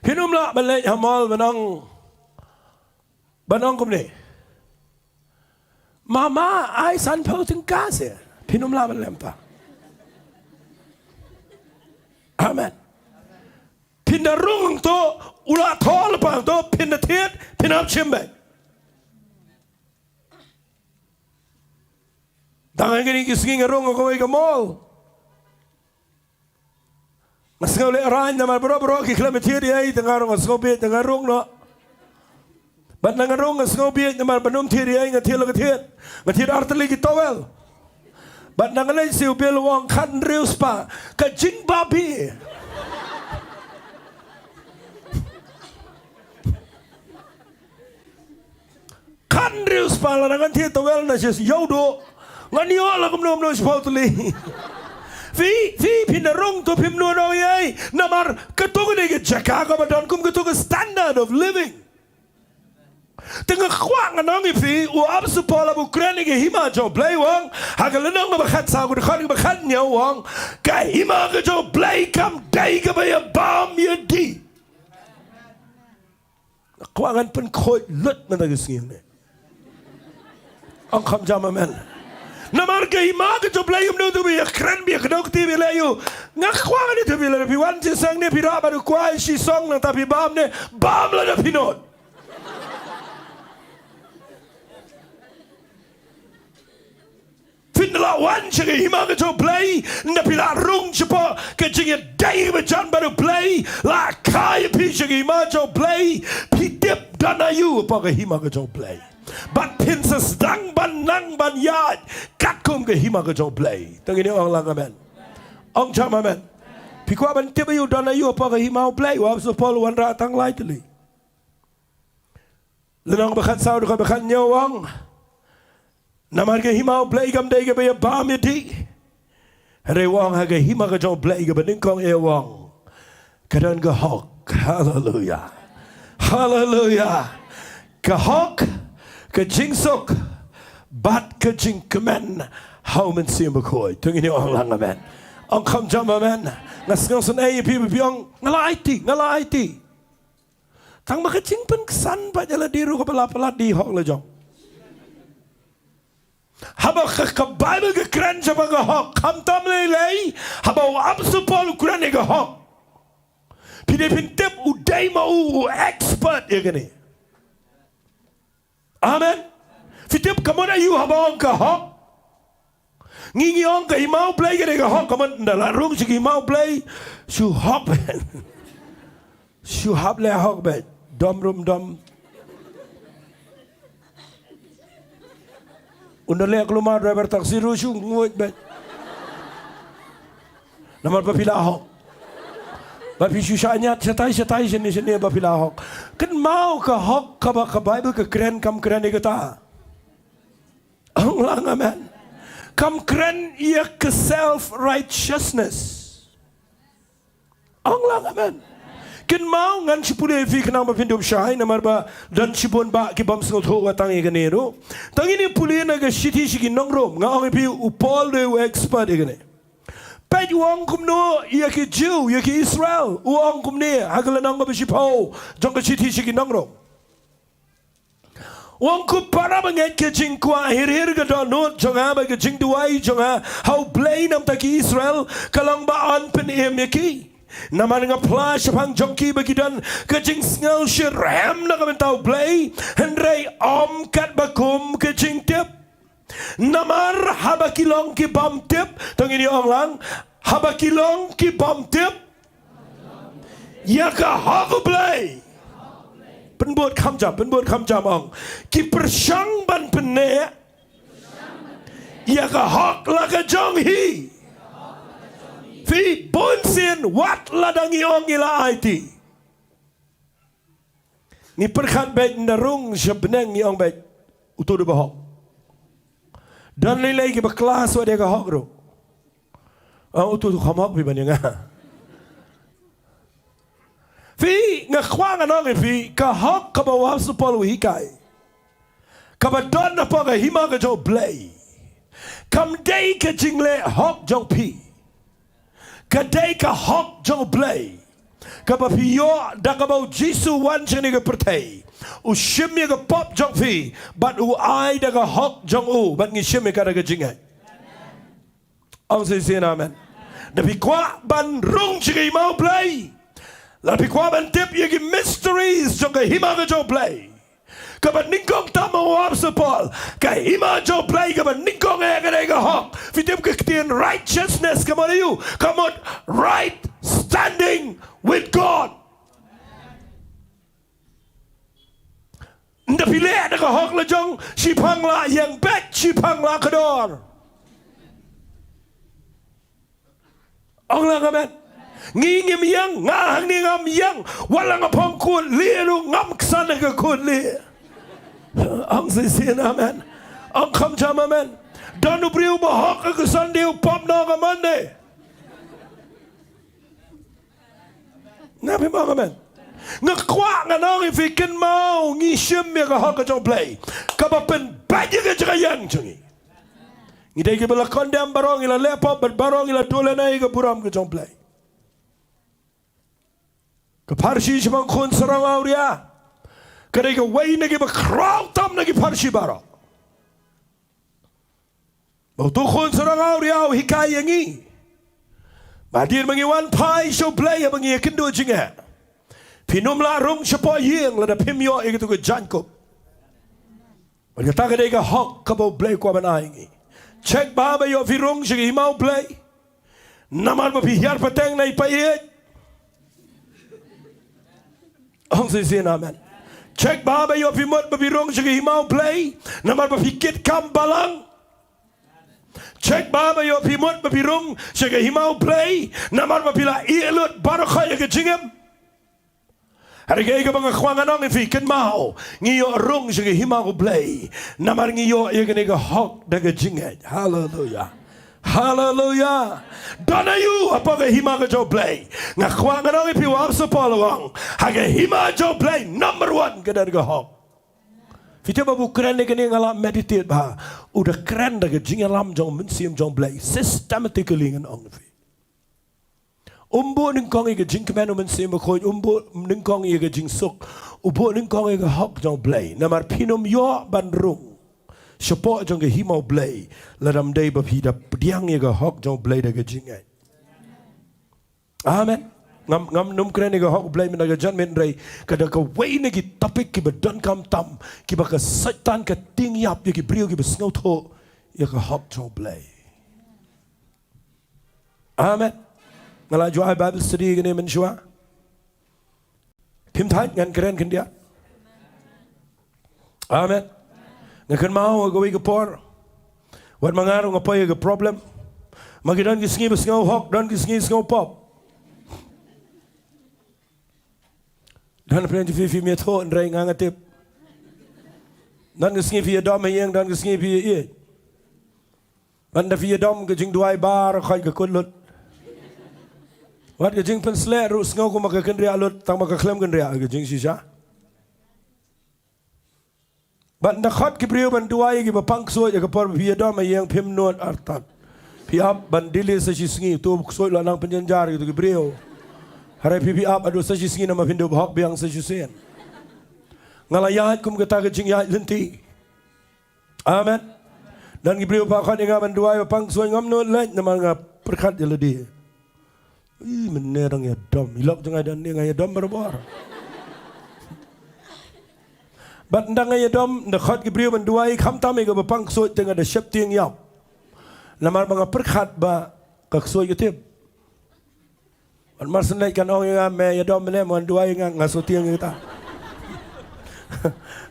Phin ym lah ban leit ha mall ban ong, ban ong kumne, mama, ai sanphew tyngka seh. Phin ym lah ban leh kumta. Amen. Phin da rung hangto, u la thoh lypa hangto, phin da thied, phin hap shim beiñ. Tang ha kine ki sngi nga rung ha kawei ka mall. Nga sngew lehraiñ namar baroh baroh ki khlem thied ïa ei, te nga rung, nga sngew bieit, te nga rung noh. Bad nga rung nga sngew bieit namar ban ym thied ïa ei nga thied la ka thied. Nga thied artylli ki towel. Bad nga leit sha u bill u ong khathynriew spah. Ka jingbabe. Khathynriew spah, lada ngan thied towel na shisha ïa u doh. Ngan ïoh la kumno kumno shiphew tylli. Phi, phi, phin da rung to phim nud ïa ei. Namar kato ka dei ka jaka kaba don kum kato ka standard of living. Te nga kwah ngan ong ïa phi, u ap sa Paul haba u kren ïa ka hima jong u Blei u ong, ha ka lynnong kaba khatsaw, ka dkhot kaba khathynñiew u ong, ka hima ka jong u Blei kam dei kaba ïa bam ïa dih. Nga kwah ngan pynkhuid lut mynta ka sngi ne. Ong kham jam amen. Namar ka hima ka jong u Blei ym dei to ba ïa kren, ba ïa kdew kti, ba ïa leh aïu. Nga kwah ngan ïathuh ïa phi, lada phi wan jingseng ne phi rah bad u kwai shisong nangta phi bam ne, bam lada phi nud. Phin da la wan sha ka hima ka jong u Blei, ynda phi la rung shapoh ka jingïadei kaba jan bad u Blei, la kha ïa phi sha ka hima jong u Blei, phi tip don aïu hapoh ka hima ka jong u Blei. Bad phin sa sdang ban nang ban ïaid katkum ka hima ka jong u Blei. To ngin ong lang amen. Ong jam amen. Phi kwah ban tip aïu, don aïu hapoh ka hima u Blei, u ap sa Paul u wanrah tang lai tylli. Lynnong ba khatsaw, dkhot ba khathynñiew u ong, namar ka hima u Blei kam dei kaba ïa bam ïa dih. Hynrei u ong ha ka hima ka jong u Blei kaba nyngkong eh u ong, ka don ka hok. Haleluya. Haleluya. Ka hok, ka jingsuk, bad ka jingkmen ha u Mynsiem Bakhuid. To ngin ong lang amen. Ong kham jam amen. Nga sngewsynei ïa phi ba phi ong, nga la aiti, nga la aiti. Tang ba ka jingpynksan pat ïa lade ruh kaba la palat da i hok la jong. Haba ka, ka Baibl ka kren shaphang ka hok, khamtam lei lei haba u Apostol Paul u kren ïa ka hok. Phi dei phin tip u dei ma u, u expert ïa kane. Amen. Phi tip ka mut aïu haba ong ka hok? Ngi ngi ong ka hima u Blei ka dei ka hok, ka mut ynda la rung sha ka hima u Blei, shu hok beit. Shu hap leh hok beit. Dom rum dom. Ynda leh kulmar driver taxi ruh shu nguid beit. Namar ba phi la hok. Ba phi shu shah ñiat shatai shatai shane shane ba phi la hok. Kynmaw, ka hok kaba ka Baibl ka kren kam kren ïa kata. Ong lang amen. Kam kren ïa ka self righteousness. Ong lang amen. Kynmaw, ngan shu pule ïa phi khnang ba phin dup shai, namar ba don shibun bah ki bym sngewthuh wat tang ïa kane ruh. Tang ïa pule na ka shithi sha ki nong Rom, nga ong ïa phi u Paul u dei u expert ïa kane. Peit u ong kumno ïa ki Jiw, ïa ki Israel, u ong kumne ha ka lynnong kaba shiphew jong ka shithi sha ki nong Rom. U ong, ko para bangeit, ka jingkwah hir hir ka dohnud jong nga bad ka jingduwai jong nga ha u Blei na ka bynta ki Israel ka long ba yn pynim ïa ki. Namar nga phla shaphang jong ki ba ki don ka jingsngew shitrhem na ka bynta u Blei, hynrei ym katba kum ka jingtip. Namar haba ki long ki bym tip, to ngin ïa ong lang, haba ki long ki bym tip ïa ka hok u Blei, pynbud kham jam, pynbud kham jam, ong, ki pyrshang ban pynneh ïa ka hok la ka jong hi. Phi, bunsien wat la dang ïa ong ïa la aiti. Ngi pyrkhat beit, ynda rung sha bneng ngi ong beit, uto u dei ba hok. Don lei lei kiba khlad shuh da ka hok ruh. Ah, uto u kham hok phi ban ïa nga. Phi, nga kwah ngan ong ïa phi, ka hok kaba u Apostol Paul u hikai, kaba don hapoh ka hima ka jong u Blei, kam dei ka jingleh hok jong phi. Ka dei ka hok jong u Blei, kaba phi ïoh da kaba u Jisu u wan sha kane ka pyrthei, u shim ïa ka pop jong phi bad u ai da ka hok jong u, bad ngi shim ïa ka da ka jingngeit. Ong shisien amen. Da phi kwah ban rung sha ka hima u Blei, la phi kwah ban tip ïa ki mysteries jong ka hima ka jong u Blei, kaba nyngkong tam, ong u Apostol Paul, ka hima jong u Blei kaba nyngkong eh ka dei ka hok. Phi tip ka ktien righteousness ka mut aïu? Ka mut right standing with God. Ynda phi leh da ka hok la jong, shiphang la ïeng beit, shiphang la kdor. Ong lang amen. Ngi ngim ïeng, nga hangne ngam ïeng, wat la nga phong kut lieh ruh ngam ksan ha ka kut lieh. Ong shisien amen. Ong kham jam amen. Don u briew ba hok ha ka Sunday, u pop noh ha ka Monday. Na phi ong amen. Nga kwah ngan ong ïa phi, kynmaw, ngi shim ïa ka hok ka jong u Blei, kaba pynbeit ïa ka jaka ïeng jong ngi. Ngi dei kiba la condemn baroh, ngi la leh pop bad baroh, ngi la duh lehnoh ïa ka burom ka jong u Blei. Ka pharshi shaphang khun sarong awria ka dei kawei na kiba khraw tam na ki pharshi baroh. Ba uto u khun sarong awria u hikai ïa ngi ba hadien ba ngi wan phai sha u Blei, haba ngi ïakynduh jingeh, phin ym lah rung shapoh ïing lada phim ïoh ïa kato ka jaiñkup. Bad kata ka dei ka hok kaba u Blei u kwah ban ai ïa ngi. Check ba haba ïoh phi rung sha ka hima u Blei, namar ba phi hiar pateng na i paieit. Ong shisien amen. Check ba haba ïoh phi mut ba phi rung sha ka hima u Blei, namar ba phi kit kam balang. Check ba haba ïoh phi mut ba phi rung sha ka hima u Blei, namar ba phi la ïeh lut baroh khoit ïa ka jingim. Hynrei kaei kaba nga kwah ngan ong ïa phi, kynmaw, ngi ïoh rung sha ka hima u Blei namar ngi ïoh ïa kane ka hok da ka jingngeit. Haleluia. Haleluia. Don aïu hapoh ka hima ka jong u Blei? Nga kwah ngan ong ïa phi, u Apostol Paul u ong, ha ka hima jong u Blei, number one ka don ka hok. Phi tip, haba u kren ïa kane nga la meditate bha. U da kren da ka jingïalam jong u Mynsiem jong u Blei systematically, ngan ong ïa phi. Um buh nyngkong ïa ka jingkmen u Mynsiem Bakhuid, um buh nyngkong ïa ka jingsuk, u buh nyngkong ïa ka hok jong U Blei. Namar phin ym ïoh ban rung shapoh jong ka hima U Blei lada ym dei ba phi da pdiang ïa ka hok jong U Blei da ka jingngeit. Amen. Ngam, ngam nym kren ïa ka hok U Blei mynta ka janmiet, hynrei ka da kawei na ki topic kiba donkam tam, kiba ka Soitan ka tieng ïap ïa ki briew kiba sngewthuh ïa ka hok jong U Blei. Amen. Nga la ju ai Bible study kane mynshuwa. Phim thait, ngan kren khyndiat. Amen. Nga kynmaw ha kawei ka por, wat ma nga ruh nga poi ha ka problem. Ma ki don ki sngi ba sngewhok, don ki sngi sngewpop. Don phi, phi, phim ïathuh, hynrei nga nga tip. Don ki sngi phi ïadom ha ïing, don ki sngi phi ïa. Bad ynda phi ïadom, ka jingduwai baroh khoit ka kut lut. Wat ka jingpynsleh ruh sngew kumba ka kynriah lut, tang ba ka khlem kynriah, ka jingshisha. Bad ynda khot ki briew ban duwai ïa kiba pang ksuid, ha ka por ba phi ïadom ha ïing, phim nud artat. Phi ap ban delay sa shisngi, to ksuid la nang pynjynjar ïa kito ki briew. Hynrei phi, phi ap haduh sa shisngi namar phin dup hok biang sa shisien. Nga la ïaid kum kata ka jingïaid lynti. Amen. Don ki briew ba khot ïa nga ban duwai ba pang ksuid, ngam nud leit namar nga pyrkhat ïa lade. Ih, mynne dang ïadom. I lok jong nga dang, nga ïadom barabor. Bad ynda nga ïadom, ynda khot ki briew ban duwai, khamtam ïa kaba pang ksuid te nga da sheptieng ïap. Namar ba nga pyrkhat ba ka ksuid ka tip. Bad mar shen leit kan ong ïa nga, me ïadom mynne, mo wan duwai ïa nga, nga shu tieng ïa kata.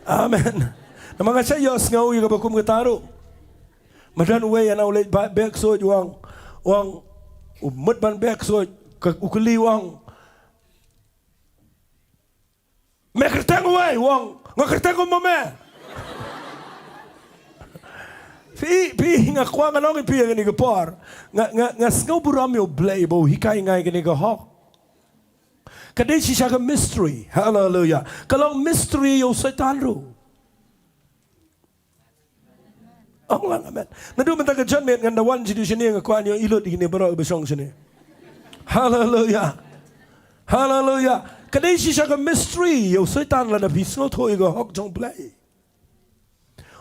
Amen. Namar nga shait ïohsngew ïa kaba kum kata ruh. Ma don uwei na u leit ba, beh ksuid, u ong, u ong, u mut ban beh ksuid, ka, u kylli, u ong, me kyrteng uwei? U ong, nga kyrteng kum ma me. Phi, phi, nga kwah ngan ong ïa phi ha kane ka por. Nga, nga, nga sngew burom ïa U Blei ba u hikai ïa nga ïa kane ka hok. Ka dei shisha ka mystery. Haleluya. Ka long mystery ïa u Soitan ruh. Ong lang amen. Naduh mynta ka janmiet ngan da wan sha dei shane, nga kwah ngan ïohi lut ïa kine baroh ba shong shane. Haleluya. Haleluya. Ka dei shisha ka mystery ïa u Soitan lada phi sngewthuh ïa ka hok jong U Blei.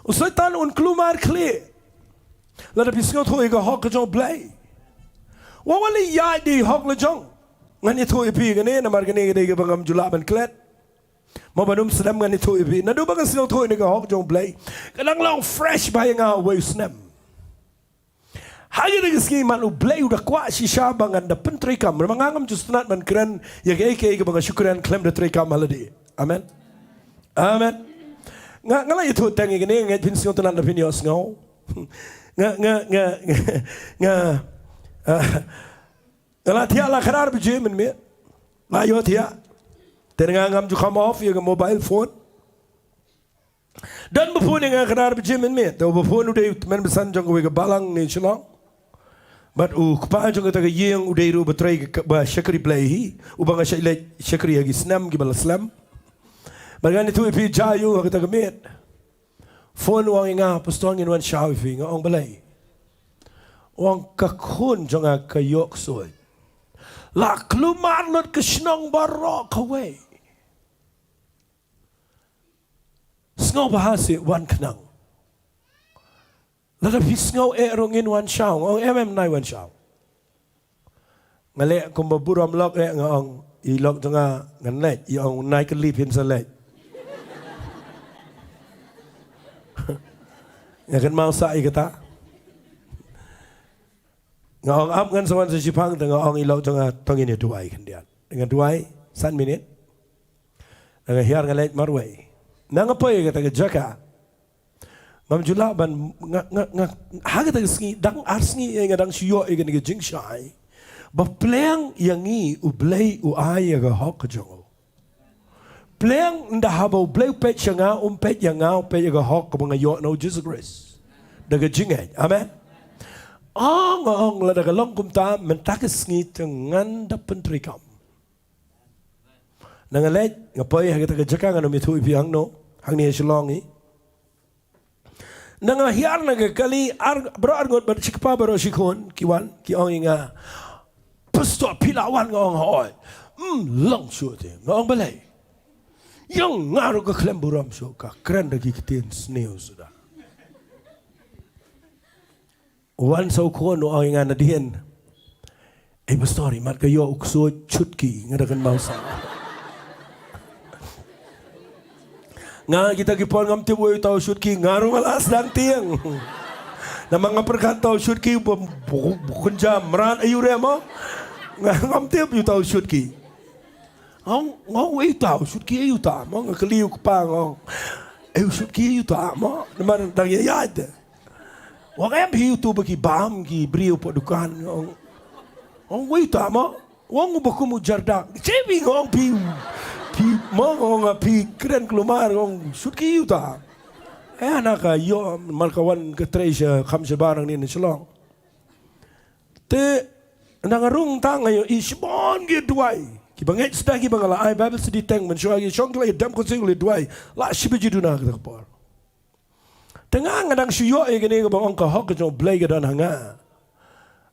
U Soitan un kulmar khlieh lada phi sngewthuh ïa ka hok ka jong U Blei. Wat la ïaid da i hok la jong. Ngan ïathuh ïa phi kane namar kane ka dei kaba ngam ju lah ban klet. Mo ban ym snem ngan ïathuh ïa phi. Naduh ba nga sngewthuh ïa ka hok jong U Blei, ka dang long fresh bha ïa nga uwei u snem. Ha kine ki sngi man U Blei u da kwah shisha ba ngan da pyntreikam. Namar nga ngam ju sngewtynnat ban kren ïa kaei kaei kaba nga shu kren khlem da treikam ha lade. Amen. Amen. Nga, nga la ïathuh tang ïa kane, nga ngeit phin sngewtynnat lada phin ïohsngew. Nga, nga, nga, nga, nga, ah, nga la thiah la khadar baje mynmiet. La ïoh thiah. Te nga ngam ju kham off ïa ka mobile phone. Don ba phone ïa nga khadar baje mynmiet. Te uba phone u dei u tymmen basan jong kawei ka balang ne Shillong. Bad u kpa jong kata ka ïing u dei ruh uba trei ka, ba shakri Blei hi. Uba nga shait leit shakri ha ki snem kiba la slem. Bad ngan ïathuh ïa phi, jia ïa u ha kata ka miet. Phone, u ong ïa nga, Pastor, ngin wan shaw ïa phi. Nga ong balei? U ong ka khun jong nga ka ïoh ksuid. La kulmar lut ka shnong baroh kawei. Sngewbha seh, wan khnang. Lada phi sngew eh ruh ngin wan shaw. Nga ong em em, nai wan shaw. Nga leh kumba burom lok eh, nga ong i lok jong nga ngan leit, i ong nai kylli phin sa leit. Nga kynmaw sa ïa kata. Nga ong ap ngan sa wan sa shipang, te nga ong i lok jong nga to ngin ïa duwai khyndiat. Nga duwai san minit. Nga hiar nga leit marwei. Na nga poi ïa kata ka jaka. Ngam ju lah ban, nga, nga, nga, ha kata ka sngi, dang ar sngi, eh, nga dang shu ïoh ïa kane ka jingshai. Ba pliang ïa ngi U Blei u ai ïa ka hok ka jong u. Pliang ynda haba U Blei u peit sha nga, um peit ïa nga, u peit ïa ka hok kaba nga ïoh na U Jisu Khrist. Da ka jingngeit. Amen. Ong, ong, lada ka long kumta, mynta ka sngi te ngan da pyntreikam. Na nga leit, nga poi ha kata ka jaka, ngan ym ïathuh ïa phi hangno, hangne ha Shillong hi. Na nga hiar na ka kali, ar, baroh arngut bad shi kpa baroh shi khun, ki wan, ki ong ïa nga, Pastor, phi la wan? Nga ong, hooid. Hmm, long shuh te. Nga ong, balei? Ïong nga ruh ka khlem burom shuh, ka kren da ki ktien sniew suda. Wan sa u khun u ong ïa nga nadien, "Ei pastor, imat ka ïoh u ksuid shutki, nga da kynmaw sa." Nga kita ki por ngam tip uei uta u shutki, nga ruh nga la sdang tieng. Namar nga pyrkhat uta u shutki ba, ba, ba kynja mrad aïu re mo. Nga ngam tip uta u shutki. Nga ong, nga ong, "Ei uta u shutki, ei uta mo?" Nga kylli u kpa, nga ong, "Ei u shutki, ei uta mo?" Namar dang ïaid. Nga ong, "Em hi utu ba ki bam ki briew hapoh dukan," nga ong. Nga ong, "Uei uta mo?" Nga ong, "Uba kum u jardak." "Che phi," nga ong, "phi, phi mo," nga ong, "phi kren khlem mar," nga ong, "shutki uta." Eh, hana ka ïoh, mar ka wan ka trei sha, kham shabar hangne na Shillong. Te na nga rung tang nga ïohi shibun ki duwai. Kiba ngeit sdang kiba nga la ai Bible study teng mynshuwa ki shong ki la ïadem kynsiw ki la duwai. La shi baje duna kata ka por. Te nga nga dang shu ïoh ïa kane kaba ong ka hok ka jong u Blei ka don ha nga.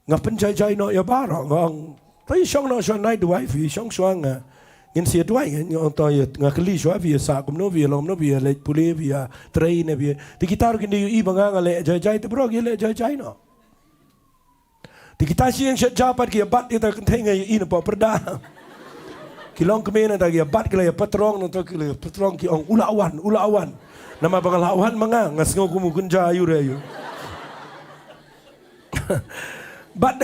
Nga pynjai jai noh ïa baroh, nga ong, "To ïa shong noh shuwa, nai duwai phi, shong shuwa, nga, ngin sa ïa duwai." Nga ong, "To ïa, nga kylli shuwa, phi ïa sah kumno, phi ïa long kumno, phi ïa leit pule, phi ïa trei ne phi ïa." Te kita ruh kin da ïohi ba nga nga leh jai jai, te baroh ki leh jai jai noh. Te kita shi ïing shet ja pat ki ïa bat kita kynthei, nga ïohi na poh pyrda. Ki long kmie nangta ki ïa bat, ki la ïa patrong nangta, ki la ïa patrong, ki ong, "U la wan, u la wan." Namar ba nga la wan ma nga, nga sngew kum u kynja aïu re aïu. Bad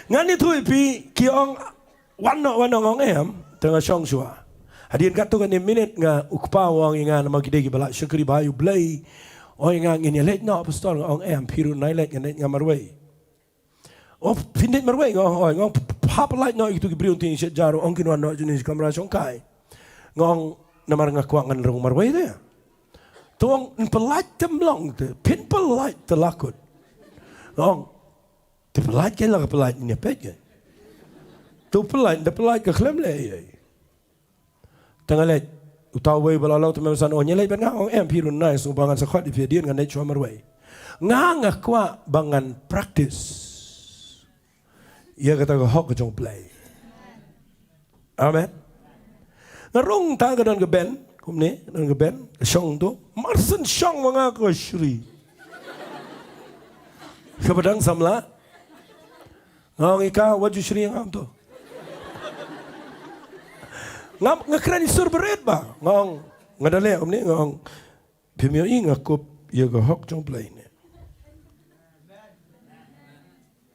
ngan ïathuh ïa phi, ki ong, "Wan noh, wan noh," nga ong, "Em." Te nga shong shuwa. Hadien katto katne minit nga, u kpa u ong ïa nga, namar ki dei kiba la shakri bha ïa u Blei. U ong ïa nga, "Ngin ïa leit noh, pastor?" Nga ong, "Em, phi ruh nai leit, ngan leit nga marwei." "Oh, phin leit marwei?" Nga ong, "Hooid." Nga ong, "Pha, pha pyllait noh ïa kitu ki briew, teng shet ja ruh, ong kin wan noh jong ngi sha kamra shongkai." Nga ong, "Namar nga kwah ngan rung marwei te." Te u ong, "Yn pyllait te, ym long te, phin pyllait te la kut." Nga ong, "Te pyllait kein la ka pyllait, ïa peit kein. Te u pyllait, da pyllait ka khlem leh ei ei." Te nga leit, uta uwei ba la long te me san, "Oh, ngi leit bad nga?" Nga ong, "Em, phi ruh nai, sngewbha ngan sa khot ïa phi hadien, ngan leit shuwa marwei." Nga, nga kwah ba ngan practice ïa kata ka hok ka jong u Blei. Amen. Nga rung tang, ka don ka ben kumne, ka don ka ben, ka shong to. Mar shen shong ma nga ka Shri, kaba dang samla. Nga ong, "Ïa ka, wat ju shri ïa nga kumto." Nga, nga kren ïa sur barit ba. Nga ong, nga da leh kumne, nga ong, "Phim ïohi nga kup ïa ka hok jong u Blei ne?"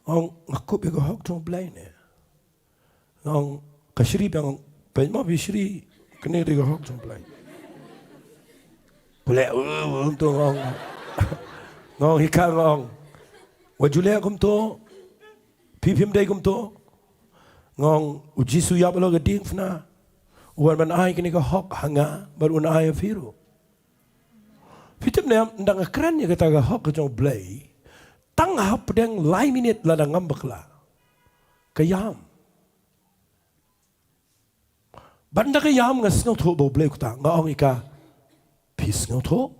Nga ong, "Nga kup ïa ka hok jong u Blei ne?" Nga ong, ka Shri, nga ong, "Peit mo phi Shri, kane dei ka hok jong u Blei." Pule, uh, uh, kumto, nga ong. Nga ong, "Ïa ka," nga ong, "wat ju leh kumto. Phi phim dei kumto." Nga ong, "U Jisu u ïap halor ka diengphna, u wan ban ai kane ka hok ha nga bad un ai ha phi ruh." Phi tip ne em, ynda nga kren ïa kata ka hok ka jong u Blei, tang hapdeng lai minit lada ngam bakla, ka ïam. Bad ynda ka ïam nga sngewthuh ba u Blei u kta, nga ong, "Ïa ka, phi sngewthuh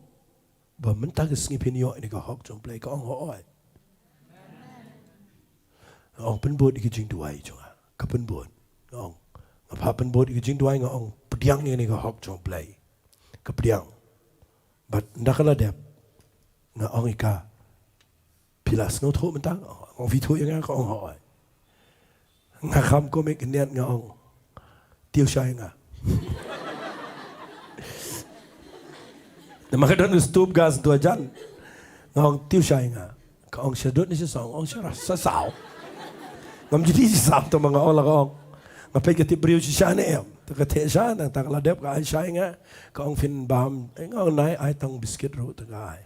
ba mynta ka sngi phin ïoh ïa ka hok jong u Blei?" Ka ong, "Hooid." Nga ong, "Pynbud ïa ka jingduwai jong nga." Ka pynbud. Nga ong, "Nga phah pynbud ïa ka jingduwai," nga ong, "pdiang ïa kane ka hok jong u Blei." Ka pdiang. Bad ynda ka la dep, nga ong, "Ïa ka, phi la sngewthuh mynta?" Nga ong, "Phi thuh ïa nga?" Ka ong, "Hooid." Nga kham kumne, ka niat, nga ong, "Tiew shai ïa nga." Namar ka don ka stove gas tu hajan. Nga ong, "Tiew shai ïa nga." Ka ong, "Sha dud ne sha saw?" Nga ong, "Sha, sha saw." Ngam ju dei sha saw, te ma nga ong la, ka ong, "Nga peit ka tip briew shisha ne em." Te ka theh sha, nangta ka la dep ka ai shai ïa nga. Ka ong, "Phin bam?" Eh, nga ong, "Nai, ai tang biscuit ruh." Te ka ai.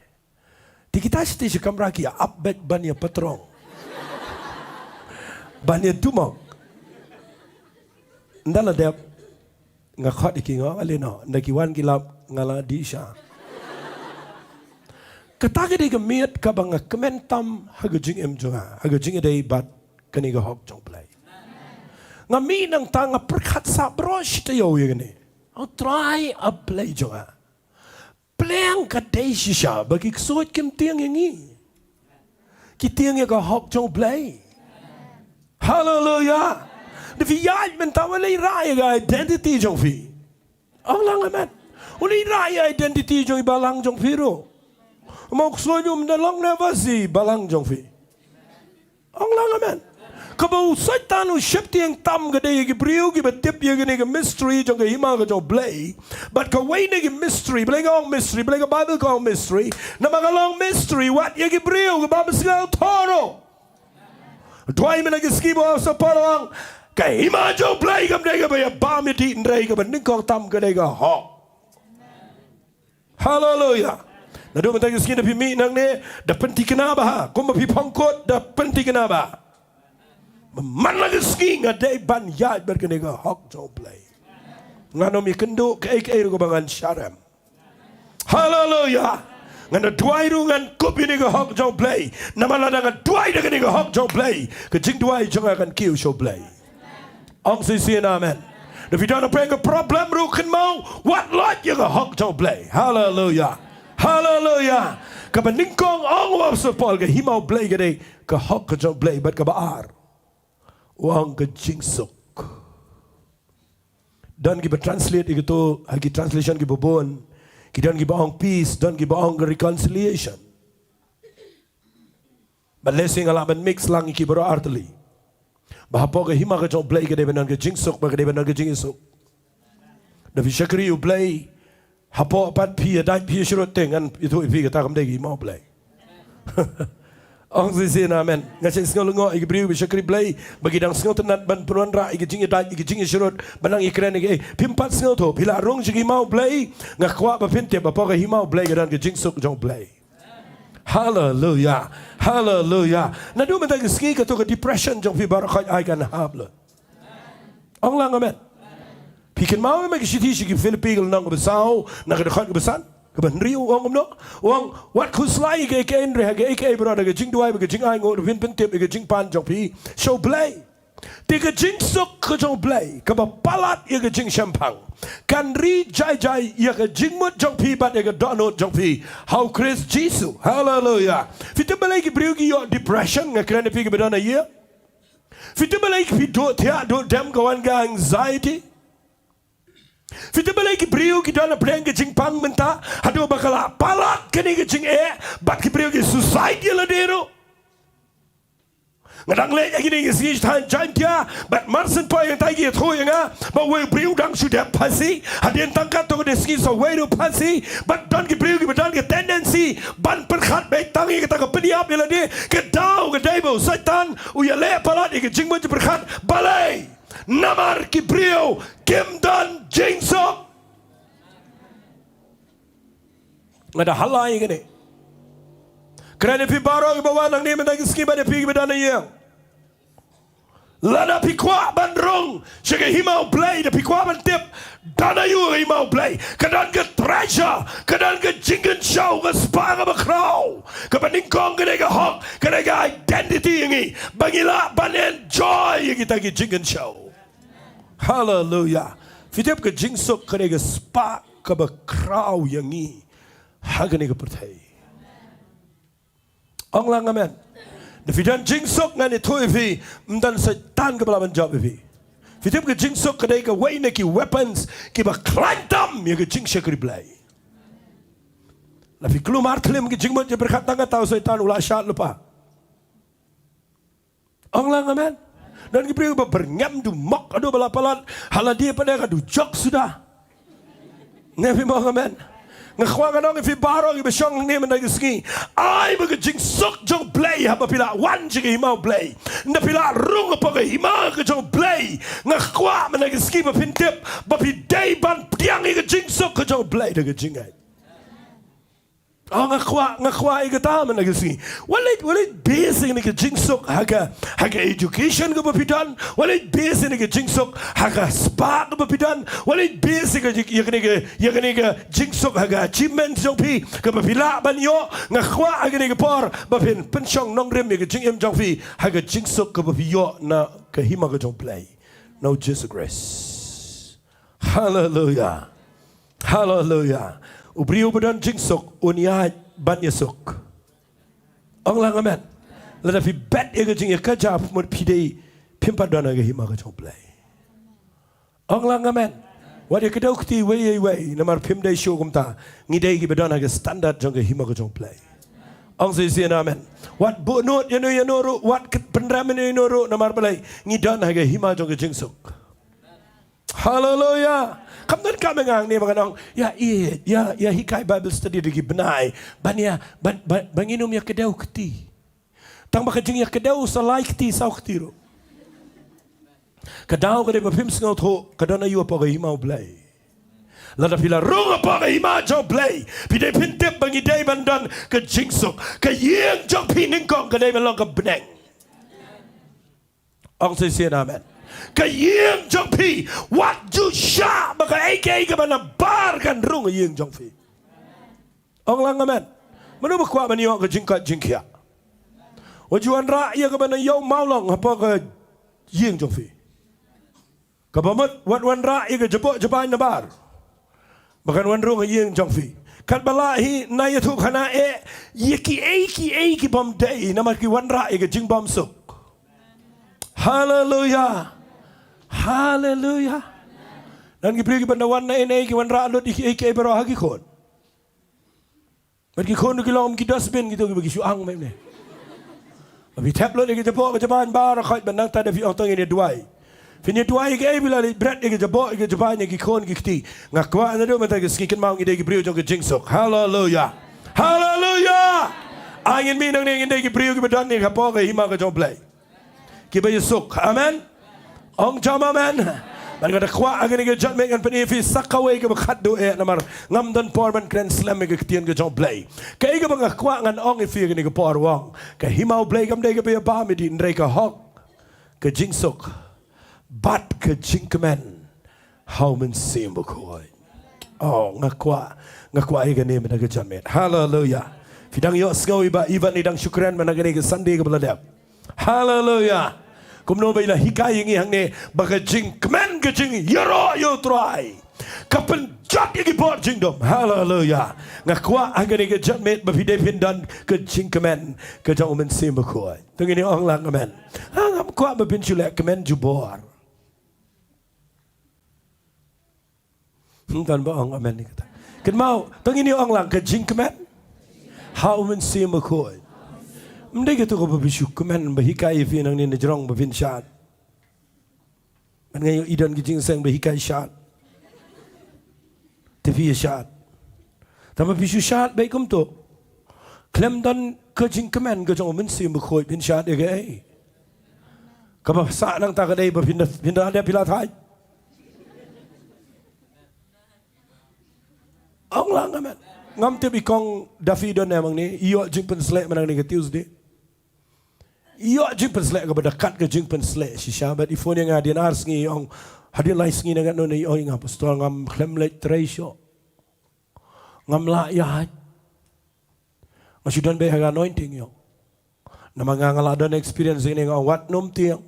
Te kita shi te shi kamra ki ap beit ban ïa patrong, ban ïa dumok. Ynda la dep, nga khot ïa ki, nga ong, "Ale noh, ynda ki wan ki lap, nga la dih sha." Kata ka dei ka miet kaba nga kmen tam ha ka jingim jong nga, ha ka jingïadei bad kane ka hok jong u Blei. Nga mih nangta, nga pyrkhat sah baroh shi taïew ïa kane. Nga ong, "Trai, A Blei jong nga, pleng ka dei shisha ba ki ksuid kim tieng ïa ngi. Ki tieng ïa ka hok jong u Blei." Haleluya. Da phi ïaid mynta, wat leit rah ïa ka identity jong phi. Ong lang amen. Wat leit rah ïa identity jong i balang jong phi ruh. Mo ksuid um da long ne ba si balang jong phi. Ong lang amen. Kaba u Soitan u sheptieng tam ka dei ïa ki briew kiba tip ïa kane ka mystery jong ka hima ka jong U Blei. Bad kawei na ki mystery, Blei ka ong mystery, Blei ka Bible ka ong mystery. Namar ka long mystery wat ïa ki briew kiba bym sngewthuh ruh. Duwai mynta ki sngi ba u Apostol Paul u ong, ka hima jong U Blei kam dei kaba ïa bam ïa dih, hynrei kaba nyngkong tam ka dei ka hok. Haleluya. Naduh mynta ki sngi da phi mih nangne, da pynthikna bha, kumba phi phong kut da pynthikna bha. Mynta ki sngi nga dei ban ïaid bad kane ka hok jong U Blei. Ngan ym ïakynduh kaei kaei ruh kaba ngan sharem. Haleluya. Ngan da duwai ruh ngan kup ïa kane ka hok jong U Blei. Namar lada nga duwai da kane ka hok jong U Blei, ka jingduwai jong nga kan kiew sha U Blei. Ong shisien amen. Da phi don ha pdeng ka problem ruh kynmaw, wat loit ïa ka hok jong U Blei. Haleluya. Haleluya. Kaba nyngkong ong u Apostol Paul ka hima U Blei ka dei ka hok ka jong U Blei, bad kaba ar u ong ka jingsuk. Don kiba translate ïa kito ha ki translation kiba bun. Ki don kiba ong peace, don kiba ong reconciliation. Bad lehse nga lah ban mix lang ïa ki baroh artylli. Ba hapoh ka hima ka jong U Blei ka dei ban don ka jingsuk, ba ka dei ban don ka jingïasuk. Da phi shakri U Blei, hapoh pat phi ïadait phi ïashrut te ngan ïathuh ïa phi kata kam dei ka hima U Blei. Ong shisien amen. Nga sngewlyngngoh ïa ki briew ba shakri Blei ba ki dang sngewtynnat ban pynwanrah ïa ki jingïadait, ïa ki jingïashrut, ban nang ïakren ïa ki, eh, phim pat sngewthuh, phi la rung sha ka hima U Blei, nga kwah ba phin tip ba hapoh ka hima U Blei ka don ka jingsuk jong U Blei. Haleluya. Haleluya. Naduh mynta ki sngi kato ka depression jong phi baroh khoit ai kan hap lut. Ong lang amen. Phi kynmaw me ka shithi sha ki Philippi ka lynnong kaba saw, na ka dkhot kaba san, kaba hynriew u ong kumno? U ong, wat khuslai ïa kaei kaei hynrei ha kaei kaei baroh da ka jingduwai bad ka jingainguh da phin pyntip ïa ka jingpan jong phi sha U Blei. Te ka jingsuk ka jong U Blei kaba palat ïa ka jingshemphang kan ri jai jai ïa ka jingmut jong phi bad ïa ka dohnud jong phi ha U Khrist Jisu. Haleluya. Phi tip balei ki briew ki ïoh depression, nga kren ïa phi kiba don ha ïing. Phi tip balei phi duh thiah duh dem, ka wan ka anxiety. Phi tip balei ki briew ki don ha pdeng ka jingpang mynta, haduh ba ka la palat kane ka jingeh, bad ki briew ki suicide ïa lade ruh. Nga dang leit ha kine ki sngi sha thaiñ Jaintia, bad mar shen poi hangtai ki ïathuh ïa nga ba uwei u briew u dang shu dep phansi, hadien tang katto katne sngi sa uwei ruh phansi, bad don ki briew kiba don ka tendency ban pyrkhat beit tang ïa kata ka pynïap ïa lade, ka daw ka dei ba u Soitan u ïaleh palat ïa ka jingmut jingpyrkhat. Balei? Namar ki briew kim don jingsuk. Nga da halai kane. Kren ïa phi baroh kiba wan hangne mynta ki sngi bad ïa phi kiba don ha ïing. Lada phi kwah ban rung sha ka hima U Blei, da phi kwah ban tip don aïu ha ka hima U Blei. Ka don ka treasure, ka don ka jingkynshew, ka spah kaba khraw. Kaba nyngkong ka dei ka hok, ka dei ka identity ïa ngi, ba ngi lah ban enjoy ïa kita ki jingkynshew. Haleluya. Phi tip ka jingsuk ka dei ka spah kaba khraw ïa ngi ha kane ka pyrthei. Ong lang amen. Da phi don jingsuk ngan ïathuh ïa phi, ym don Soitan kaba lah ban jop ïa phi. Phi tip ka jingsuk ka dei kawei na ki weapons kiba khlaiñ tam ïa ka jingshakri Blei. La phi kulmar thlem ki jingmut jingpyrkhat tang kata u Soitan u la shad lypa. Ong lang amen. Don ki briew ba byrngem, du mok haduh ba la palat, ha lade pat ka dujok suda. Ngi phi mo ong amen. Nga kwah ngan ong ïa phi baroh kiba shong hangne mynta ki sngi, ai ba ka jingsuk jong U Blei haba phi lah wan sha ka hima U Blei, ynda phi lah rung hapoh ka hima ka jong U Blei, nga kwah mynta ki sngi ba phin tip ba phi dei ban pdiang ïa ka jingsuk ka jong U Blei da ka jingngeit. Oh, nga kwah, nga kwah ïa kata mynta ki sngi. Wat leit, wat leit base ïa kane ka jingsuk ha ka, ha ka education kaba phi don. Wat leit base ïa kane ka jingsuk ha ka spah kaba phi don. Wat leit base ïa ka, ïa kane ka, ïa kane ka jingsuk ha ka achievement jong phi kaba phi lah ban ïoh. Nga kwah ha kane ka por ba phin pynshong nongrim ïa ka jingim jong phi ha ka jingsuk kaba phi ïoh na ka hima ka jong U Blei, na U Jisu Khrist. Haleluya. Haleluya. U briew ba don jingsuk un ïaid ban ïasuk. Ong lang amen. Lada phi bet ïa ka jingïakajia, mut phi dei phim pat don ha ka hima ka jong U Blei. Ong lang amen. Wat ïa kdew kti wei ïa wei, namar phim dei shuh kumta. Ngi dei kiba don ha ka standard jong ka hima ka jong U Blei. Ong shisien amen. Wat buh nud ïano ïano ruh, wat pynrem ïano ïano ruh, namar balei? Ngi don ha ka hima jong ka jingsuk. Haleluya. Kam don kam nga hangne ba ngan ong, ïa ïeit, ïa, ïa hikai Bible study da ki bnai. Ban ïa, ban, ban, ban ngin ym ïa kdew kti. Tang ba ka jingïakdew sa lai kti saw kti ruh. Ka daw ka dei ba phim sngewthuh ka don aïu hapoh ka hima U Blei. Lada phi la rung hapoh ka hima jong U Blei, phi dei phin tip ba ngi dei ban don ka jingsuk. Ka ïing jong phi nyngkong ka dei ban long ka bneng. Ong shisien amen. Ka ïing jong phi, wat ju shah ba kaei kaei kaba nabar kan rung ha ïing jong phi. Ong lang amen. Mano ba kwah ban ïoh ka jingkoit jingkhiah? Wat ju wanrah ïa kaba na ïew mawlong hapoh ka ïing jong phi. Kaba mut wat wanrah ïa ka jabok jabaiñ nabar ba kan wan rung ha ïing jong phi. Katba lah hi na ïathuh khana eh ïa kiei kiei ki bym dei namar ki wanrah ïa ka jingbymsuk. Haleluya. Haleluya. Don ki briew kiba na wan na ei ei ki wanrah lut ïa kiei kiei baroh ha ki khun. Bad ki khun ruh ki long ki dustbin kito kiba ki shu ang mem ne. Ba phi thep lut ïa ka jabok ka jabaiñ baroh khoit ba nangta da phi ong to ngin ïa duwai. Phin ïa duwai ïa kaei? Phi la leit bret ïa ka jabok ïa ka jabaiñ ïa ki khun ki kti. Nga kwah naduh mynta ka sngi kynmaw ngi dei ki briew jong ka jingsuk. Haleluya. Haleluya. Ai ngin mih nangne ngin dei ki briew kiba don ïa ka hapoh ka hima ka jong U Blei. Kiba ïasuk. Amen. Ong jam amen. Bad nga da kwah ha kane ka janmiet ngan pyni ïa phi sa kawei kaba khatduh eh namar ngam don por ban kren slem ïa ka ktien ka jong U Blei. Kaei kaba nga kwah ngan ong ïa phi ha kane ka por, u ong ka hima U Blei kam dei kaba ïa bam ïa dih, hynrei ka hok, ka jingsuk bad ka jingkmen ha U Mynsiem Bakhuid. Oh, nga kwah, nga kwah ïa kane mynta ka janmiet. Haleluya. Phi dang ïohsngew ïa i Bah Ivan i dang shu kren mynta kane ka Sunday kaba la dep. Haleluya. Kumno ba i la hikai ïa ngi hangne ba ka jingkmen, ka jingïaroh ïa U Trai ka pynjot ïa ki bor jingdum. Haleluya. Nga kwah ha kane ka janmiet ba phi dei phin don ka jingkmen ka jong U Mynsiem Bakhuid. To ngin ïa ong lang amen. Ha, ngam kwah ba phin shu leh kmen jubor. Hmm, don ba ong amen ïa kata. Kynmaw, to ngin ïa ong lang, ka jingkmen ha U Mynsiem Bakhuid. Ym dei kato kaba phi shu kmen ba hikai ïa phi nangne na jrong ba phin shad. Mynta nga ïohi don ki jingïaseng ba hikai shad. Te phi ïa shad. Tangba phi shu shad beit kumto. Khlem don ka jingkmen ka jong U Mynsiem Bakhuid phin shad ïa kaei? Kaba sah nangta ka dei ba phin da, phin da dep phi la thait. Ong lang amen. Ngam tip i kong Daffy don ne em hangne, i ïoh jingpynsleh mynta kane ka Tuesday. I ïoh jingpynsleh kaba da kat ka jingpynsleh shisha, bad i phone ïa nga hadien ar sngi, i ong hadien lai sngi na ngan, ngan, i ong ïa nga, Pastor, ngam khlem leit trei shuh. Ngam lah ïaid. Nga shu don beit ha ka anointing ïoh. Namar nga, nga la don experience ïa kane, nga ong wat nym tieng.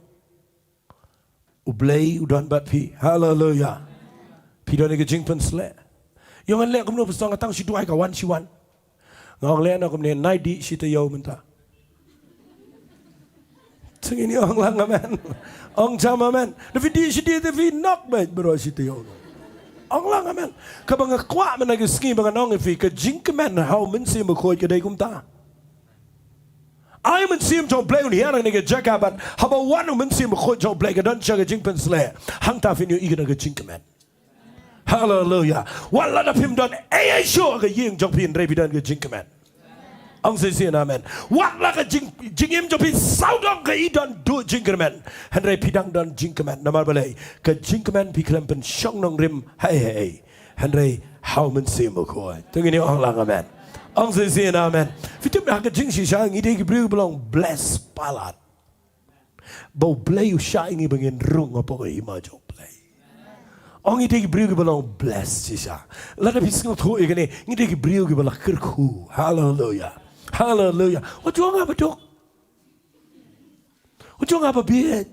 U Blei u don bad phi. Haleluya. Phi don ïa ka jingpynsleh. Ïoh ngan leh kumno Pastor, nga tang shu duwai ka wan shi wan. Nga ong leh noh kumne, nai dih shi taïew mynta. Te ngin ïa ong lang amen. Ong jam amen. Da phi dih shi dih te phi nok beit baroh shi taïew. Ong lang amen. Kaba nga kwah mynta ka sngi ba ngan ong ïa phi, ka jingkmen ha U Mynsiem Bakhuid ka dei kumta. Ai U Mynsiem jong U Blei un hiar ha kane ka jaka bad haba wan U Mynsiem Bakhuid jong U Blei ka don shisha ka jingpynsleh. Hangta phin ïohi ka don ka jingkmen. Haleluya. Wat lada phim don ei ei shuh ha ka ïing jong phi, hynrei phi don ka jingkmen. Ong shisien amen. Wat la ka jing, jingim jong phi sawdong ka i don duh jingkyrmen, hynrei phi dang don jingkmen. Namar balei? Ka jingkmen phi khlem pynshong nongrim ha ei ha ei, hynrei ha U Mynsiem Bakhuid. To ngin ïa ong lang amen. Ong shisien amen. Phi tip da ka jingshisha ngi dei ki briew ba long blessed palat. Ba U Blei u shah ïa ngi ba ngin rung hapoh ka hima jong U Blei. Ong ngi dei ki briew kiba long blessed shisha. Lada phi sngewthuh ïa kane, ngi dei ki briew kiba la kyrkhu. Haleluya. Haleluya. Wat ju ong nga ba duk. Wat ju ong nga ba bieit.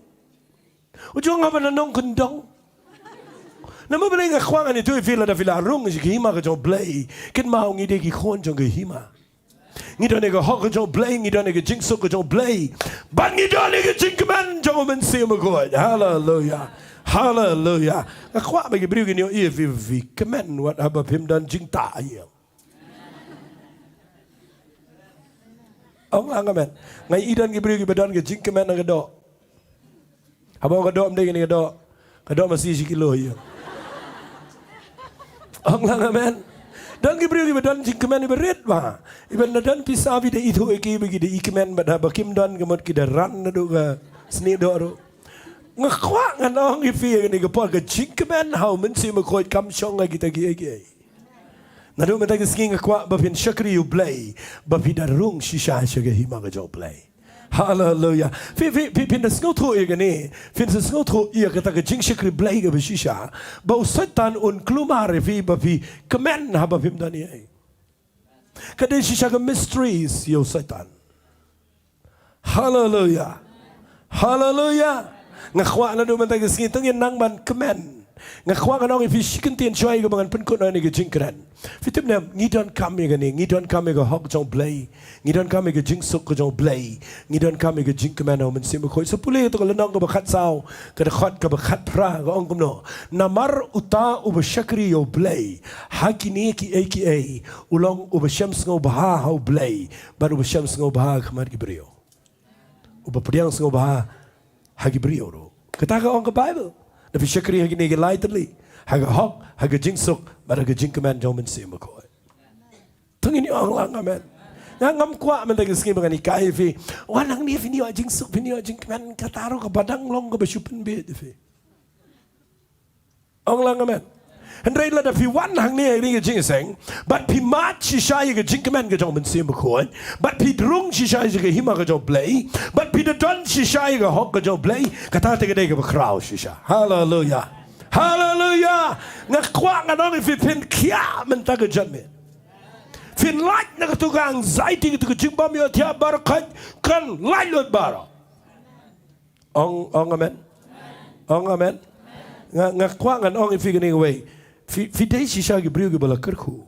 Wat ju ong nga ba na nongkyndong. Namar balei nga kwah ngan ïathuh ïa phi, lada phi la rung sha ka hima ka jong U Blei, kynmaw ngi dei ki khun jong ka hima. Ngi don ïa ka hok ka jong U Blei, ngi don ïa ka jingsuk ka jong U Blei. Bad ngi don ïa ka jingkmen jong U Mynsiem Bakhuid. Haleluya. Haleluya. Nga kwah ba ki briew kin ïohi ïa phi, phi kmen wat haba phim don jingtah ïa. Ong lang amen. Nga i don ki briew kiba don ka jingkmen ha ka doh. Haba ong ka doh, ym dei kane ka doh. Ka doh masi shi kilo ïa. Ong lang amen. Don ki briew kiba don jingkmen iba rit bha. Iba na don pisa phi da ithuh ïa ki ba ki da i kmen, bad haba kim don ka mut ki da ran naduh ka snieh doh ruh. Nga kwah ngan ong ïa phi ïa kane ka por, ka jingkmen ha U Mynsiem Bakhuid kam shong ha kita kiei kiei. Naduh mynta ka sngi nga kwah ba phin shakri ïa U Blei, ba phi da rung shisha sha ka hima ka jong U Blei. Haleluya. Phi, phi, phi, phin da sngewthuh ïa kane, phin da sngewthuh ïa kata ka jingshakri Blei kaba shisha, ba u Soitan un kulmar ïa phi ba phi kmen haba phim don ei ei. Ka dei shisha ka mysteries ïa u Soitan. Haleluya. Haleluya. Nga kwah naduh mynta ka sngi to ngin nang ban kmen. Nga kwah ngan ong ïa phi shi kyntien shuwa ïa kaba ngan pynkut noh ïa ka jingkren. Phi tip ne em, ngi donkam ïa kane, ngi donkam ïa ka hok jong U Blei, ngi donkam ïa ka jingsuk ka jong U Blei, ngi donkam ïa ka jingkmen ha U Mynsiem Bakhuid. Sa pule ïa kato ka lynnong kaba khatsaw, ka dkhot kaba khatphra, ka ong kumno: Namar uta uba shakri ïa U Blei ha kine kiei kiei, u long uba shem sngewbha ha U Blei, bad uba shem sngewbha ha khmat ki briew. Uba pdiang sngewbha ha ki briew ruh. Kata ka ong ka Baibl. Da phi shakri ha kine ki lai tylli, ha ka hok, ha ka jingsuk, bad ha ka jingkmen jong U Mynsiem Bakhuid. To ngin ïa ong lang amen. Nga ngam kwah mynta ka sngi ba ngan hikai ïa phi, wan hangne phin ïoh jingsuk, phin ïoh jingkmen, kata ruh kaba dang long kaba shu pynbeit ïa phi. Ong lang amen. Hynrei lada phi wan hangne ha kane ka jingïaseng, bad phi mad shisha ïa ka jingkmen ka jong U Mynsiem Bakhuid, bad phi rung shisha ïa ka hima ka jong U Blei, bad phi da don shisha ïa ka hok ka jong U Blei, kata te ka dei kaba khraw shisha. Haleluya. Haleluya. Nga kwah ngan ong ïa phi, phin khiah mynta ka janmiet. Phin lait na kato ka anxiety, kato ka jingbym ïohthiah baroh, kan lait lut baroh. Ong, ong amen. Ong amen. Nga, nga kwah ngan ong ïa phi kane kawei. Phi, phi dei shisha ki briew kiba la kyrkhu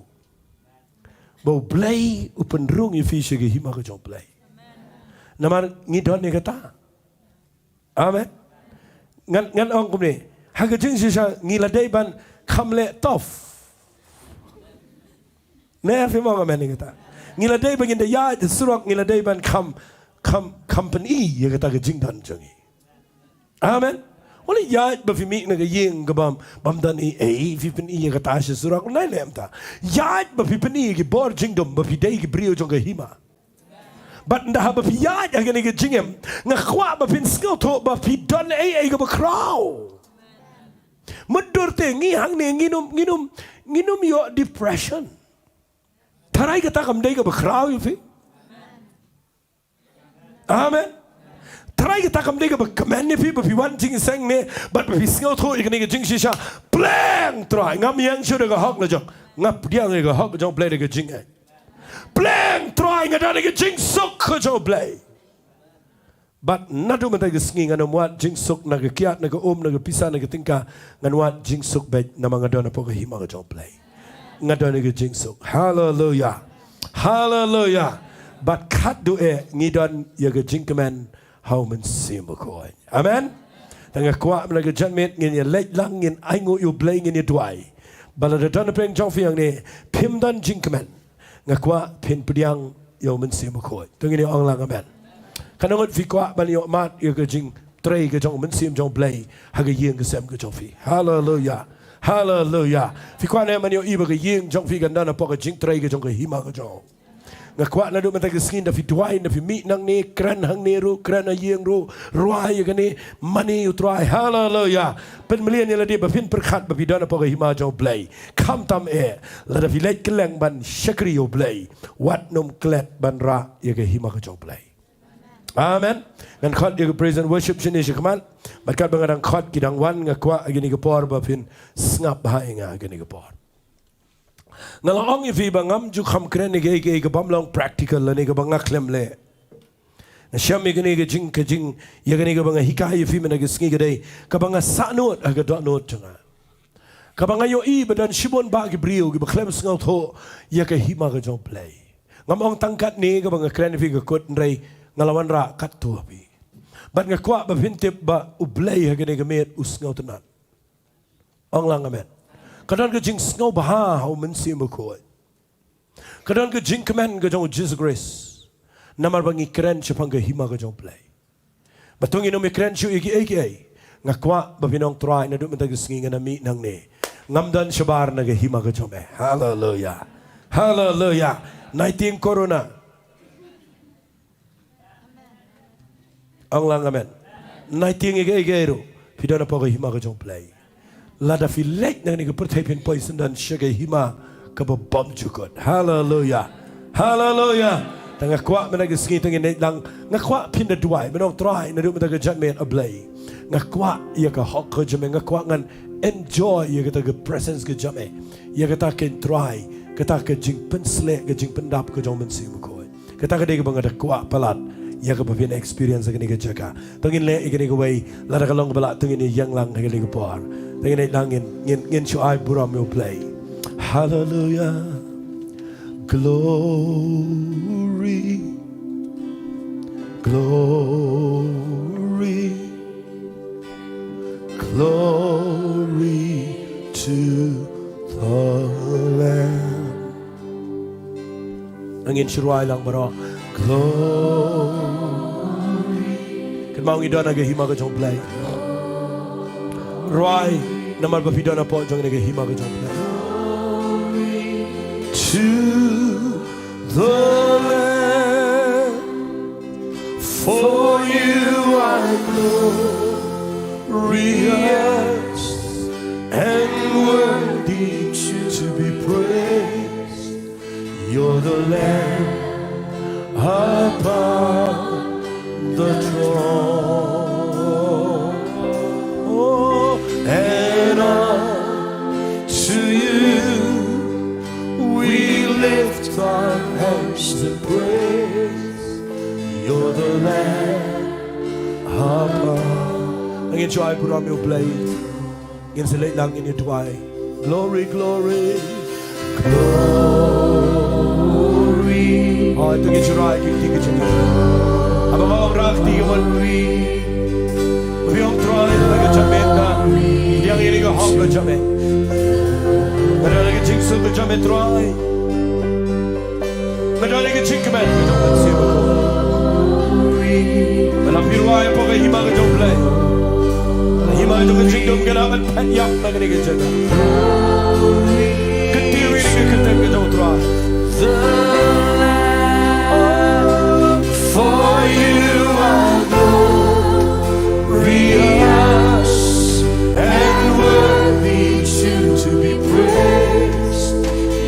ba U Blei u pynrung ïa phi sha ka hima ka jong U Blei. Namar ngi don ïa kata. Amen. Ngan, ngan ong kumne. Ha ka jingshisha ngi la dei ban kham leh tough. Ne, phim ong amen ïa kata? Ngi la dei ba ngin da ïaid surok, ngi la dei ban kham, kham, kham pyni ïa kata ka jingdon jong ngi. Amen. Wat la ïaid ba phi mih na ka ïing ka bym, bym don ei ei, phi pyni ïa kata sha surok, nai lem ta. Ïaid ba phi pyni ïa ki bor jingdum ba phi dei ki briew jong ka hima. Bad ynda haba phi ïaid ha kane ka jingim, nga kwah ba phin sngewthuh ba phi don ei ei kaba khraw. Mutdur te ngi hangne ngin ym, ngin ym, ngin ym ïoh depression. Tharai kata kam dei kaba khraw ïa phi. Amen. Tharai kata kam dei kaba kmen ïa phi ba phi wan jingïaseng ne, bad ba phi sngewthuh ïa kane ka jingshisha. Pleng Trai, ngam ïeng shuh da ka hok la jong. Nga pdiang ïa ka hok jong U Blei da ka jingngeit. Pleng Trai, nga don ïa ka jingsuk ka jong U Blei. Bad naduh mynta ka sngi ngan ym wad jingsuk na ka kiad, na ka um, na ka pisa, na ka tyngka, ngan wad jingsuk beit namar nga don hapoh ka hima ka jong U Blei. Nga don ïa ka jingsuk. Haleluya. Haleluya. Bad khatduh eh ngi don ïa ka jingkmen ha U Mynsiem Bakhuid. Amen. Te nga kwah mynta ka janmiet ngin ïa leit lang, ngin ainguh ïa U Blei, ngin ïa duwai. Ba lada don na pdeng jong phi hangne phim don jingkmen, nga kwah phin pdiang ïa U Mynsiem Bakhuid. To ngin ïa ong lang amen. Katno ngut phi kwah ban ïoh mad ïa ka jingtrei ka jong U Mynsiem jong U Blei ha ka ïing ka sem ka jong phi? Haleluya. Haleluya. Phi kwah ne ban ïohi ba ka ïing jong phi kan don hapoh ka jingtrei ka jong ka hima ka jong U. Nga kwah naduh mynta ka sngi ynda phi duwai, ynda phi mih nangne, kren hangne ruh, kren ha ïing ruh, rwai ïa kane, mane ïa U Trai. Haleluya. Pynmlien ïa lade ba phin pyrkhat ba phi don hapoh ka hima jong U Blei. Khamtam eh, lada phi leit kylleng ban shakri ïa U Blei, wat nym klet ban rah ïa ka hima ka jong U Blei. Amen. Ngan khot ïa ka praise and worship shane shakhmat. Bad katba nga dang khot ki dang wan, nga kwah ha kane ka por ba phin sngap bha ïa nga ha kane ka por. Nga la ong ïa phi ba ngam ju kham kren ïa kaei kaei ka bym long practical lane kaba nga khlem leh. Nga shem ïa kane ka jing, ka jing, ïa kane kaba nga hikai ïa phi mynta ka sngi ka dei kaba nga sahnud ha ka dohnud jong nga. Kaba nga ïohi ba don shibun bah ki briew kiba khlem sngewthuh ïa ka hima ka jong U Blei. Ngam ong tang katne kaba nga kren ïa phi ka kut, hynrei nga la wanrah katto ha phi. Bad nga kwah ba phin tip ba U Blei ha kane ka miet u sngewtynnat. Ong lang amen. Ka don ka jingsngewbha ha U Mynsiem Bakhuid. Ka don ka jingkmen ka jong U Jisu Khrist. Namar ba ngi kren shaphang ka hima ka jong U Blei. Ba to ngin ym ïakren shuh ïa kiei kiei. Nga kwah ba phin ong, Trai, naduh mynta ka sngi nga na mih nangne, ngam don shabar na ka hima ka jong me. Haleluya. Haleluya. Nai tieng corona. Ong lang amen. Nai tieng ïa kiei kiei ruh, phi don hapoh ka hima ka jong U Blei. Lada phi leit na kane ka pyrthei, phin poi syndon sha ka hima kaba bymjukut. Haleluya. Haleluya. Te nga kwah mynta ka sngi, te ngin leit lang, nga kwah phin da duwai, phin ong, Trai, naduh mynta ka janmiet, A Blei, nga kwah ïa ka hok ka jong me, nga kwah ngan enjoy ïa kata ka presence ka jong me, ïa kata, ko Trai, kata ka jingpynsleh, ka jingpyndap ka jong U Mynsiem Bakhuid. Kata ka dei kaba nga da kwah palat ïa kaba phin experience ha kane ka jaka. To ngin leh ïa kane kawei, lada ka long kaba lah, to ngin ïeng lang ha kane ka por. To ngin leit lang, ngin, ngin, ngin shu ai burom ïa U Blei. Haleluya. Glory, glory, glory to the Lamb. Ngin shu rwai lang baroh. Glory. Kynmaw ngi don ha ka hima ka jong U Blei. Rwai namar ba phi don hapoh jong kane ka hima ka jong U Blei. To the Lamb, for you are glorious and worthy to be praised. You're the Lamb upon the throne. Oh, and unto you we lift our hands to praise. You're the Lamb upon. Ngin shu ai burom ïa U Blei. Ngin sa leit lang, ngin ïa duwai. Glory, glory, glory. Oh, to ngin shu rai ki kti ki jingim. Haba nga ong rai ki kti ki mon. Phi ong, Trai, na ka jingmut ka, ïa kane ka hok ka jong me. Ka don ka jingsuk ka jong me, Trai. Ka don ka jingkmen ka jong U Mynsiem Bakhuid. Ba la phi rwai hapoh ka hima ka jong U Blei, ka hima ka jong ka jingdum ka la ban phet ïap na kane ka jaka. Ka tieng ïa ka kyrteng ka jong U Trai. For you are glorious and worthy to, to be praised.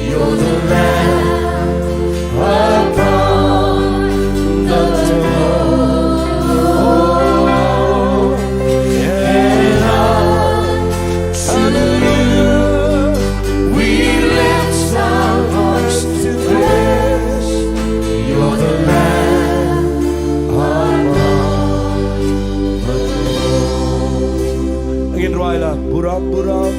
You're the Lamb upon the throne. And unto you we lift our hearts to praise. You're the Lamb upon the throne. Ngin rwai lang. Burom, burom.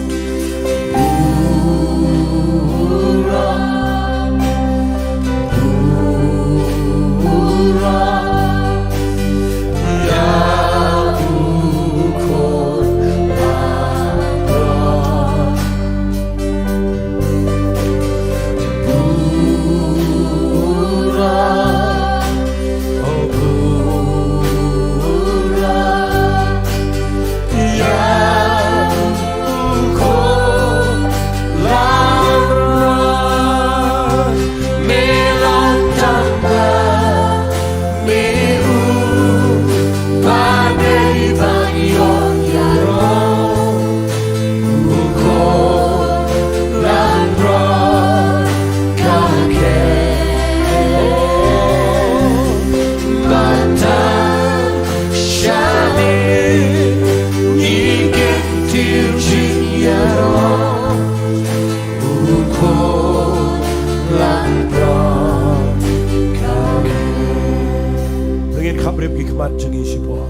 Ngin khapbrip ki khmat jong ngi shipor.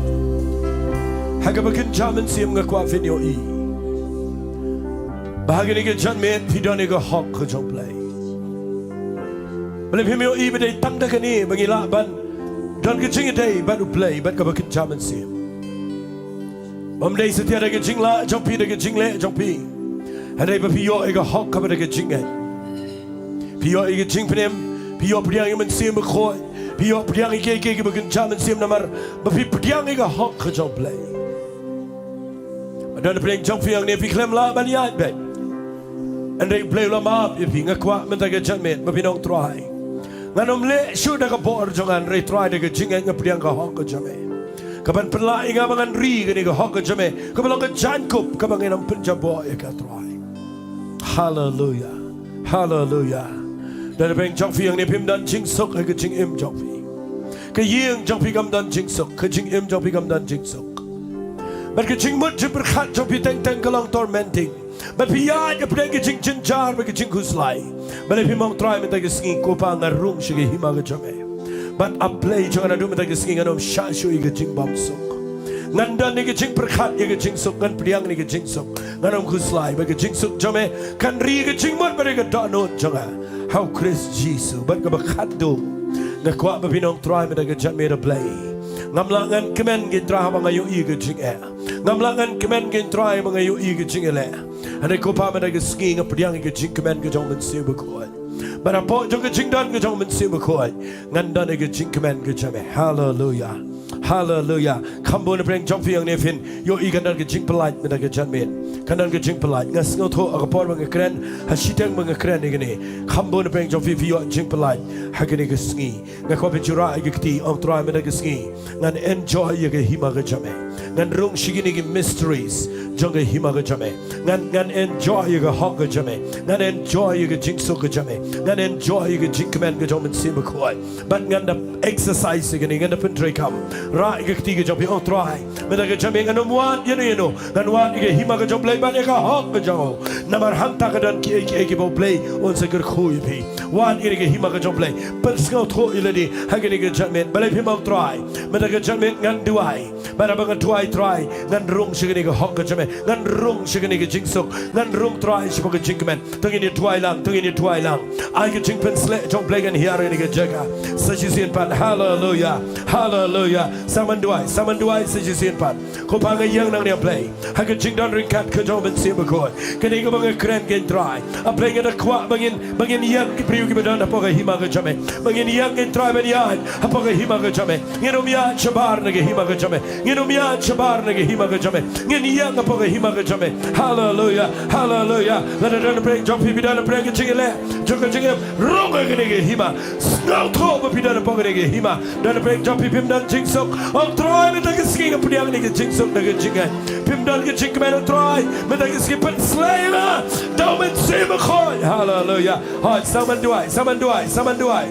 Ha kaba kynja mynsiem nga kwah phin ïohi ba ha kane ka janmiet phi don ïa ka hok ka jong U Blei. Balei phim ïohi ba dei tang da kane ba ngi lah ban don ka jingïadei bad U Blei bad kaba kynja mynsiem? Ym dei satia da ka jinglah jong phi, da ka jingleh jong phi, hynrei ba phi ïoh ïa ka hok kaba da ka jingngeit. Phi ïoh ïa ka jingpynim, phi ïoh pdiang ïa ka Mynsiem Bakhuid, phi ïoh pdiang ïa kiei kiei kiba kynja mynsiem namar ba phi pdiang ïa ka hok ka jong U Blei. Don pdeng jong phi hangne phi khlem lah ban ïaid beit. Hynrei U Blei u la map ïa phi. Nga kwah mynta ka janmiet ba phin ong, Trai, ngan ym leh shuh da ka bor jong nga, hynrei Trai, da ka jingngeit nga pdiang ka hok ka jong me, kaban pynlah ïa nga ba ngan ri kane ka hok ka jong me kaba long ka jaiñkup kaba ngan ym pynjaboh ïa ka, Trai. Haleluia. Haleluia. Don pdeng jong phi hangne phim don jingsuk ha ka jingim jong phi. Ka ïing jong phi kam don jingsuk, ka jingim jong phi kam don jingsuk. Bad ka jingmut jingpyrkhat jong phi teng teng ka long tormenting. Bad phi ïaid hapdeng ka jingjynjar bad ka jingkhuslai. Balei phim ong, Trai, mynta ka sngi, ko Pa, nga rung sha ka hima ka jong me. Bad A Blei jong nga, naduh mynta ka sngi ngan ym shah shuh ïa ka jingbymsuk. Ngan don ïa ka jingpyrkhat ïa ka jingsuk, ngan pdiang ïa ka jingsuk, ngan ym khuslai, bad ka jingsuk jong me kan ri ïa ka jingmut bad ïa ka dohnud jong nga ha U Khrist Jisu. Bad kaba khatduh, nga kwah ba phin ong, Trai, mynta ka janmiet, A Blei, ngam lah ngan kmen kein, Trai, haba nga ïohi ïa ka jingeh. Ngam lah ngan kmen kein, Trai, haba nga ïohi ïa ka jingeh. Hynrei ko Pa, mynta ka sngi nga pdiang ïa ka jingkmen ka jong U Mynsiem Bakhuid. Bad hapoh jong ka jingdon ka jong U Mynsiem Bakhuid ngan don ïa ka jingkmen ka jong me. Haleluia. Haleluia. Kham bun na pdeng jong phi hangne phin ïohi kan don ka jingpyllait mynta ka janmiet. Kan don ka jingpyllait. Nga sngewthuh ha ka por ba nga kren, ha shiteng ba nga kren ïa kane, kham bun na pdeng jong phi phi ïoh jingpyllait ha kane ka sngi. Nga kwah phin shu rah ïa ka kti, ong, Trai, mynta ka sngi ngan enjoy ïa ka hima ka jong me. Ngan rung sha kine ki mysteries jong ka hima ka jong me. Ngan, ngan enjoy ïa ka hok ka jong me. Ngan enjoy ïa ka jingsuk ka jong me. Ngan enjoy ïa ka jingkmen ka jong U Mynsiem Bakhuid. Bad ngan da exercise ïa kane, ngan da pyntreikam. Rah ïa ka kti ka jong phi, ong, Trai, mynta ka janmiet ngan ym wad ïano ïano. Ngan wad ïa ka hima ka jong U Blei bad ïa ka hok ka jong u. Namar hangta ka don kiei kiei kiba U Blei un sa kyrkhu ïa phi. Wad ïa ka hima ka jong U Blei. Pynsngewthuh ïa lade ha kane ka janmiet. Balei phim ong, Trai, mynta ka janmiet ngan duwai. Bad haba nga duwai, Trai, ngan rung sha kane ka hok ka jong me. Ngan rung sha kane ka jingsuk. Ngan rung, Trai, shapoh ka jingkmen. To ngin ïa duwai lang, to ngin ïa duwai lang. Ai ka jingpynshlur jong U Blei kan hiar ïa kane ka jaka sa shisien pat. Haleluia. Haleluia. Sa man duwai, sa man duwai sa shisien pat. Ko Pa, nga ïeng nangne, A Blei, ha ka jingdon ryngkat ka jong U Mynsiem Bakhuid. Kane kaba nga kren kein, Trai, A Blei, nga da kwah ba ngin, ba ngin ïeng ki briew kiba don hapoh ka hima ka jong me. Ba ngin ïeng kein, Trai, ban ïaid hapoh ka hima ka jong me. Ngin ym ïaid shabar na ka hima ka jong me. Ngin ym ïaid shabar na ka hima ka jong me. Ngin ïeng hapoh ka hima ka jong me. Haleluia. Haleluia. Lada don na pdeng jong phi phi don na pdeng ka jingïaleh jong ka jingim, rung ha kane ka hima. Sngewthuh ba phi don hapoh kane ka hima. Don na pdeng jong phi phim don jingsuk, ong, Trai, mynta ka sngi nga pdiang ïa ka jingsuk da ka jingngeit. Phim don ka jingkmen, ong, Trai, mynta ka sngi pynshlur ïa nga da U Mynsiem Bakhuid. Haleluia. Hooid, sa man duwai, sa man duwai, sa man duwai.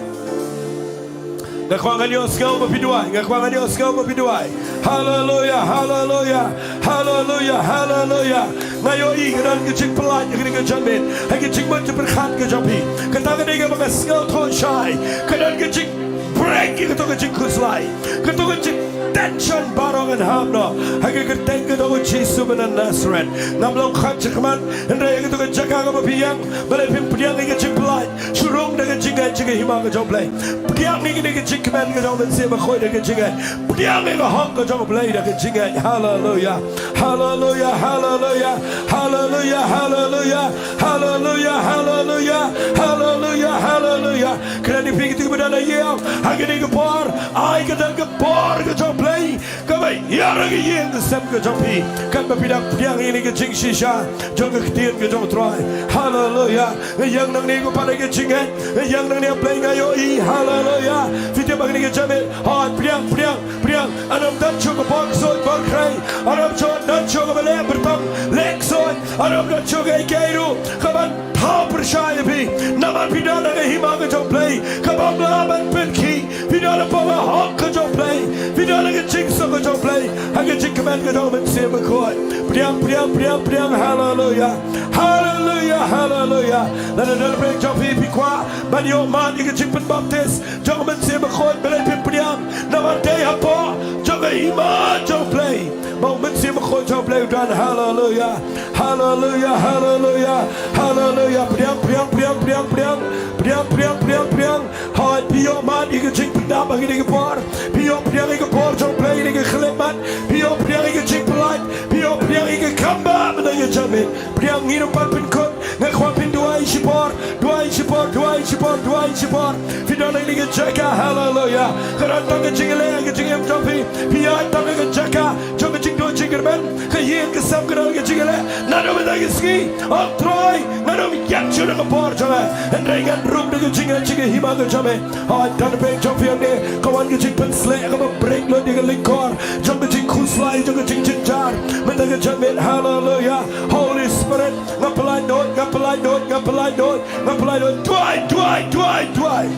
Nga kwah ngan ïohsngew ba phi duwai. Nga kwah ngan ïohsngew ba phi duwai. Haleluia, haleluia, haleluia, haleluia. Nga ïohi ka don ka jingpyllait ha kane ka janmiet ha ka jingmut jingpyrkhat ka jong phi. Kata ka dei kaba nga sngewthuh shai. Ka don ka jing break ïa kato ka jingkhuslai, kato ka jingtension baroh ngan hap noh ha ka kyrteng ka jong U Jisu ba na Nasareth. Ngam long khot shakhmat, hynrei ha kato ka jaka kaba phi ïeng, balei phim pdiang ïa ka jingpyllait? Shu rung da ka jingngeit sha ka hima ka jong U Blei. Pdiang ïa kane ka jingkmen ka jong U Mynsiem Bakhuid da ka jingngeit. Pdiang ïa ka hok ka jong U Blei da ka jingngeit. Haleluia. Haleluia, haleluia, haleluia, haleluia, haleluia, haleluia, haleluia, haleluia. Kren ïa phi kito kiba don ha ïing ha kane ka por, ai ka don ka bor ka jong U Blei kaba hiar ha ka ïing ka sem ka jong phi. Katba phi dang pdiang ïa kane ka jingshisha jong ka ktien ka jong U Trai. Haleluia. Nga ïeng nangne ko Pa da ka jingngeit. Nga ïeng nangne, A Blei, nga ïohi. Haleluia. Phi tip ba kane ka janmiet, hooid, pdiang, pdiang, pdiang. Ym don shuh ka bor ksuid bor khrei. Ym don shuh, don shuh kaba leh byrtong leh ksuid. Ym don shuh kaei kaei ruh kaban thaw pyrshah ïa phi. Namar phi don ha ka hima ka jong U Blei kaba ym lah ban pynkhih. Phi don hapoh ka hok ka jong U Blei. Phi don ha ka jingsuk ka jong U Blei ha ka jingkmen ka jong U Mynsiem Bakhuid. Pdiang, pdiang, pdiang, pdiang. Haleluia. Haleluia, haleluia. Lada don pdeng jong phi phi kwah ban ïoh mad ïa ka jingpynbaptis jong U Mynsiem Bakhuid, balei phim pdiang? Namar dei hapoh jong ka hima jong U Blei ba U Mynsiem Bakhuid jong U Blei Don, haleluya. Haleluya, haleluya, haleluya. Pdiang, pdiang, pdiang, pdiang, pdiang. Pdiang, pdiang, pdiang, pdiang. Hoi, phi ïoh mad ïa ka jingpyndap ha kine ki por. Phi ïoh pdiang ïa ka bor jong U Blei ha kine ki khyllipmat. Phi ïoh pdiang ïa ka jingpyllait. Phi ïoh pdiang ïa ka kham bha mynta ka janmiet. Pdiang, ngin ym pat pynkut. Nga kwah phin duwai shipor, duwai shipor, duwai shipor, duwai shipor. Phi don ha kane ka jaka, haleluya. Ka don tang ka jingïaleh, ka jingim jong phi. Phi ïaid tang ha ka jaka jong ka jingduh jingkyrmen, ka ïing ka sem ka don ka jingïaleh. Naduh mynta ka sngi, ong Trai, ngan ym ïeng shuh na ka bor jong me. Hynrei ngan rung da ka jingngeit sha ka hima ka jong me. Hoi, don ha pdeng jong phi hangne, ka wan ka jingpynsleh kaba break lut ïa ka lyngkor jong ka jingkhuslai, jong ka jingjynjar. Mynta ka janmiet, haleluya. Holy Spirit, nga pyllait lut, nga pyllait lut, nga pyllait lut, nga pyllait lut. Duwai, duwai, duwai, duwai.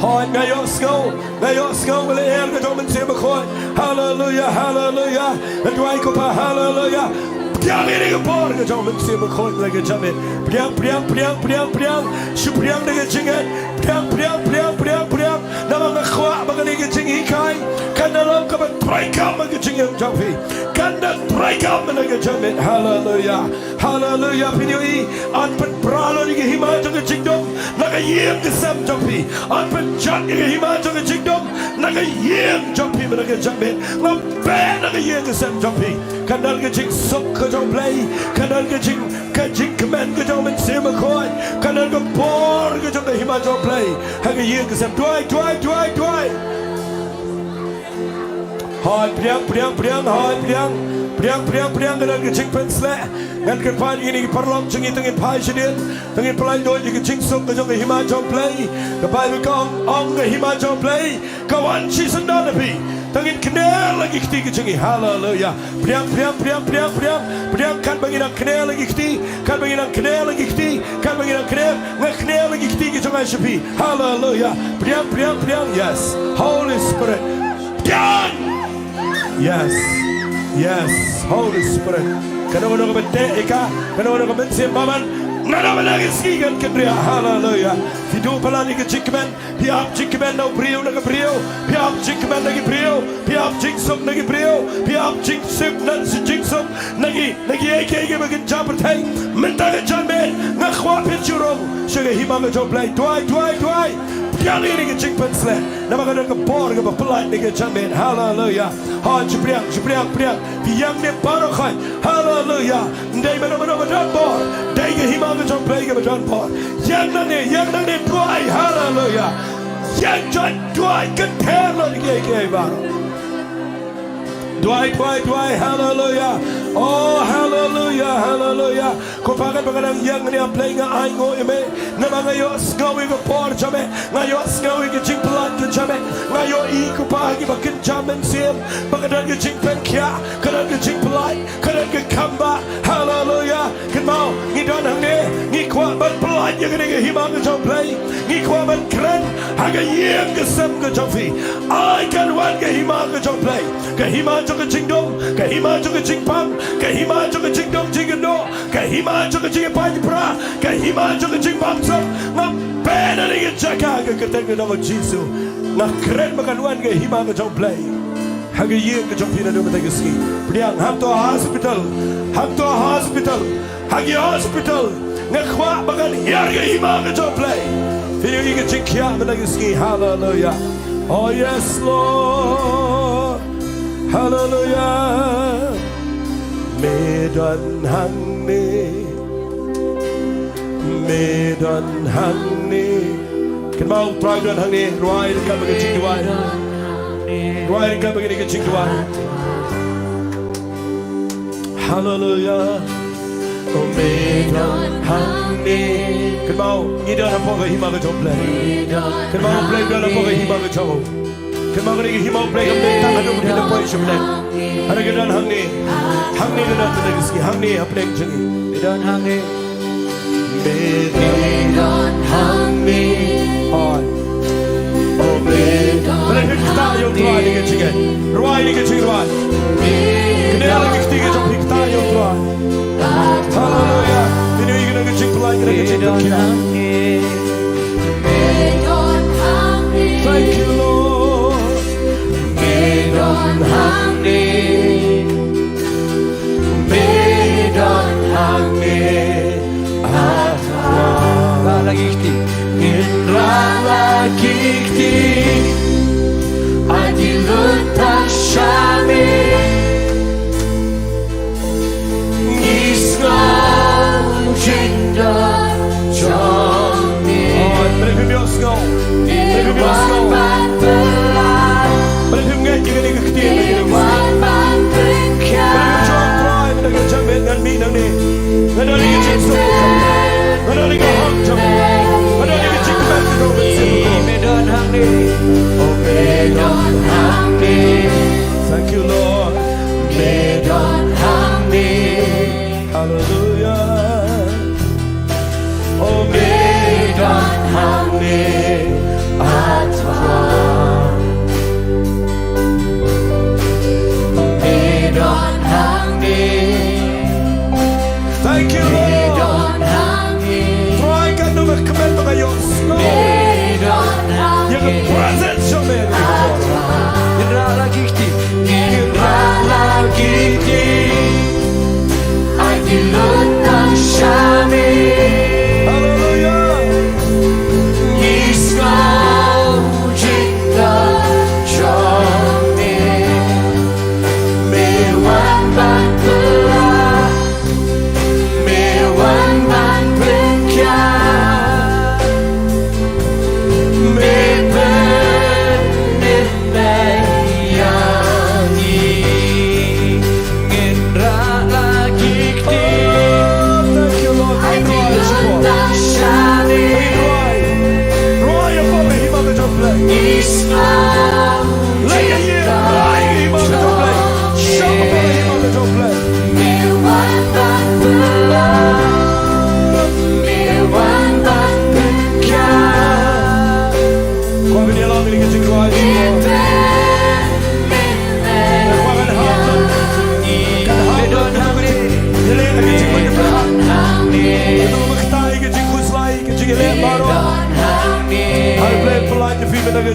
Hoi, nga ïohsngew, nga ïohsngew ka lyer ka jong U Mynsiem Bakhuid. Haleluya, haleluya. Nga duwai, ko Pa, haleluya. Pdiang ïa kane ka bor ka jong U Mynsiem Bakhuid ha kane ka janmiet. Pdiang, pdiang, pdiang, pdiang, pdiang. Shu pdiang da ka jingngeit. Pdiang, pdiang, pdiang, pdiang, pdiang. Namar nga kwah ba kane ka jinghikai kan da long kaba treikam ha ka jingim jong phi. Kan da treikam ha kane ka janmiet. Haleluya. Haleluya. Phin ïohi, yn pynbra lut ïa ka hima jong ka jingdum na ka ïing ka sem jong phi. Yn pynjot ïa ka hima jong ka jingdum na ka ïing jong phi mynta ka janmiet. Nga peit na ka ïing ka sem jong phi. Kan don ka jingsuk ka jong U Blei. Kan don ka jing, ka jingkmen ka jong U Mynsiem Bakhuid. Kan don ka bor ka jong ka hima jong U Blei ha ka ïing ka sem. Duwai, duwai, duwai, duwai. Hoi, pdiang, pdiang, pdiang, hoi, pdiang. Pdiang, pdiang, pdiang, ka don ka jingpynsleh. Ngan kyrpad ïa kine ki paralok jong ngi, to ngin phai shadien. To ngin pyllait lut ïa ka jingsuk ka jong ka hima jong U Blei. Ka Baibl ka ong, ong ka hima jong U Blei ka wan shisyndon ha phi. To ngin kner la ki kti ki jong ngi. Haleluya. Pdiang, pdiang, pdiang, pdiang, pdiang. Pdiang, katba ngi dang kner la ki kti, katba ngi dang kner la ki kti, katba ngi dang kner, nga kner la ki kti ki jong nga sha phi. Haleluya. Pdiang, pdiang, pdiang. Yes. Holy Spirit. Pdiang. Yes. Yes. Holy Spirit. Kano kano kaba teh ïa ka, kano kano ka mynsiem bymman, naduh mynta ka sngi kan kynriah. Haleluya. Phi duh palat ïa ka jingkmen. Phi ap jingkmen na u briew, na ka briew. Phi ap jingkmen na ki briew. Phi ap jingsuk na ki briew. Phi ap jingsuk na, jingsuk na ki, na kiei kiei kiba kynja pyrthei. Mynta ka janmiet nga kwah phin shu rung sha ka hima ka jong U Blei. Duwai, duwai, duwai. Pdiang ïa kane ka jingpynsleh. Namar ka don ka bor kaba pyllait ha kane ka janmiet. Haleluya. Hoi, shu pdiang, shu pdiang, pdiang. Phi ïeng ne baroh khoit. Haleluya. Ym dei mano mano ba don bor. Dei ka hima ka jong U Blei kaba don bor. Ïeng nangne, ïeng nangne, duwai. Haleluya. Ïeng, duwai, duwai, kynther lut ïa kiei kiei baroh. Duwai, duwai, duwai. Haleluya. Oh, haleluya, haleluya. Ko Pa, katba nga dang ïeng hangne, A Blei, nga ainguh ïa me. Namar nga ïohsngew ïa ka bor jong me. Nga ïohsngew ïa ka jingpyllait ka jong me. Nga ïohi, ko Pa, ha kiba kynja mynsiem ba ka don ka jingpynkhiah, ka don ka jingpyllait, ka don ka kham bha. Haleluya. Kynmaw, ngi don hangne, ngi kwah ban pyllait ïa kane ka hima ka jong U Blei. Ngi kwah ban kren ha ka ïing ka sem ka jong phi. Ai kan wan ka hima ka jong U Blei, ka hima jong ka jingdum, ka hima jong ka jingpang, ka hima jong ka jingdum jingkynnoh, ka hima jong ka jingïapait ïapra, ka hima jong ka jingbamsuk. Nga peit na kane ka jaka ha ka kyrteng ka jong U Jisu. Nga kren ba kan wan ka hima ka jong U Blei ha ka ïing ka jong phi naduh mynta ka sngi. Pdiang, hangto ha hospital, hangto ha hospital, ha ki hospital. Nga kwah ba kan hiar ka hima ka jong U Blei. Phi ïohi ka jingkhiah mynta ka sngi. Haleluya. Oh yes, Lord. Haleluya. Me don hangne. Me don hangne. Kynmaw, U Trai u don hangne. Rwai ryngkat bad ka jingduwai. Rwai ryngkat bad ka jingduwai. Haleluya. Oh, me don hangne. Kynmaw, ngi don hapoh ka hima ka jong U Blei. Kynmaw, U Blei u don hapoh ka hima ka jong u. Kynmaw, kane ka hima U Blei kam dei tang haduh ba kin da poi sha bneng. Hynrei ka don hangne. Hangne ka don, ka don ka sngi hangne hapdeng jong ngi. Ka don hangne. Me don hangne. Hoi. Oh, me don. Balei phim ktah ïa U Trai ha kane ka jingeh? Rwai ha kane ka jingrwai. Kane la ki kti ka jong phi, ktah ïa U Trai. Haleluya. Phin ïohi ka don ka jingpyllait, ka don ka jingpynkhiah. Thank you, Lord. Me don hangne.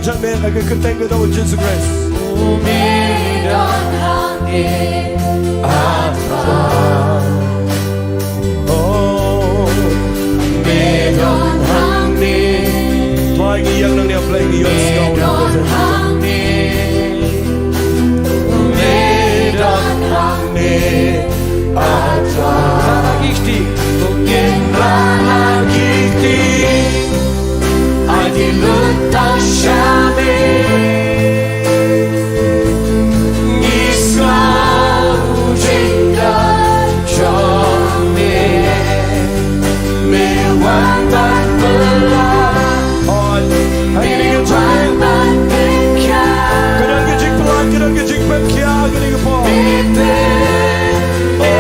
Jingmut ha ka kyrteng ka jong U Jisu Khrist. Me don hangne, A Trai. Oh, me don hangne. Trai, ngi ïeng nangne, A Blei, ngi ïeng, me don hangne. Me don hangne. Ngin rah la ki kti. Ngin rah la ki kti. Ai ti lut ta sha me. Ngi sngew jingdon jong me. Me wan ban pynlait. Hooid. Me wan ban pynkhia. Ka don ka jingpynlait, ka don ka jingpynkhia, ka don ka por. Me pyn, me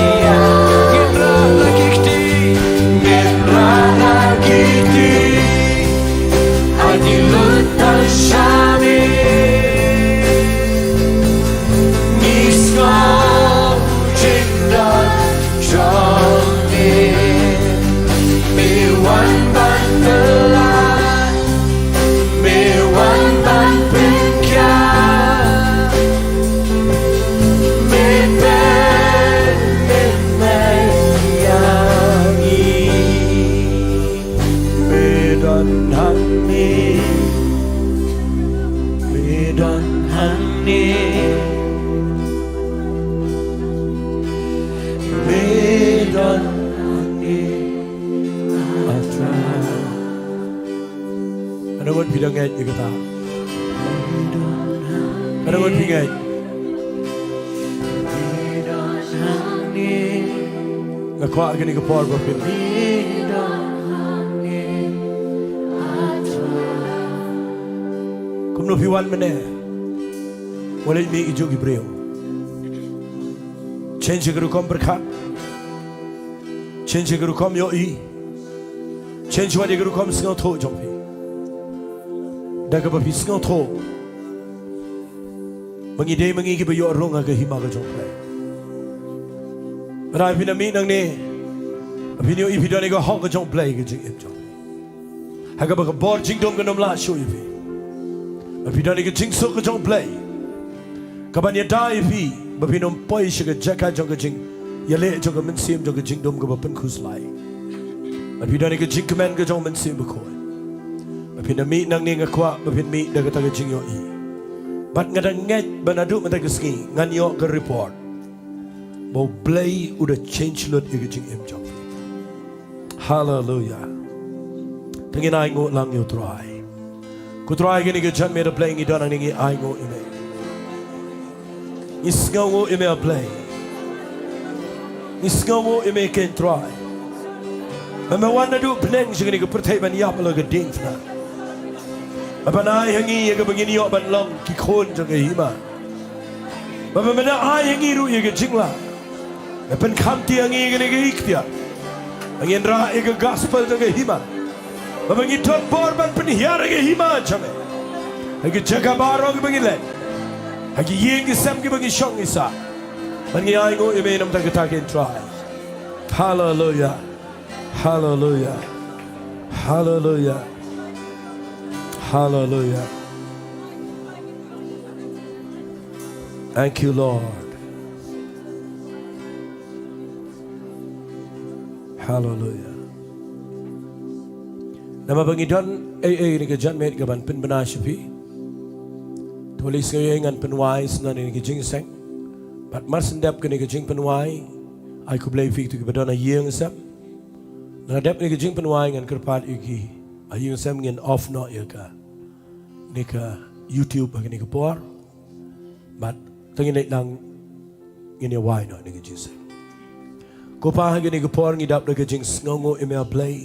ïa. Ngin rah la ki kti. Ngin rah la ki kti. Ai ti lut ta sha me. Ngi sngew jingdon jong me. Me wan ban pynlait. Me wan ban pynkhia. Me pyn, me pyn ïa ngi. Me don hangne. Me don hangne. Me don hangne. A Trai. Kane ngut phi dang ngeit ïa kata. Kane ngut phi ngeit. Nga kwah kane ka por ba phin. Kumno phi wan mynne? Wat leit mih ki jong ki briew. Change ïa ka rukom pyrkhat. Change ïa ka rukom ïohi. Change wat ïa ka rukom sngewthuh jong phi. Da kaba phi sngewthuh ba ngi dei ma ngi kiba ïoh rung ha ka hima ka jong Blei. Lada phi na mih nangne, phin ïohi phi don ïa ka hok ka jong Blei ha ka jingim jong phi. Ha kaba ka bor jingdum kan ym lah shuh ïa phi. Ba phi don ïa ka jingsuk ka jong Blei. Kaban ïada ïa phi ba phin ym poi sha ka jaka jong ka jingïaleh jong ka mynsiem jong ka jingdum kaba pynkhuslai. Ba phi don ïa ka jingkmen ka jong Mynsiem Bakhuid. Ba phin da mih nangne nga kwah ba phin mih da kata ka jingïohi. Bad nga dang ngeit ba naduh mynta ka sngi ngan ïoh ka report ba U Blei u da change lut ïa ka jingim jong phi. Haleluia. Te ngin ainguh lang ïa U Trai. Ko Trai, kane ka janmiet A Blei ngi don hangne ngi ainguh ïa me. Ngi sngewnguh ïa me A Blei. Ngi sngewnguh ïa me Kynrad Trai. Ba me wan naduh bneng sha kane ka pyrthei ban ïap ïa la ka diengphna. Ba ban ai ha ngi ïa kaba ngin ïoh ban long ki khun jong ka hima. Ba me, me da ai ha ngi ruh ïa ka jinglah. Me pynkham ïa ngi ïa kane ka iktiar. Ba ngin rah ïa ka gospel jong ka hima. Ba, ba ngi don bor ban pynhiar ïa ka hima jong me. Ha ki jaka baroh kiba ngi leit. Ha ki ïing ki sem kiba ngi shong ngi sah. Ba ngi ainguh ïa me namar kata Kynrad Trai. Haleluia. Haleluia. Haleluia. Haleluia. Thank you, Lord. Haleluia. Namar ba ngi don ei ei ha kane ka janmiet kaban pynbna sha phi. To lei sngew ei ngan pynwai sngewbha ha kane ka jingseng. Bad mar shen dep kane ka jingpynwai, ai khublei ïa phi kito kiba don ha ïing ha sem. Ngan dep kane ka jingpynwai ngan kyrpad ïa ki ha ïing ha sem ngin off noh ïa kane ka YouTube ha kane ka por. Bad te ngin leit lang ngin ïa wai noh ha kane ka jingseng. Ko Pa, ha kane ka por ngi dap da ka jingsngewnguh ïa me A Blei.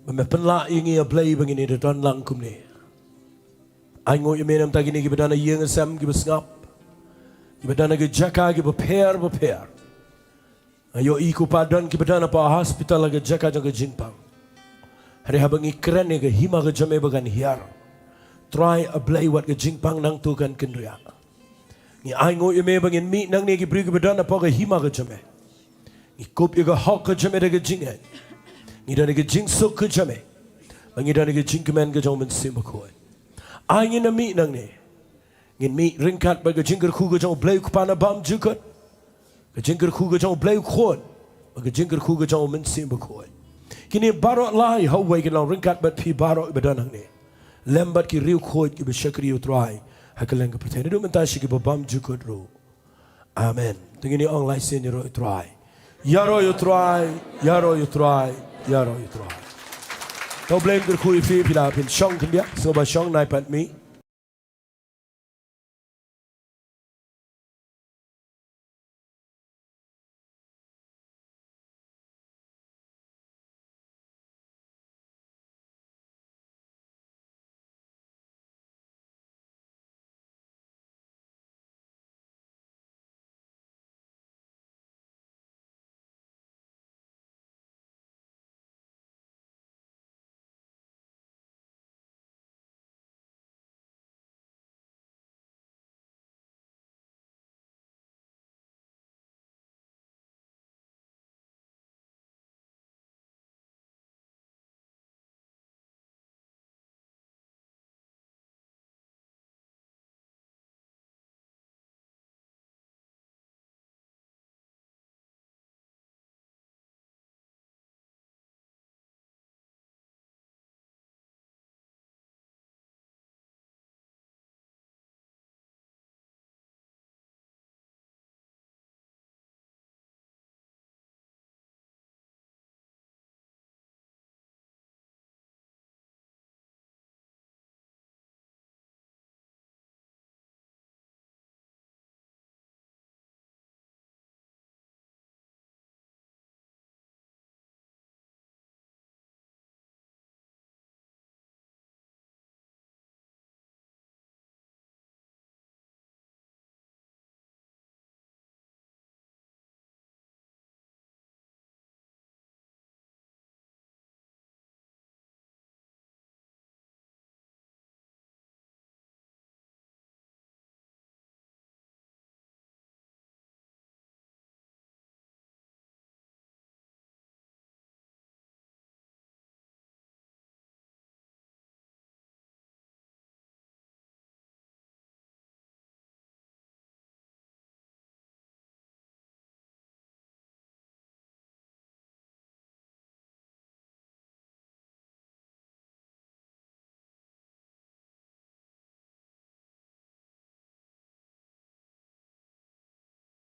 Ba me pynlah ïa ngi A Blei ba ngin ïa don lang kumne. Ainguh ïa me namar kine kiba don ha ïing ha sem kiba sngap. Kiba don ha ki jaka kiba pher bapher. Nga ïohi ko Pa don kiba don hapoh hospital ha ka jaka jong ka jingpang. Hynrei haba ngi kren ïa ka hima ka jong me ba kan hiar. Trai A Blei wat ka jingpang nangta kan kynriah. Ngi ainguh ïa me ba ngin mih nangne ki briew kiba don hapoh ka hima ka jong me. Ngi kup ïa ka hok ka jong me da ka jingngeit. Ngi don ïa ka jingsuk ka jong me. ba ngi don ha ka jingkmen ka jong u Mynsiem Bakhuid. Ai ngin ym mih nangne. Ngin mih ryngkat bad ka jingkyrkhu ka jong u Blei u Kpa na bymjukut, ka jingkyrkhu ka jong u Blei u Khun, bad ka jingkyrkhu ka jong u Mynsiem Bakhuid. Kine baroh lai ha uwei kin long ryngkat bad phi baroh kiba don hangne, lem bad ki riewkhuid kiba shakri ïa u Trai ha kylleng ka pyrthei, naduh mynta sha kiba bymjukut ruh. Amen. To ngin ïa ong lai sien: Ïaroh ïa u Trai. Ïaroh ïa u Trai, ïaroh ïa u Trai, ïaroh ïa u Trai. To u Blei un kyrkhu ïa phi, phi la phin shong khyndiat, sngewbha shong, nai pat mih.